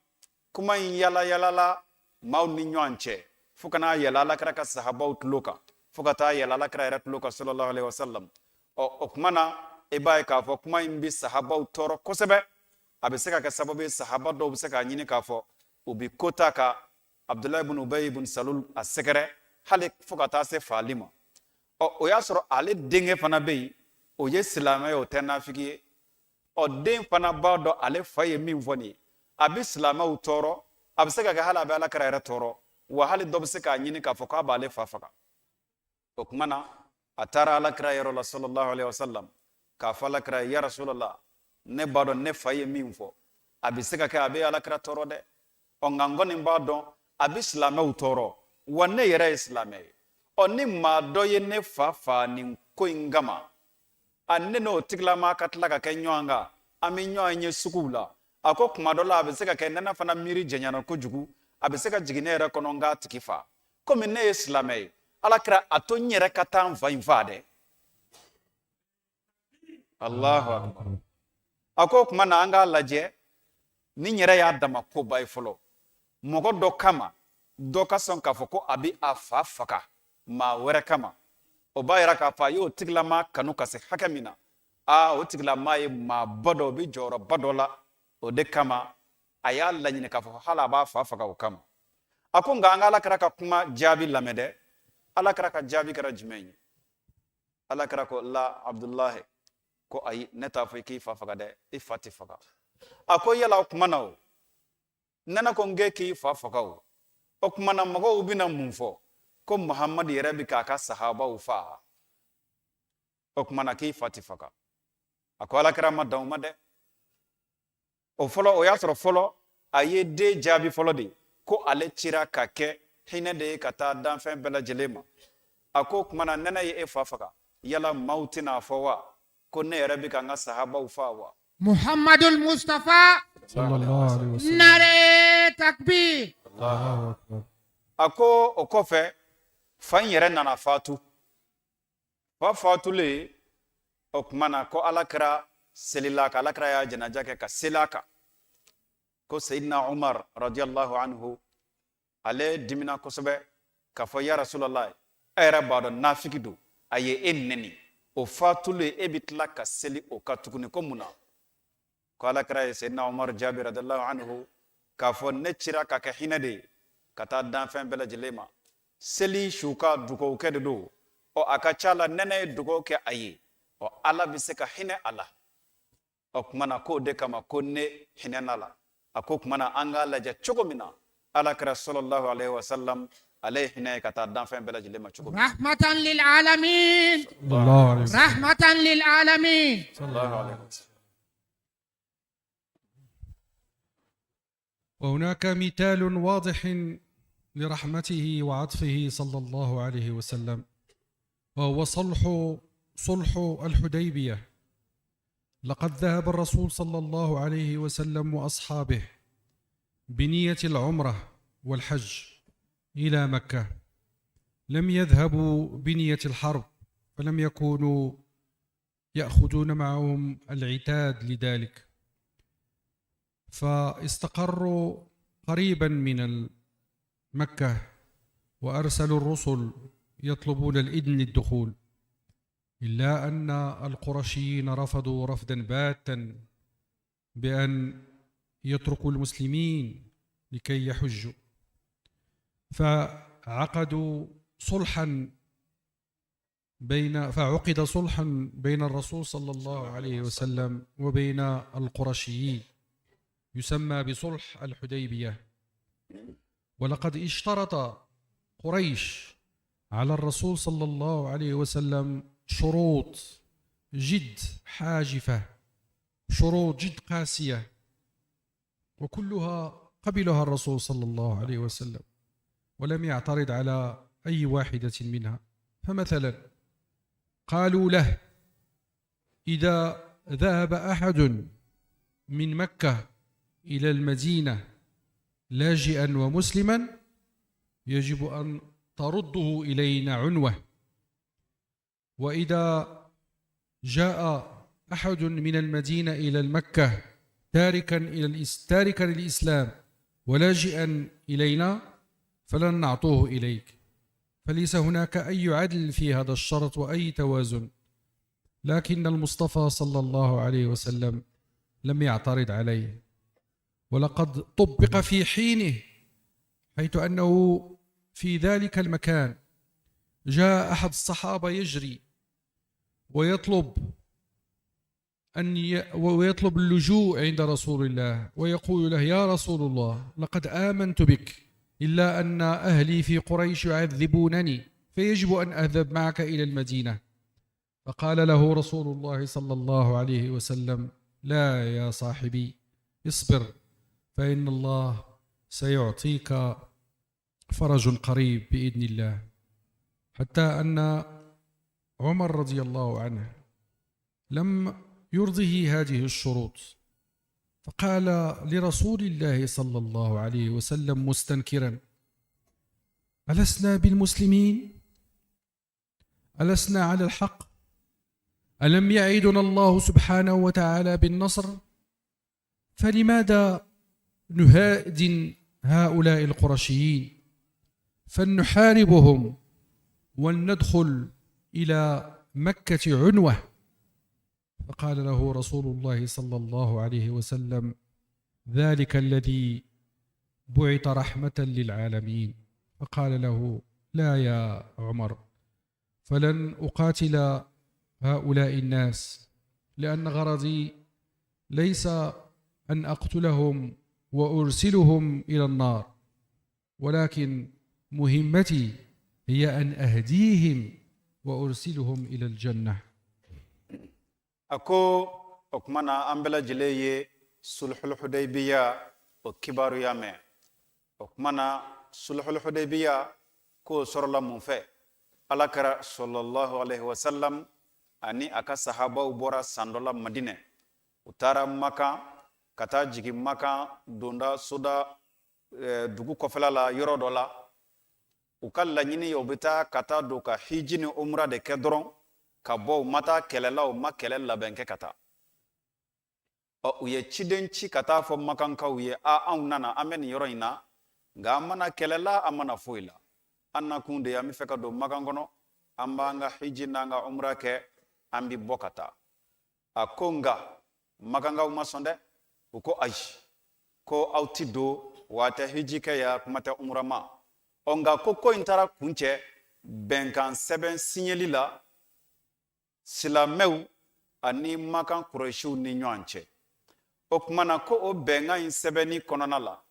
kuma in yala yalala maaw ni ɲɔgɔn cɛ, fo ka n'a yɛlɛ Alakira ka sahabaw tulo kan, fo ka taa yɛlɛ Alakira yɛrɛ tulo kan, sallallahu alaihi wasallam. Ɔ, o tuma na, i b'a ye k'a fɔ kuma in bɛ sahabaw tɔɔrɔ kosɛbɛ. A bɛ se ka kɛ sababu ye, sahaba dɔw bɛ se k'a ɲini k'a fɔ u bɛ ko ta ka Abdulayi ibn Ubayi ibn Salul a sɛgɛrɛ, hali fo ka taa se faali ma. Ɔ, o y'a sɔrɔ ale denkɛ fana bɛ yen, o ye silamɛ ye, o tɛ nafiki ye. Ɔ, den fana b'a dɔn ale fa ye min fɔ nin ye, a bɛ silamɛw tɔɔrɔ, a bɛ se ka kɛ hali a bɛ Alakira yɛrɛ tɔɔrɔ, wa hali dɔ bɛ se k'a ɲini k'a fɔ k'a b'ale fa faga. O tuma na, a taara Alakira yɔrɔ la, sallallahu alaihi wasallam, k'a fɔ Alakira ye: ya Rasulallah, ne b'a dɔn ne fa ye min fɔ, a bɛ se ka kɛ a bɛ Alakira tɔɔrɔ dɛ. Ɔ, nka n kɔni b'a dɔn a bɛ silamɛw tɔɔrɔ, wa ne yɛrɛ ye silamɛ ye. Ɔ, ni maa dɔ ye ne fa fa nin ko in kama, a ne n'o tigilama ka tila ka kɛ ɲɔgɔn kan, an bɛ ɲɔgɔn ye suguw la. A ko kuma dɔ la, a bɛ se ka kɛ nɛnɛ fana miiri jɛnyana kojugu, a bɛ se ka jigin ne yɛrɛ kɔnɔ n k'a tigi fa. Komi ne ye silamɛ ye, Alakira, a to n yɛrɛ ka taa n fa in fa dɛ. Allahu akbar. A ko o tuma na, an k'a lajɛ ni n yɛrɛ y'a dama koba ye fɔlɔ, mɔgɔ dɔ kama, dɔ ka sɔn k'a fɔ ko a bɛ a fa faga maa wɛrɛ kama, o b'a yira k'a fɔ a y'o tigilama kanu ka se hakɛ min na. Aa, o tigilama ye maaba dɔ, o bɛ jɔyɔrɔba dɔ la, o de kama a y'a laɲini k'a fɔ hali a b'a fa faga o kama. A ko nka an ka Alakira ka kuma jaabi lamɛn dɛ. Alakira ka jaabi kɛra jumɛn ye? Alakira ko: la, Abdulahi, ko ayi, ne t'a fɔ i k'i fa faga dɛ, i fa tɛ faga. A ko yala o kuma na, o nana ko n k'e k'i fa faga, o kuma na mɔgɔw bɛna mun fɔ? Ko Muhamadu yɛrɛ bɛ k'a ka sahabaw fa. O O tuma na k'i fa ti faga. A ko alakira ma dan o ma dɛ. O fɔlɔ, o y'a sɔrɔ fɔlɔ a ye den jaabi fɔlɔ de ko ale cira ka kɛ hinɛ de ye ka taa danfɛn bɛɛ lajɛlen ma. A ko o tuma na nɛnɛ ye e fa faga, yala maaw tɛna a fɔ wa ko ne yɛrɛ bɛ ka n ka sahabaw fa wa? Muhammadul Mustafa. Sallallahu alaihi wasallam. Nare takbir. Allahu akbar. A ko o kɔfɛ fa in yɛrɛ nana fatu. Fa fatulen, o tuma na ko alakira selila kan, alakira y'a janaja kɛ ka seli a kan. Ko Seyidina Umar radiyallahu anhu ale dimina kosɛbɛ k'a fɔ ya Rasulallah, e yɛrɛ b'a dɔn nafiki don, a ye e nɛni, o fatulen e bɛ tila ka seli o kan tuguni, ko mun na? Ko alakira ye Seyidina Umar jaabi radiyallahu anhu k'a fɔ ne cira ka kɛ hinɛ de ye ka taa danfɛn bɛɛ lajɛlen ma. Seli su ka dugawu kɛ de don. Ɔ a ka ca la nɛnɛ ye dugawu kɛ a ye, ɔ Ala bɛ se ka hinɛ a la. O tuma na k'o de kama ko ne hinɛna la. A ko tuma na an k'a lajɛ cogo min na alakira sallallahu alaihi wasallam ale ye hinɛ ye ka taa danfɛn bɛɛ lajɛlen ma cogo min. Rahmatan lil alamin. Sallallahu alaihi wasallam. Rahmatan lil alamin. Sallallahu alaihi wasallam. وهناك مثال واضح لرحمته وعطفه صلى الله عليه وسلم، وهو صلح الحديبية. لقد ذهب الرسول صلى الله عليه وسلم وأصحابه بنية العمرة والحج إلى مكة، لم يذهبوا بنية الحرب، فلم يكونوا يأخذون معهم العتاد لذلك، فاستقروا قريبا من مكة وأرسلوا الرسل يطلبون الإذن للدخول، إلا أن القرشيين رفضوا رفضا باتا بأن يتركوا المسلمين لكي يحجوا، فعقدوا صلحا فعقد صلحا بين الرسول صلى الله عليه وسلم وبين القرشيين يسمى بصلح الحديبية. ولقد اشترط قريش على الرسول صلى الله عليه وسلم شروط جد حاجفة، شروط جد قاسية، وكلها قبلها الرسول صلى الله عليه وسلم ولم يعترض على أي واحدة منها. فمثلا قالوا له: إذا ذهب أحد من مكة إلى المدينة لاجئا ومسلما يجب أن ترده إلينا عنوة، وإذا جاء أحد من المدينة إلى المكة تاركا للإسلام ولاجئا إلينا فلن نعطوه إليك. فليس هناك أي عدل في هذا الشرط وأي توازن، لكن المصطفى صلى الله عليه وسلم لم يعترض عليه، ولقد طبق في حينه، حيث أنه في ذلك المكان جاء أحد الصحابة يجري ويطلب اللجوء عند رسول الله ويقول له: يا رسول الله، لقد آمنت بك، إلا أن أهلي في قريش يعذبونني، فيجب أن أذهب معك إلى المدينة. فقال له رسول الله صلى الله عليه وسلم: لا يا صاحبي، اصبر، فإن الله سيعطيك فرج قريب بإذن الله. حتى أن عمر رضي الله عنه لم يرضه هذه الشروط، فقال لرسول الله صلى الله عليه وسلم مستنكرا: ألسنا بالمسلمين؟ ألسنا على الحق؟ ألم يعدنا الله سبحانه وتعالى بالنصر؟ فلماذا نهادن هؤلاء القرشيين؟ فلنحاربهم ولندخل إلى مكة عنوة. فقال له رسول الله صلى الله عليه وسلم: ذلك الذي بعث رحمة للعالمين. فقال له: لا يا عمر، فلن أقاتل هؤلاء الناس، لأن غرضي ليس أن أقتلهم وأرسلهم إلى النار، ولكن مهمتي هي أن أهديهم وأرسلهم إلى الجنة. A ko o tuma na an bɛɛ lajɛlen ye sulhul hudaybiya o kibaruya mɛn. O tuma na sulhul hudaybiya k'o sɔrɔla mun fɛ? Ala kira sallallahu alaihi wasallam ani a ka sahabaw bɔra san dɔ la Madinɛ, u taara Makan ka taa jigin Makan donda soda dugu kɔfɛla la yɔrɔ dɔ la. U ka laɲini ye u bɛ taa ka taa don ka hiji ni umra de kɛ dɔrɔn ka bɔ, u ma taa kɛlɛ la, u ma kɛlɛ labɛn kɛ ka taa. Ɔ, u ye ciden ci ka taa fɔ makankaw ye, a anw nana, an bɛ nin yɔrɔ in na, nka an ma na kɛlɛ la, an ma na foyi la, an nakun de ye an bɛ fɛ ka don makan kɔnɔ, an b'an ka hiji n'an ka umra kɛ, an bɛ bɔ ka taa. A ko nka makankaw ma sɔn dɛ, u ko ayi, ko aw ti don wa a tɛ hiji kɛ yan, kuma tɛ umra ma. Ɔ, nka ko in taara kuncɛ bɛnkan sɛbɛn siɲɛli la silamɛw ani makan kurɛsiw ni ɲɔgɔn cɛ. O tuma na ko o bɛnkan in sɛbɛnni kɔnɔna la,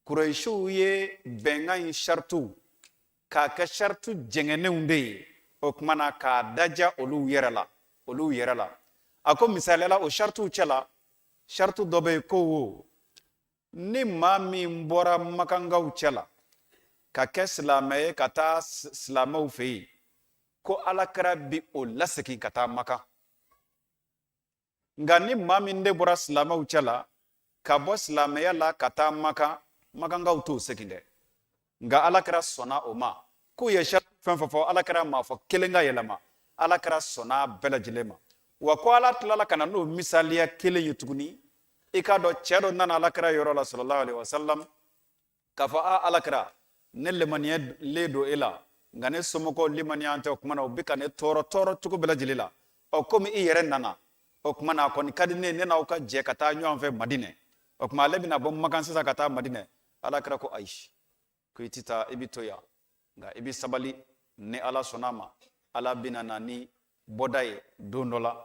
kurɛsiw ye bɛnkan in saritiw k'a kɛ sariti jɛngɛnnenw de ye, o tuma na k'a daja olu yɛrɛ la, olu yɛrɛ la. A ko misaliya la, o saritiw cɛ la, sariti dɔ bɛ yen ko wo ni maa min bɔra makankaw cɛ la ka kɛ silamɛ ye ka taa silamɛw fɛ yen, ko ala kira bi o lasegin ka taa makan. Nka ni maa min de bɔra silamɛw cɛ la ka bɔ silamɛya la ka taa makan, makankaw t'o segin dɛ. Nka ala kira sɔnna o ma. K'u ye sariti fɛn fɛn fɔ, ala kira m'a fɔ kelen ka yɛlɛma, ala kira sɔnna a bɛɛ lajɛlen ma. Wa ko ala tilala ka na n'o misaliya kelen ye tuguni. I k'a dɔn cɛ dɔ nana ala kira yɔrɔ la sallallahu alaihi wasallam k'a fɔ, a ala kira, ne limaniyalen don e la, nka ne somɔgɔw limaniya tɛ, o tuma na u bɛ ka ne tɔɔrɔ tɔɔrɔ cogo bɛɛ lajɛlen la. Ɔ, komi i yɛrɛ nana, o tuma na a kɔni ka di ne ye ne n'aw ka jɛ ka taa ɲɔgɔn fɛ Madinɛ. O tuma ale bɛna bɔ Makan sisan ka taa Madinɛ. Ala kira ko ayi, ko i tɛ taa, i bɛ to yan, nka i bɛ sabali, ni ala sɔnna a ma, ala bɛna na ni bɔda ye don dɔ la.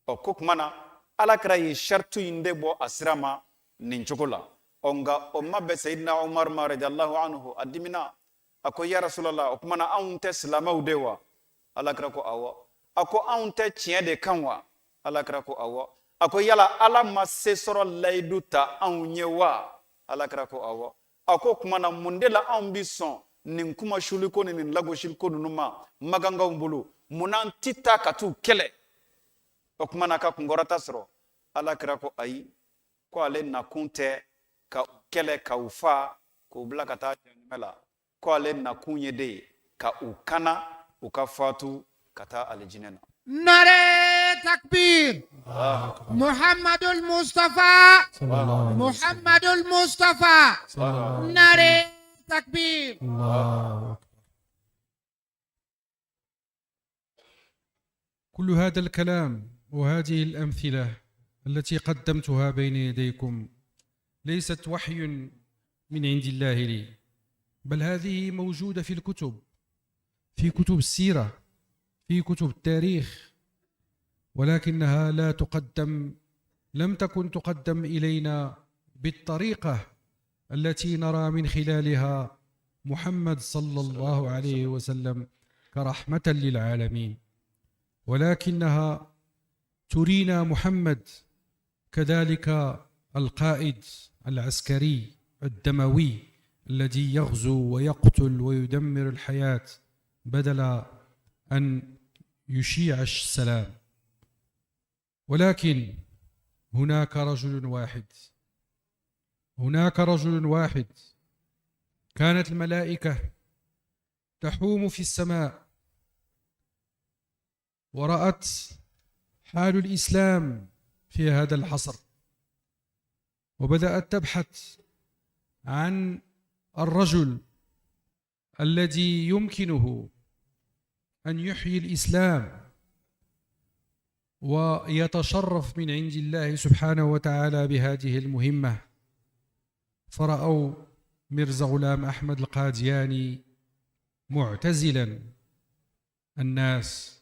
Ɔ, ko tuma na ala kira ye sariti in de bɔ a sira ma nin cogo la. Ɔ, nka o ma bɛn Seyidina Umaru ma radiyallahu anhu, a dimina, a ko ya Rasulallah, o tuma na anw tɛ silamɛw de wa? Ala kira ko awɔ. A ko anw tɛ tiɲɛ de kan wa? Ala kira ko awɔ. A ko yala ala ma se sɔrɔ layidu ta anw ye wa? Ala kira ko awɔ. A ko tuma na mun de la anw bi sɔn nin kuma suliko ni nin lagosiliko ninnu ma makankaw bolo? Mun na an ti taa ka t'u kɛlɛ? O tuma na ka kunkɔrɔta sɔrɔ. Ala kira ko ayi, ko ale nakun tɛ ka u kɛlɛ ka u fa k'u bila ka taa jahanama la, ko ale nakun ye de ye ka u kana u ka fatu ka taa alijinɛ na. Nare takbir. Muhammadul Mustafa. Muhammadul Mustafa. Nare takbir. كل هذا الكلام وهذه الأمثلة التي قدمتها بين يديكم ليست وحي من عند الله لي، بل هذه موجودة في الكتب، في كتب السيرة، في كتب التاريخ، ولكنها لا تقدم، لم تكن تقدم إلينا بالطريقة التي نرى من خلالها محمد صلى الله عليه وسلم كرحمة للعالمين، ولكنها ترينا محمد كذلك القائد العسكري الدموي الذي يغزو ويقتل ويدمر الحياة بدل أن يشيع السلام. ولكن هناك رجل واحد، هناك رجل واحد كانت الملائكة تحوم في السماء ورأت حال الإسلام في هذا الحصر، وبدأت تبحث عن الرجل الذي يمكنه أن يحيي الإسلام ويتشرف من عند الله سبحانه وتعالى بهذه المهمة. فرأوا ميرزا غلام أحمد القادياني معتزلا الناس،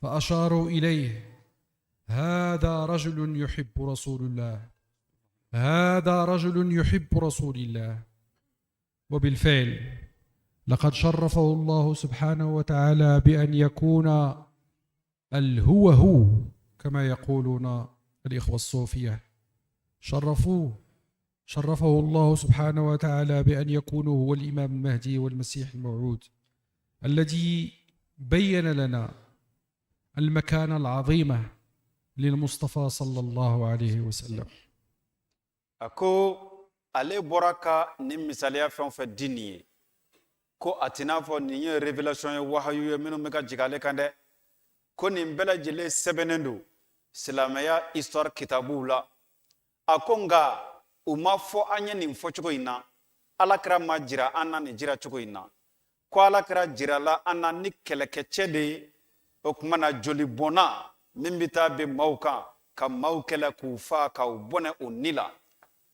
فأشاروا إليه: هذا رجل يحب رسول الله، هذا رجل يحب رسول الله. وبالفعل لقد شرفه الله سبحانه وتعالى بأن يكون الهو هو كما يقولون الإخوة الصوفية. شرفوه، شرفه الله سبحانه وتعالى بأن يكون هو الإمام المهدي والمسيح الموعود الذي بين لنا المكانة العظيمة للمصطفى صلى الله عليه وسلم. A ko ale bɔra ka nin misaliya fɛn o fɛn di nin ye, ko a t'i n'a fɔ nin ye révélation ye, wahayu ye minnu bɛ ka jigin ale kan dɛ. Ko nin bɛɛ lajɛlen sɛbɛnnen don silamɛya histoire kitabuw la. A ko nka u ma fɔ an ye nin fɔcogo in na, Alakira ma jira an na nin jira cogo in na. Ko Alakira jirala an na ni kɛlɛkɛcɛ de ye, o tuma na joli bɔnna min bɛ taa bin maaw kan ka maaw kɛlɛ k'u faa k'u bɔnɛ u ni la.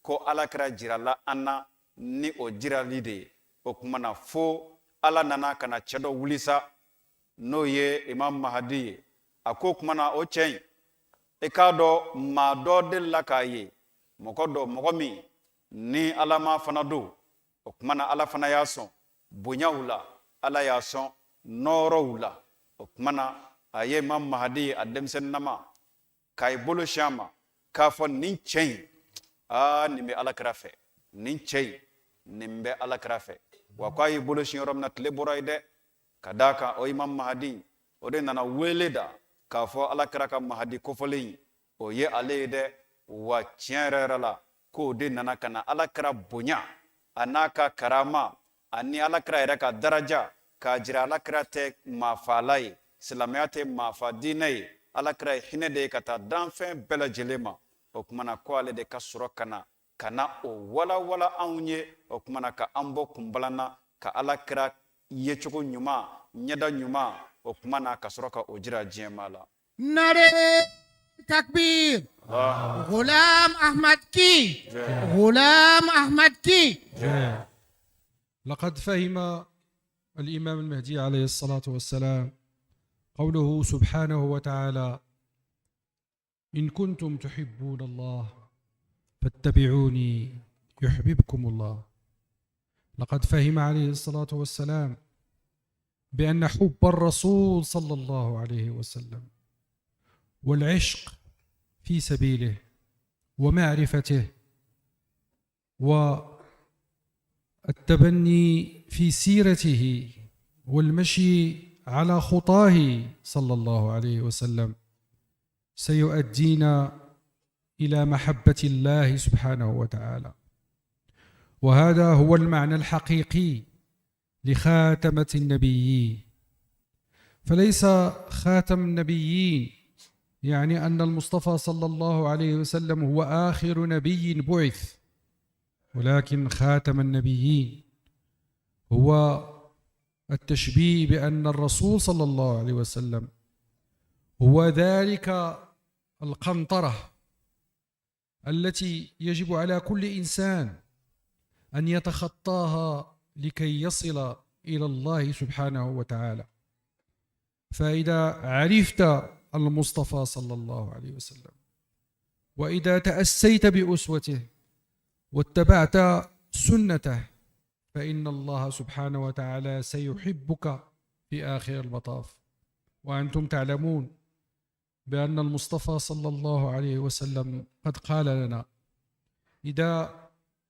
Ko Alakira jirala an na ni o jirali de ye. O tuma na fo Ala nana ka na cɛ dɔ wuli sa, n'o ye Imam Mahadi ye. A ko o tuma na o cɛ in, i k'a dɔn maa dɔ delila k'a ye, mɔgɔ dɔ, mɔgɔ min ni Alama fana don. O tuma na Ala fana y'a sɔn bonyaw la, Ala y'a sɔn nɔɔrɔw la. O tuma na a ye Imam Mahadi ye a denmisɛnninnama, k'a bolo sin a ma k'a fɔ nin cɛ in, aa, nin bɛ Alakira fɛ, nin cɛ in, nin bɛ Alakira fɛ. Wa k'a y'i bolo sin yɔrɔ min na, tile bɔra yen dɛ. Ka d'a kan o Imam Mahadi, o de nana wele da k'a fɔ Alakira ka Mahadi kofɔlen in, o ye ale ye dɛ. Wa tiɲɛ yɛrɛ yɛrɛ la, k'o de nana ka na Alakira bonya a n'a ka karama ani Alakira yɛrɛ ka daraja, k'a jira Alakira tɛ maafaala ye, silamɛya tɛ maafa diinɛ ye, Alakira ye hinɛ de ye ka taa danfɛn bɛɛ lajɛlen ma. O tuma na ko ale de ka sɔrɔ ka na o walawala anw ye, o tuma na ka an bɔ kunbalan na, ka Alakira yecogo ɲuman, ɲɛda ɲuman, o tuma na ka sɔrɔ ka o jira diɲɛmaa la. नारे तकबीर! गुलाम अहमद की! गुलाम अहमद की! لقد فهم الإمام المهدي عليه الصلاة والسلام قوله سبحانه وتعالى: إن كنتم تحبون الله فاتبعوني يحببكم الله. لقد فهم عليه الصلاة والسلام بأن حب الرسول صلى الله عليه وسلم والعشق في سبيله ومعرفته والتبني في سيرته والمشي على خطاه صلى الله عليه وسلم سيؤدينا الى محبه الله سبحانه وتعالى. وهذا هو المعنى الحقيقي لخاتمه النبيين. فليس خاتم النبيين يعني ان المصطفى صلى الله عليه وسلم هو اخر نبي بعث، ولكن خاتم النبيين هو التشبيه بان الرسول صلى الله عليه وسلم هو ذلك القنطره التي يجب على كل انسان ان يتخطاها لكي يصل الى الله سبحانه وتعالى. فاذا عرفت المصطفى صلى الله عليه وسلم، واذا تاسيت باسوته واتبعت سنته، فان الله سبحانه وتعالى سيحبك في اخر المطاف. وانتم تعلمون بان المصطفى صلى الله عليه وسلم قد قال لنا: اذا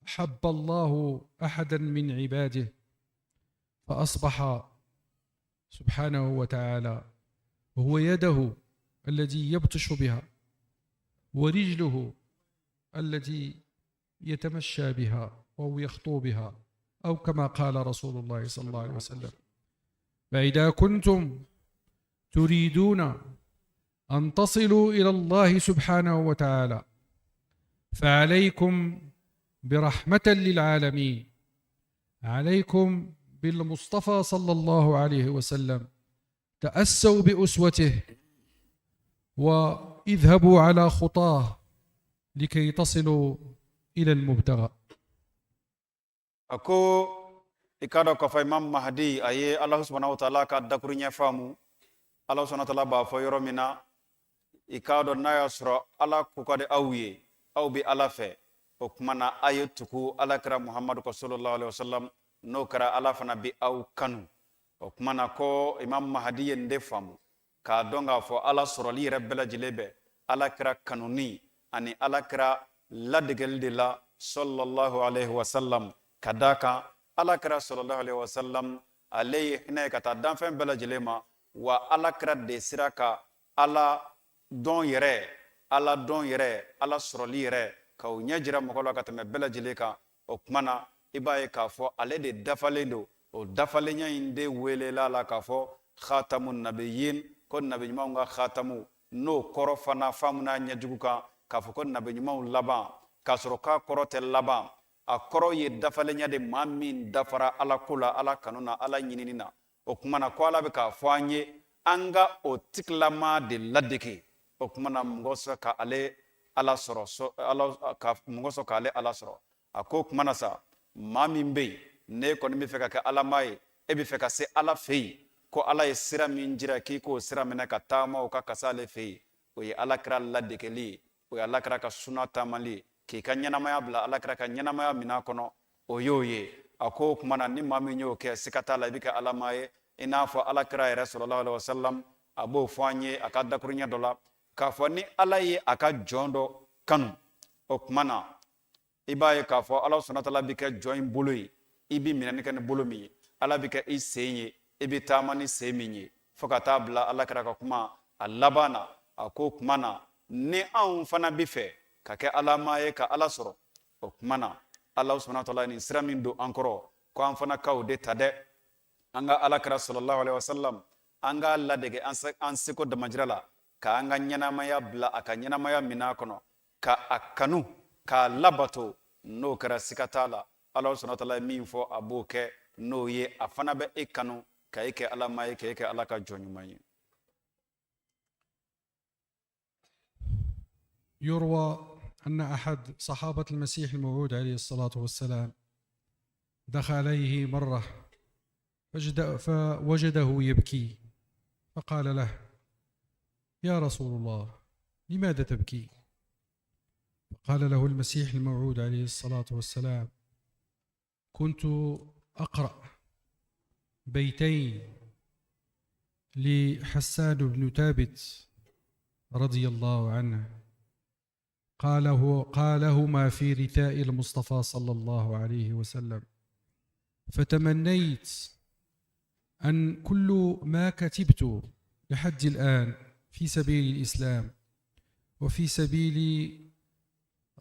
احب الله احدا من عباده فاصبح سبحانه وتعالى هو يده التي يبطش بها ورجله التي يتمشى بها أو يخطو بها، أو كما قال رسول الله صلى الله عليه وسلم. فإذا كنتم تريدون أن تصلوا إلى الله سبحانه وتعالى فعليكم برحمة للعالمين، عليكم بالمصطفى صلى الله عليه وسلم، تأسوا بأسوته واذهبوا على خطاه لكي تصلوا إلى المبتغى. A ko i k'a dɔn k'a fɔ Imam Mahadi a ye Alahu subahanahu wa taala ka dakuruɲɛ faamu. Alahu subahanahu wa taala b'a fɔ yɔrɔ min na, i k'a dɔn n'a y'a sɔrɔ Ala ko ka di aw ye, aw bɛ Ala fɛ, o tuma na a ye tugu Ala kira Muhamadu kɔ sallallahu alaihi wasallam, n'o kɛra Ala fana bɛ aw kanu. O tuma na ko Imam Mahadi ye nin de faamu k'a dɔn k'a fɔ Ala sɔrɔli yɛrɛ bɛɛ lajɛlen bɛ Ala kira kanuni ani Ala kira ladegeli de la sallallahu alaihi wasallam. Ka d'a kan Ala kira sallallahu alaihi wasallam ale ye hinɛ ye ka taa danfɛn bɛɛ lajɛlen ma, wa Ala kira de sera ka Ala dɔn yɛrɛ, Ala dɔn yɛrɛ, Ala sɔrɔli yɛrɛ, ka o ɲɛ jira mɔgɔ la ka tɛmɛ bɛɛ lajɛlen kan. O tuma na i b'a ye k'a fɔ ale de dafalen don. O dafalenya in de welela la k'a fɔ khatamu nabiyin, ko nabi ɲumanw ka khatamu, n'o kɔrɔ fana faamuna ɲɛjugu kan k'a fɔ ko nabi ɲumanw laban, k'a sɔrɔ k'a kɔrɔ tɛ laban. A kɔrɔ ye dafalenya de, maa min dafara Ala ko la, Ala kanu na, Ala ɲinini na. O tuma na ko Ala bɛ k'a fɔ an ye an ka o tigilama de ladege. O tuma na mɔgɔ sɔn ka ale Ala sɔrɔ, ala ka mɔgɔ sɔn k'ale Ala sɔrɔ. A ko o tuma na sa, maa min bɛ yen n'e kɔni bɛ fɛ ka kɛ Alama ye, e bɛ fɛ ka se Ala fɛ yen, ko Ala ye sira min jira k'i k'o sira minɛ ka taama o kan ka se ale fɛ yen, o ye Ala kira ladegeli ye, o ye Ala kira ka suna taamali ye, k'i ka ɲɛnamaya bila Ala kira ka ɲɛnamaya minɛn kɔnɔ, o y'o ye. A ko o tuma na ni maa min y'o kɛ, siga t'a la i bɛ kɛ Alama ye. I n'a fɔ Ala kira yɛrɛ sallallahu alaihi wasallam a b'o fɔ an ye a ka dakuruɲɛ dɔ la k'a fɔ ni Ala ye a ka jɔn dɔ kanu, o tuma na i b'a ye k'a fɔ Ala subhanahu wa ta'ala bɛ kɛ jɔn in bolo ye, i bɛ minɛni kɛ ni bolo min ye, Ala bɛ kɛ i sen ye, i bɛ taama ni sen min ye, fo ka taa bila Ala kira ka kuma a laban na. A ko o tuma na ni anw fana bɛ fɛ ka kɛ Alama ye ka Ala sɔrɔ, o tuma na Ala subhanahu wa ta'ala ye nin sira min don an kɔrɔ, ko an fana ka o de ta dɛ. An ka Ala kira sallallahu alaihi wasallam, an k'a ladege an seko damajira la, k'an ka ɲɛnamaya bila a ka ɲɛnamaya minɛn kɔnɔ, ka a kanu, k'a labato. N'o kɛra, siga t'a la, Ala subhanahu wa ta'ala ye min fɔ a b'o kɛ, n'o ye a fana bɛ e kanu ka e kɛ Alama ye, ka e kɛ Ala ka jɔn ɲuman ye. يروى أن أحد صحابة المسيح الموعود عليه الصلاة والسلام دخل عليه مرة فوجده يبكي، فقال له: يا رسول الله، لماذا تبكي؟ قال له المسيح الموعود عليه الصلاة والسلام: كنت أقرأ بيتين لحسان بن ثابت رضي الله عنه، قالهما في رثاء المصطفى صلى الله عليه وسلم، فتمنيت أن كل ما كتبت لحد الآن في سبيل الإسلام وفي سبيل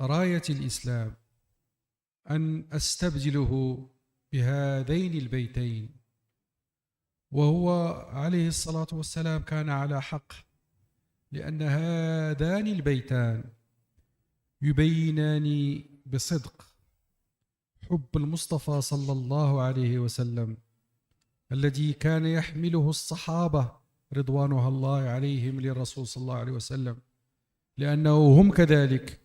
راية الإسلام أن أستبدله بهذين البيتين. وهو عليه الصلاة والسلام كان على حق، لأن هذان البيتان يبينان بصدق حب المصطفى صلى الله عليه وسلم الذي كان يحمله الصحابة رضوان الله عليهم للرسول صلى الله عليه وسلم، لأنه هم كذلك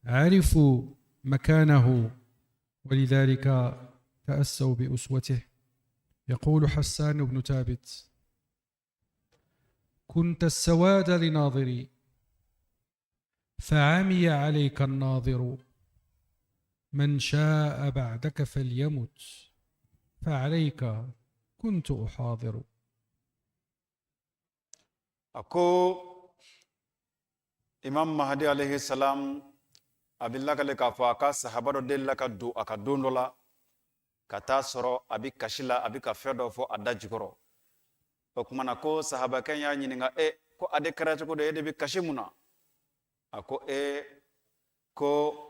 عرفوا مكانه ولذلك تأسوا بأسوته. يقول حسان بن ثابت: كنت السواد لناظري فعمي عليك الناظر، من شاء بعدك فليمت فعليك كنت أحاضر. A ko Imam Mahdi alayhi salam a bɛ lakale k'a fɔ a ka sahaba dɔ delila ka don a ka don dɔ la ka taa sɔrɔ a bɛ kasi la, a bɛ ka fɛn dɔ fɔ a da jukɔrɔ. O tuma na ko sahabakɛ y'a ɲininka: e ko a de kɛra cogo di, e de bɛ kasi mun na? A ko e ko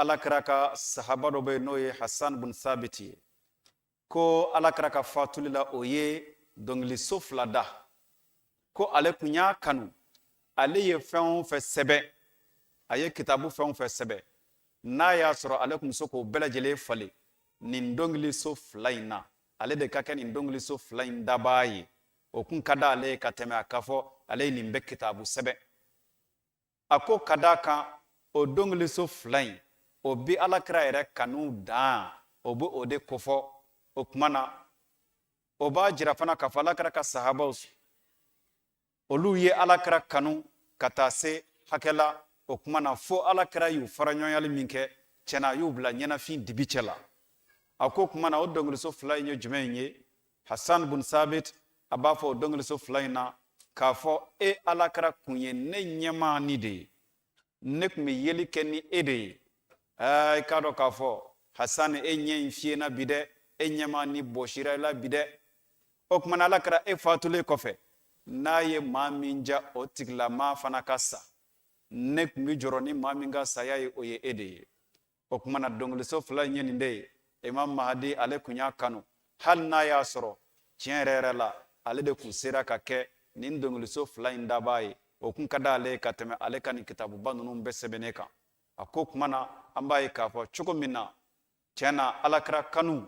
Ala kira ka sahaba dɔ bɛ yen, n'o ye Hassan bin Sabit ye, ko Ala kira ka fatuli la, o ye dɔnkiliso fila da, ko ale kun y'a kanu, ale ye fɛn o fɛn sɛbɛn, a ye kitabu fɛn o fɛn sɛbɛn, n'a y'a sɔrɔ ale kun bɛ se k'o bɛɛ lajɛlen falen nin dɔnkiliso fila in na, ale de ka kɛ nin dɔnkiliso fila in dabaa ye, o kun ka d'ale ye ka tɛmɛ a ka fɔ ale ye nin bɛɛ kitabu sɛbɛn. A ko ka d'a kan o dɔnkiliso fila in, o bi Ala kira yɛrɛ kanu dan, o bɛ o de kofɔ. O tuma na o b'a jira fana k'a fɔ Ala kira ka sahabaw, olu ye Ala kira kanu ka taa se hakɛ la. O tuma na fo Ala kira y'u fara ɲɔgɔnyali min kɛ, tiɲɛna a y'u bila ɲɛnafin dibi cɛ la. A ko tuma na o dɔnkiliso fila in ye jumɛn ye? Hassan bin Sabit a b'a fɔ o dɔnkiliso fila in na K'a fɔ e Alakira kun ye ne ɲɛmaa ni de ye, ne tun bɛ yeli kɛ ni e de ye. Aa, i k'a dɔn k'a fɔ Hasan, e ɲɛ in fiyena bi dɛ, e ɲɛmaa ni bɔsira i la bi dɛ. O tuma na Alakira e fatulen kɔfɛ, n'a ye maa min ja, o tigilamaa fana ka sa. Ne tun bɛ jɔrɔ ni maa min ka saya ye, o ye e de ye. O tuma na dɔnkiliso fila in ye nin de ye. Imam Mahadi ale kun y'a kanu, hali n'a y'a sɔrɔ tiɲɛ yɛrɛ yɛrɛ la ale de kun sera ka kɛ nin dɔnkiliso fila in dabaa ye. O kun ka d'ale ye ka tɛmɛ ale ka nin kitabuba ninnu bɛɛ sɛbɛnnen kan. A ko tuma na an b'a ye k'a fɔ cogo min na, tiɲɛ na, Alakira kanu,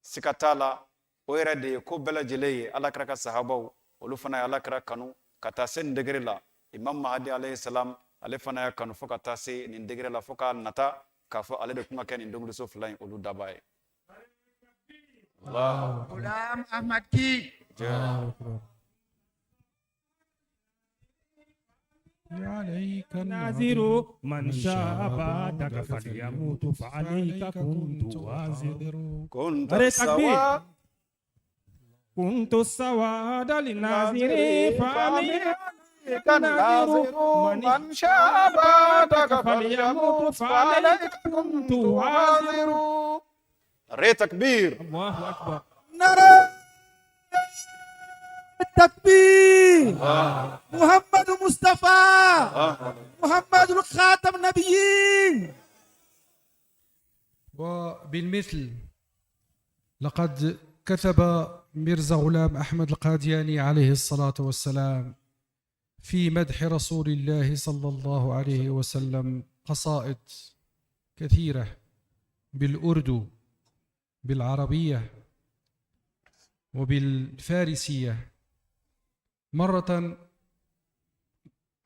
siga t'a la, o yɛrɛ de ye ko bɛɛ lajɛlen ye. Alakira ka sahabaw, olu fana ye Alakira kanu ka taa se nin degré la. Imam Mahadi alayhi salam, ale fana y'a kanu fo ka taa se nin degré la, fo k'a nata k'a fɔ ale de kun ka kɛ nin dɔnkiliso fila in olu dabaa ye. Ghulam Ahmad ki. عليك ناذر من شاء بعدك فليموت فعليك كنت وازر. كنت أري تكبير. السواد كنت السواد للناظر فعليك الناظر من شاء بعدك فليموت فعليك كنت وازر. ري تكبير. الله أكبر. نرى التكبير. محمد مصطفى، محمد الخاتم النبيين. وبالمثل لقد كتب ميرزا غلام أحمد القادياني عليه الصلاة والسلام في مدح رسول الله صلى الله عليه وسلم قصائد كثيرة بالأردو، بالعربية، وبالفارسية. مرة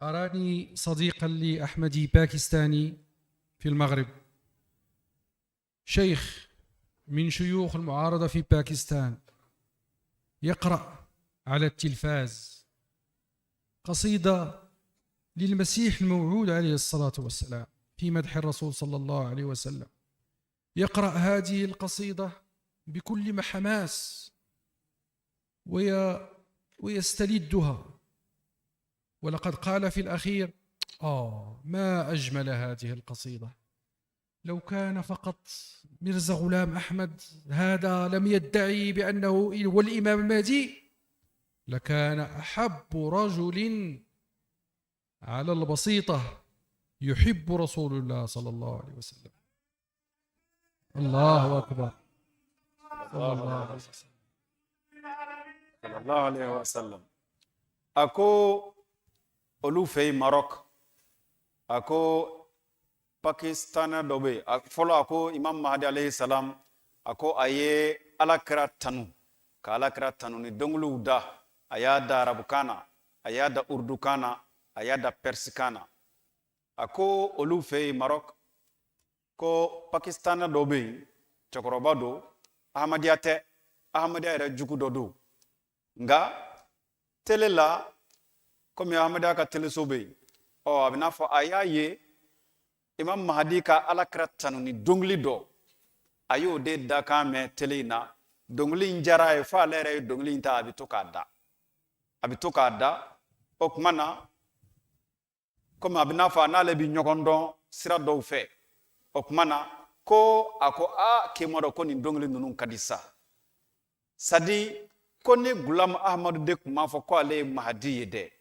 أراني صديقا لي أحمدي باكستاني في المغرب، شيخ من شيوخ المعارضة في باكستان، يقرأ على التلفاز قصيدة للمسيح الموعود عليه الصلاة والسلام في مدح الرسول صلى الله عليه وسلم. يقرأ هذه القصيدة بكل حماس ويستلدها، ولقد قال في الأخير: ما أجمل هذه القصيدة، لو كان فقط ميرزا غلام أحمد هذا لم يدعي بأنه هو الإمام المهدي لكان أحب رجل على البسيطة يحب رسول الله صلى الله عليه وسلم. الله أكبر. صلى الله عليه وسلم. صلى الله عليه وسلم. A ko olu fɛ yen Maroc, a ko Pakistan dɔ bɛ yen. Fɔlɔ a ko Imam Mahadi alayhi salam, a ko a ye Alakira tanu, ka Alakira tanu ni dɔnkiliw da. A y'a da arabukan na, a y'a da urdukan na, a y'a da persikan na. A ko olu fɛ yen Maroc, ko Pakistan dɔ bɛ yen, cɛkɔrɔba don, Ahmadiyya tɛ, Ahmadiyya yɛrɛ jugu dɔ don. Nka télé la, komi Ahmadiyya ka teleso bɛ yen, ɔ a bɛ n'a fɔ a y'a ye Imam Mahadi ka Alakira tanu ni dɔnkili dɔ, a y'o de dakan mɛn télé in na. Dɔnkili in diyara a ye fo ale yɛrɛ ye dɔnkili in ta, a bɛ to k'a da, a bɛ to k'a da. O tuma na, komi a bɛ n'a fɔ a n'ale bɛ ɲɔgɔn dɔn sira dɔw fɛ, o tuma na ko a ko aa, k'e m'a dɔn ko nin dɔnkili ninnu ka di sa. Sadi ko ni Gulam Ahmadu de tun b'a fɔ ko ale ye Mahadi ye dɛ,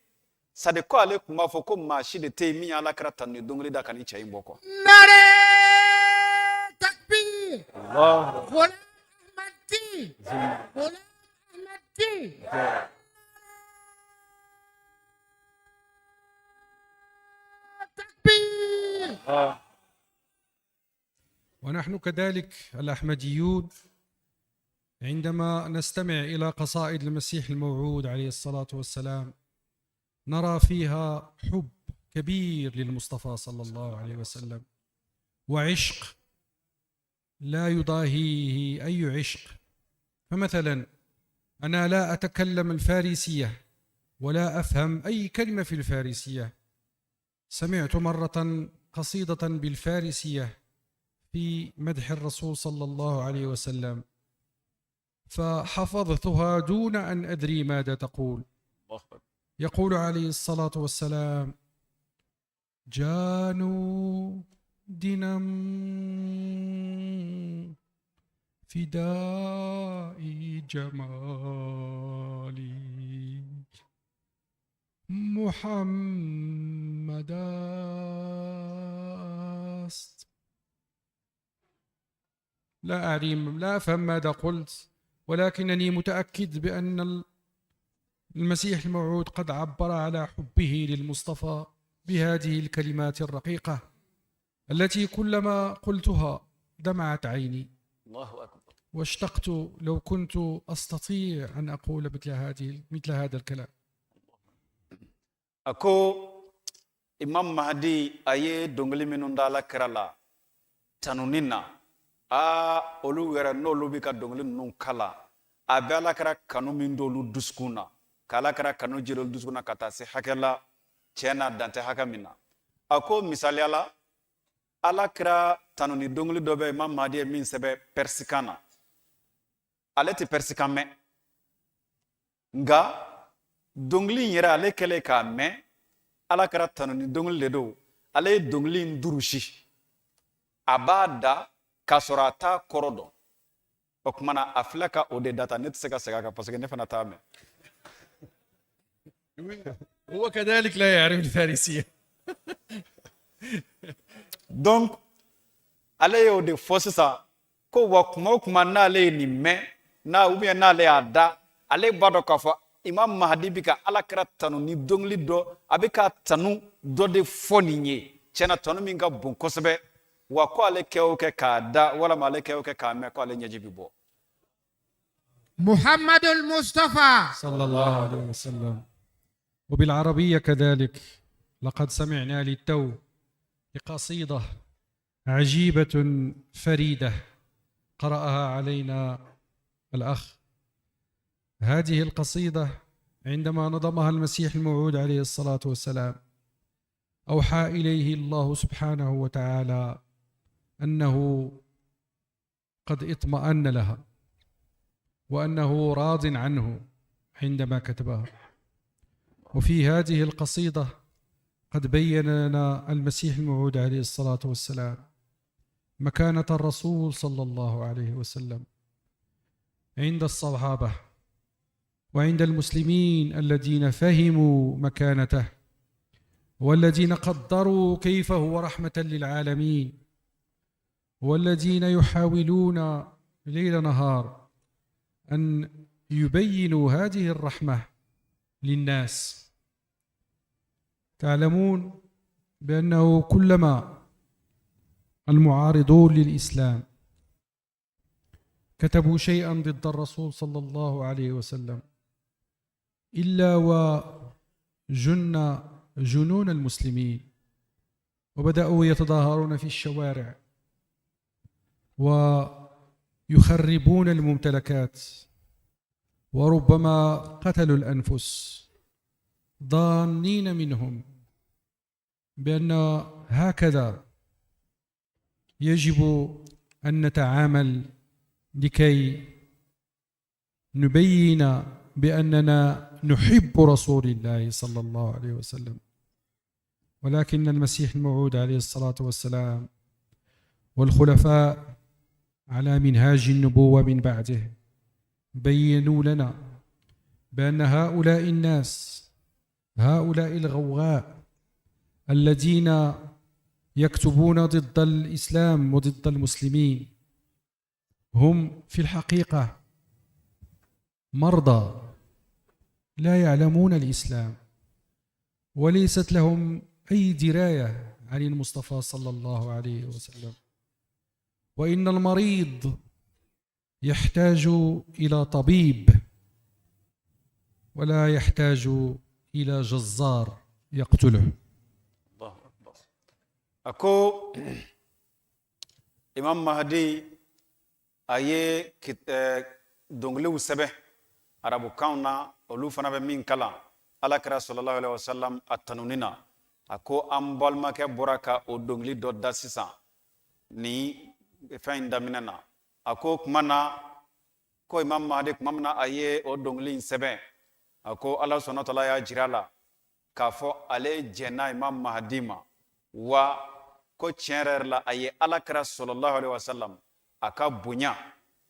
sadi ko ale tun b'a fɔ ko maa si de tɛ yen min ye Alakira tanu ni dɔnkili da ka ni cɛ in bɔ kɔ. Nare takbir. Allah. Ghulam Ahmad ki. Ghulam Ahmad ki. Takbir. ونحن كذلك الأحمديون عندما نستمع إلى قصائد المسيح الموعود عليه الصلاة والسلام نرى فيها حب كبير للمصطفى صلى الله عليه وسلم، وعشق لا يضاهيه أي عشق. فمثلا أنا لا أتكلم الفارسية ولا أفهم أي كلمة في الفارسية. سمعت مرة قصيدة بالفارسية في مدح الرسول صلى الله عليه وسلم فحفظتها دون أن أدري ماذا تقول. يقول عليه الصلاة والسلام: جانو دينم فداء جمالي محمد است. لا أعلم، لا أفهم ماذا قلت، ولكنني متأكد بأن المسيح الموعود قد عبر على حبه للمصطفى بهذه الكلمات الرقيقة التي كلما قلتها دمعت عيني. الله أكبر. واشتقت لو كنت أستطيع أن أقول مثل هذا الكلام. A ko Imam Mahdi a ye dɔnkili minnu da Ala kira la tanuni na, aa, olu yɛrɛ n'olu bɛ ka dɔnkili ninnu kala, a bɛ Ala kira kanu min don olu dusukun na, k'Ala kira kanu jiri olu dusukun na ka taa se hakɛ la, tiɲɛ na, dan tɛ hakɛ min na. A ko misaliya la, Ala kira tanuni dɔnkili dɔ bɛ Imam Mahdi ye min sɛbɛn pɛrisikan na. Ale tɛ pɛrisikan mɛn, nka dɔnkili in yɛrɛ, ale kɛlen k'a mɛn, Ala kira tanuni dɔnkili de don. Ale ye dɔnkili in durusi, a b'a da k'a sɔrɔ a t'a kɔrɔ dɔn. O tuma na, a filɛ ka o de da ta. Ne tɛ se ka segin a kan parce que ne fana t'a mɛn. هو كذلك لا يعرف الفارسية. Donc ale y'o de fɔ sisan ko wa kuma o kuma n'ale ye nin mɛn n'a ou bien n'ale y'a da, ale b'a dɔn k'a fɔ Imam Mahdi bi ka Ala kira tanu ni dɔnkili dɔ, a bɛ ka tanu dɔ de fɔ nin ye tiɲɛna, tanu min ka bon kosɛbɛ. Wa ko ale kɛ o kɛ k'a da walama ale kɛ o kɛ k'a mɛn, ko ale ɲɛji bi bɔ. محمد المصطفى. صلى الله عليه وسلم. وبالعربية كذلك، لقد سمعنا للتو لقصيدة عجيبة فريدة قرأها علينا الأخ. هذه القصيدة عندما نظمها المسيح الموعود عليه الصلاة والسلام، أوحى إليه الله سبحانه وتعالى أنه قد اطمأن لها وأنه راض عنه عندما كتبها. وفي هذه القصيدة قد بين لنا المسيح الموعود عليه الصلاة والسلام مكانة الرسول صلى الله عليه وسلم عند الصحابة وعند المسلمين الذين فهموا مكانته والذين قدروا كيف هو رحمة للعالمين، والذين يحاولون ليل نهار أن يبينوا هذه الرحمة للناس. تعلمون بأنه كلما المعارضون للإسلام كتبوا شيئا ضد الرسول صلى الله عليه وسلم إلا وجن جنون المسلمين وبدأوا يتظاهرون في الشوارع ويخربون الممتلكات وربما قتلوا الأنفس، ظانين منهم بأن هكذا يجب أن نتعامل لكي نبين بأننا نحب رسول الله صلى الله عليه وسلم. ولكن المسيح الموعود عليه الصلاة والسلام والخلفاء على منهاج النبوة من بعده بينوا لنا بأن هؤلاء الناس، هؤلاء الغوغاء الذين يكتبون ضد الإسلام وضد المسلمين، هم في الحقيقة مرضى لا يعلمون الإسلام وليست لهم أي دراية عن المصطفى صلى الله عليه وسلم. وإن المريض يحتاج إلى طبيب ولا يحتاج إلى جزار يقتله. الله أكبر. A ko Imam Mahdi a ye dɔnkiliw sɛbɛn arabukanw na, olu fana bɛ min kalan Ala kira sallallahu alaihi wasallam a tanuni na. A ko an balimakɛ bɔra ka o dɔnkili dɔ da sisan ni fɛn in daminɛ na. A ko kuma na ko Imam Mahdi, kuma min na a ye o dɔnkili in sɛbɛn, A ko Ala subhanahu wa taala y'a jira a la k'a fɔ ale jɛnna Imam Mahdi ma, wa ko tiɲɛ yɛrɛ yɛrɛ la, a ye Ala kira sallallahu alaihi wasallam a ka bonya,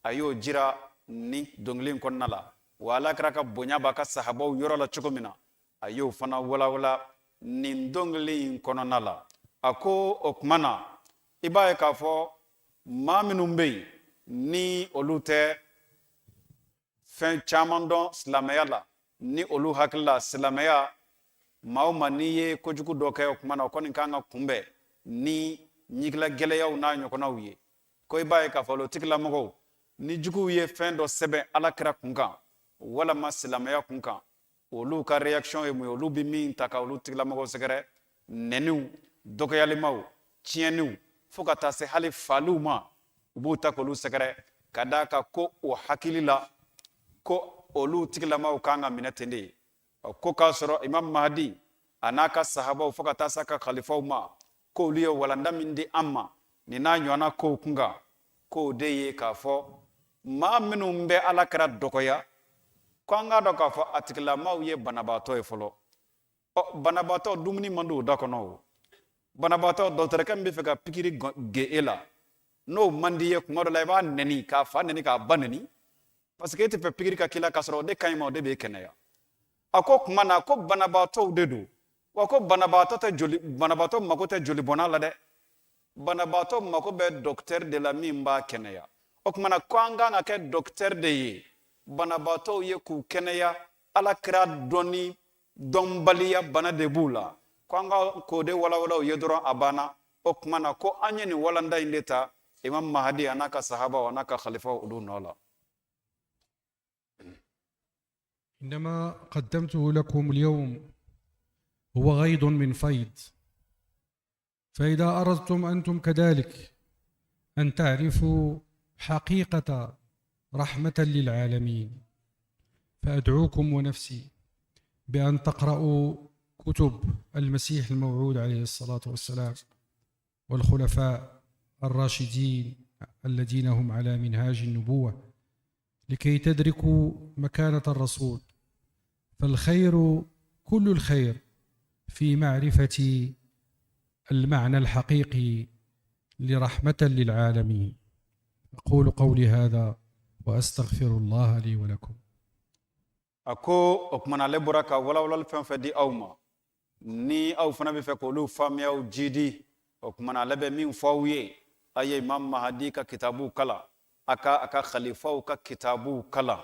a y'o jira nin dɔnkili in kɔnɔna la. Wa Ala kira ka bonya b'a ka sahabaw yɔrɔ la cogo min na, a y'o fana walawala nin dɔnkili in kɔnɔna la. A ko o tuma na, i b'a ye k'a fɔ maa minnu bɛ yen ni olu tɛ fɛn caman dɔn silamɛya la, ni olu hakili la silamɛya, maa o maa n'i ye kojugu dɔ kɛ, o tuma na o kɔni kan ka kunbɛn ni ɲigila gɛlɛyaw n'a ɲɔgɔnnaw ye, ko i b'a ye k'a fɔ olu tigilamɔgɔw, ni juguw ye fɛn dɔ sɛbɛn Ala kira kun kan walama silamɛya kun kan, olu ka réaction ye mun ye? Olu bɛ min ta ka olu tigilamɔgɔw sɛgɛrɛ, nɛniw, dɔgɔyalimaw, tiɲɛniw, fo ka taa se hali faaliw ma, u b'u ta k'olu sɛgɛrɛ, ka d'a kan ko o hakili la ko olu tigilamaw kan ka minɛ ten de ye. Ko k'a sɔrɔ Imam Mahdi a n'a ka sahabaw, fo ka taa s'a ka khalifaw ma, k'olu ye walanda min di an ma nin n'a ɲɔgɔnna kow kun kan, k'o de ye k'a fɔ maa minnu bɛ Ala kira dɔgɔya, ko an k'a dɔn k'a fɔ a tigilamaw ye banabaatɔ ye fɔlɔ. Ɔ, banabaatɔ, dumuni man di o da kɔnɔ. O banabaatɔ, dɔgɔtɔrɔkɛ min bɛ fɛ ka pikiri ge e la, n'o man di ye, kuma dɔ la i b'a nɛni, k'a fa nɛni, k'a ba nɛni, parce que e tɛ fɛ pikiri ka k'i la, k'a sɔrɔ o de ka ɲi ma, o de b'e kɛnɛya. A ko kuma na ko banabaatɔw de don, wa ko banabaatɔ tɛ joli, banabaatɔ mako tɛ jolibɔnna la dɛ, banabaatɔ mako bɛ dɔkitɛri de la min b'a kɛnɛya. O tuma na ko an kan ka kɛ dɔkitɛri de ye banabaatɔw ye k'u kɛnɛya. Ala kira dɔnni dɔnbaliya bana de b'u la, ko an ka k'o de walawala u ye dɔrɔn, a banna. O tuma na ko an ye nin walanda in de ta Imam Mahadi a n'a ka sahabaw a n'a ka khalifaw olu nɔ la. إنما قدمته لكم اليوم هو غيض من فيض، فإذا أردتم أنتم كذلك أن تعرفوا حقيقة رحمة للعالمين، فأدعوكم ونفسي بأن تقرأوا كتب المسيح الموعود عليه الصلاة والسلام والخلفاء الراشدين الذين هم على منهاج النبوة، لكي تدركوا مكانة الرسول. فالخير كل الخير في معرفة المعنى الحقيقي لرحمة للعالمين. أقول قولي هذا وأستغفر الله لي ولكم. A ko o tuma na ale bɔra ka walawalali fɛn fɛn di aw ma, ni aw fana bɛ fɛ k'olu faamuyaw jidi, o tuma na ale bɛ min fɔ aw ye, a ye Imam Mahadi ka kitabuw kalan, a ka khalifaw ka kitabuw kalan.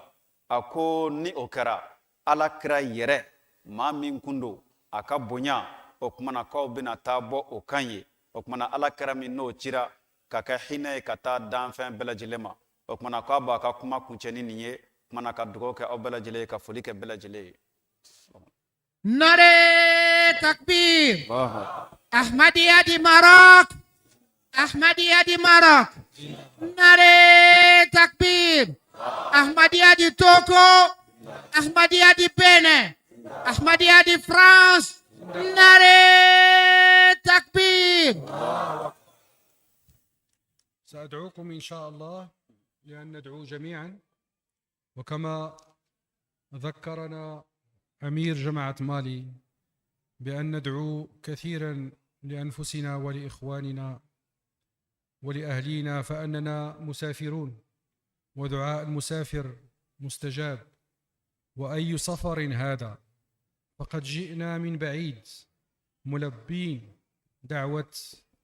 A ko ni o kɛra, Ala kira yɛrɛ maa min kun don, a ka bonya, o tuma na k'aw bɛna taa bɔ o kan ye. O tuma na Ala kira min n'o cira ka kɛ hinɛ ye ka taa danfɛn bɛɛ lajɛlen ma, o tuma na k'a b'a ka kuma kuncɛ ni nin ye. O tuma na ka dugawu kɛ aw bɛɛ lajɛlen ye, ka foli kɛ bɛɛ lajɛlen ye. Nare takbir. Ahmadiyya du Maroc. Ahmadiyya du Maroc. Nare takbir. Ahmadiyya du Togo. Ahmadiyya du Bénin. Ahmadiyya de France. Nare takbir. سأدعوكم إن شاء الله لأن ندعو جميعا، وكما ذكرنا أمير جماعة مالي بأن ندعو كثيرا لأنفسنا ولإخواننا ولأهلينا، فأننا مسافرون، ودعاء المسافر مستجاب. وأي سفر هذا؟ فقد جئنا من بعيد ملبين دعوة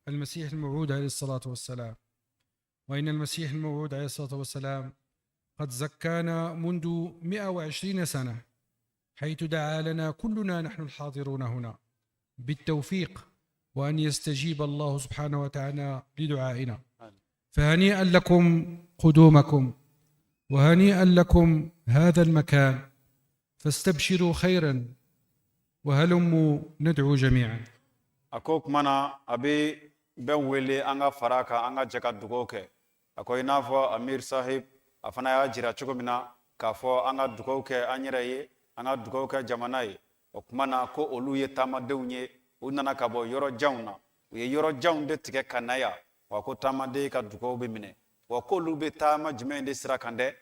المسيح الموعود عليه الصلاة والسلام. وإن المسيح الموعود عليه الصلاة والسلام قد زكانا منذ 120 سنة، حيث دعا لنا كلنا نحن الحاضرون هنا بالتوفيق وأن يستجيب الله سبحانه وتعالى لدعائنا. فهنيئا لكم قدومكم، وهنيئا لكم هذا المكان، فاستبشروا خيرا وهلموا ندعو جميعا. A ko o tuma na a bɛ bɛɛ wele an ka fara a kan, an ka jɛ ka dugawu kɛ. A ko i n'a fɔ Amir Sahib a fana y'a jira cogo min na k'a fɔ an ka dugawu kɛ an yɛrɛ ye, an ka dugawu kɛ jamana ye. O tuma na ko olu ye taamadenw ye, u nana ka bɔ yɔrɔ janw na, u ye yɔrɔ janw de tigɛ ka na yan. Wa ko taamaden ka dugawu bɛ minɛ. Wa k'olu bɛ taama jumɛn de sira kan dɛ?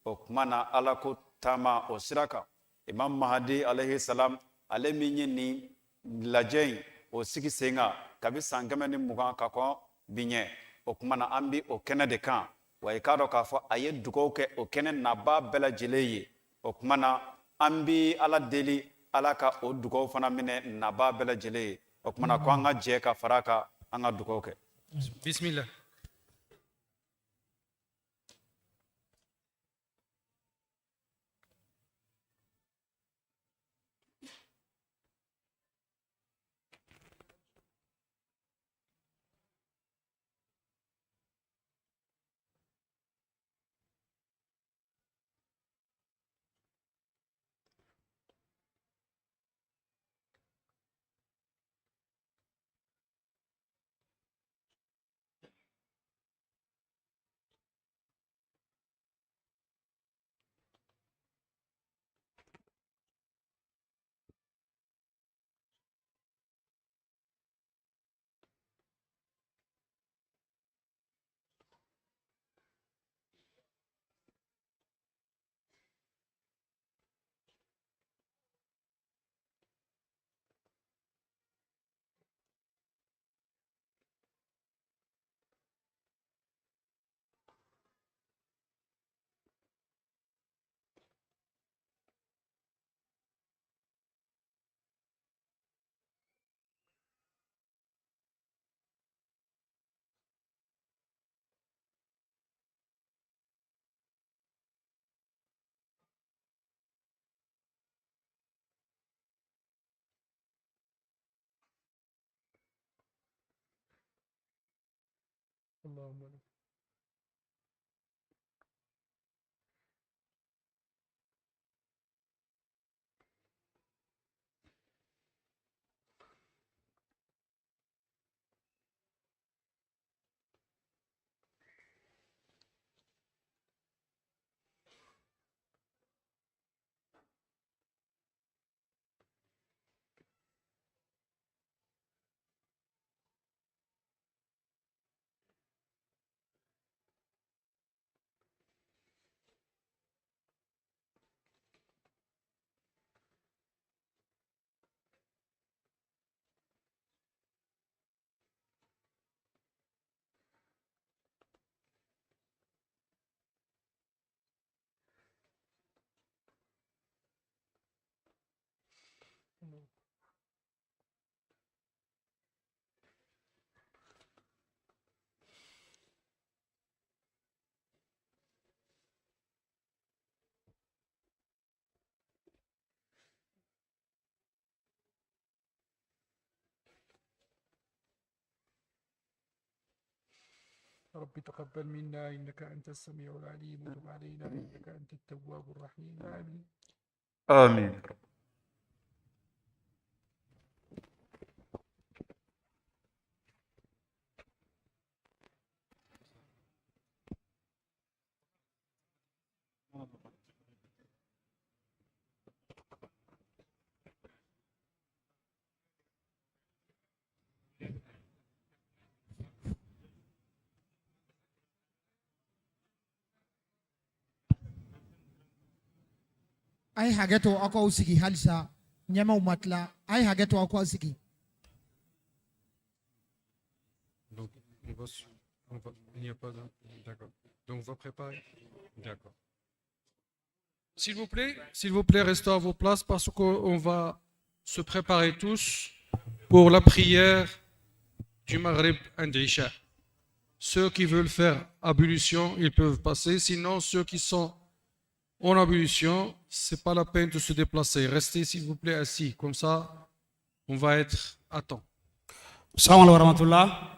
O tuma na Ala ko taama o sira kan. Imam Mahadi alayhi salam, ale min ye nin lajɛ in o sigi sen kan kabi san 120 ka kɔn bi ɲɛ, o kuma na an bi o kɛnɛ de kan. Wa i k'a dɔn k'a fɔ a ye dugawu kɛ o kɛnɛ nabaa bɛɛ lajɛlen ye. O kuma na an bi Ala deli, Ala ka o dugawu fana minɛ nabaa bɛɛ lajɛlen ye. O kuma na ko an ka jɛ ka fara a kan, an ka dugawu kɛ. Bismillah. اللهم رب تقبل منا إنك أنت السميع العليم وتب علينا إنك أنت التواب الرحيم. آمين. آمين. A ye hakɛ to, aw k'aw sigi halisa, ɲɛmaw ma tila. A ye hakɛ to, aw k'aw sigi. Donc, il n'y a pas de. D'accord. Donc, on va préparer. D'accord. S'il vous plaît, restez à vos places parce qu'on va se préparer tous pour la prière du مغرب and عشاء. Ceux qui veulent faire ablution, ils peuvent passer. Sinon, ceux qui sont en ablution, c'est pas la peine de se déplacer. Restez, s'il vous plaît, assis. Comme ça, on va être à temps. السلام عليكم ورحمة الله.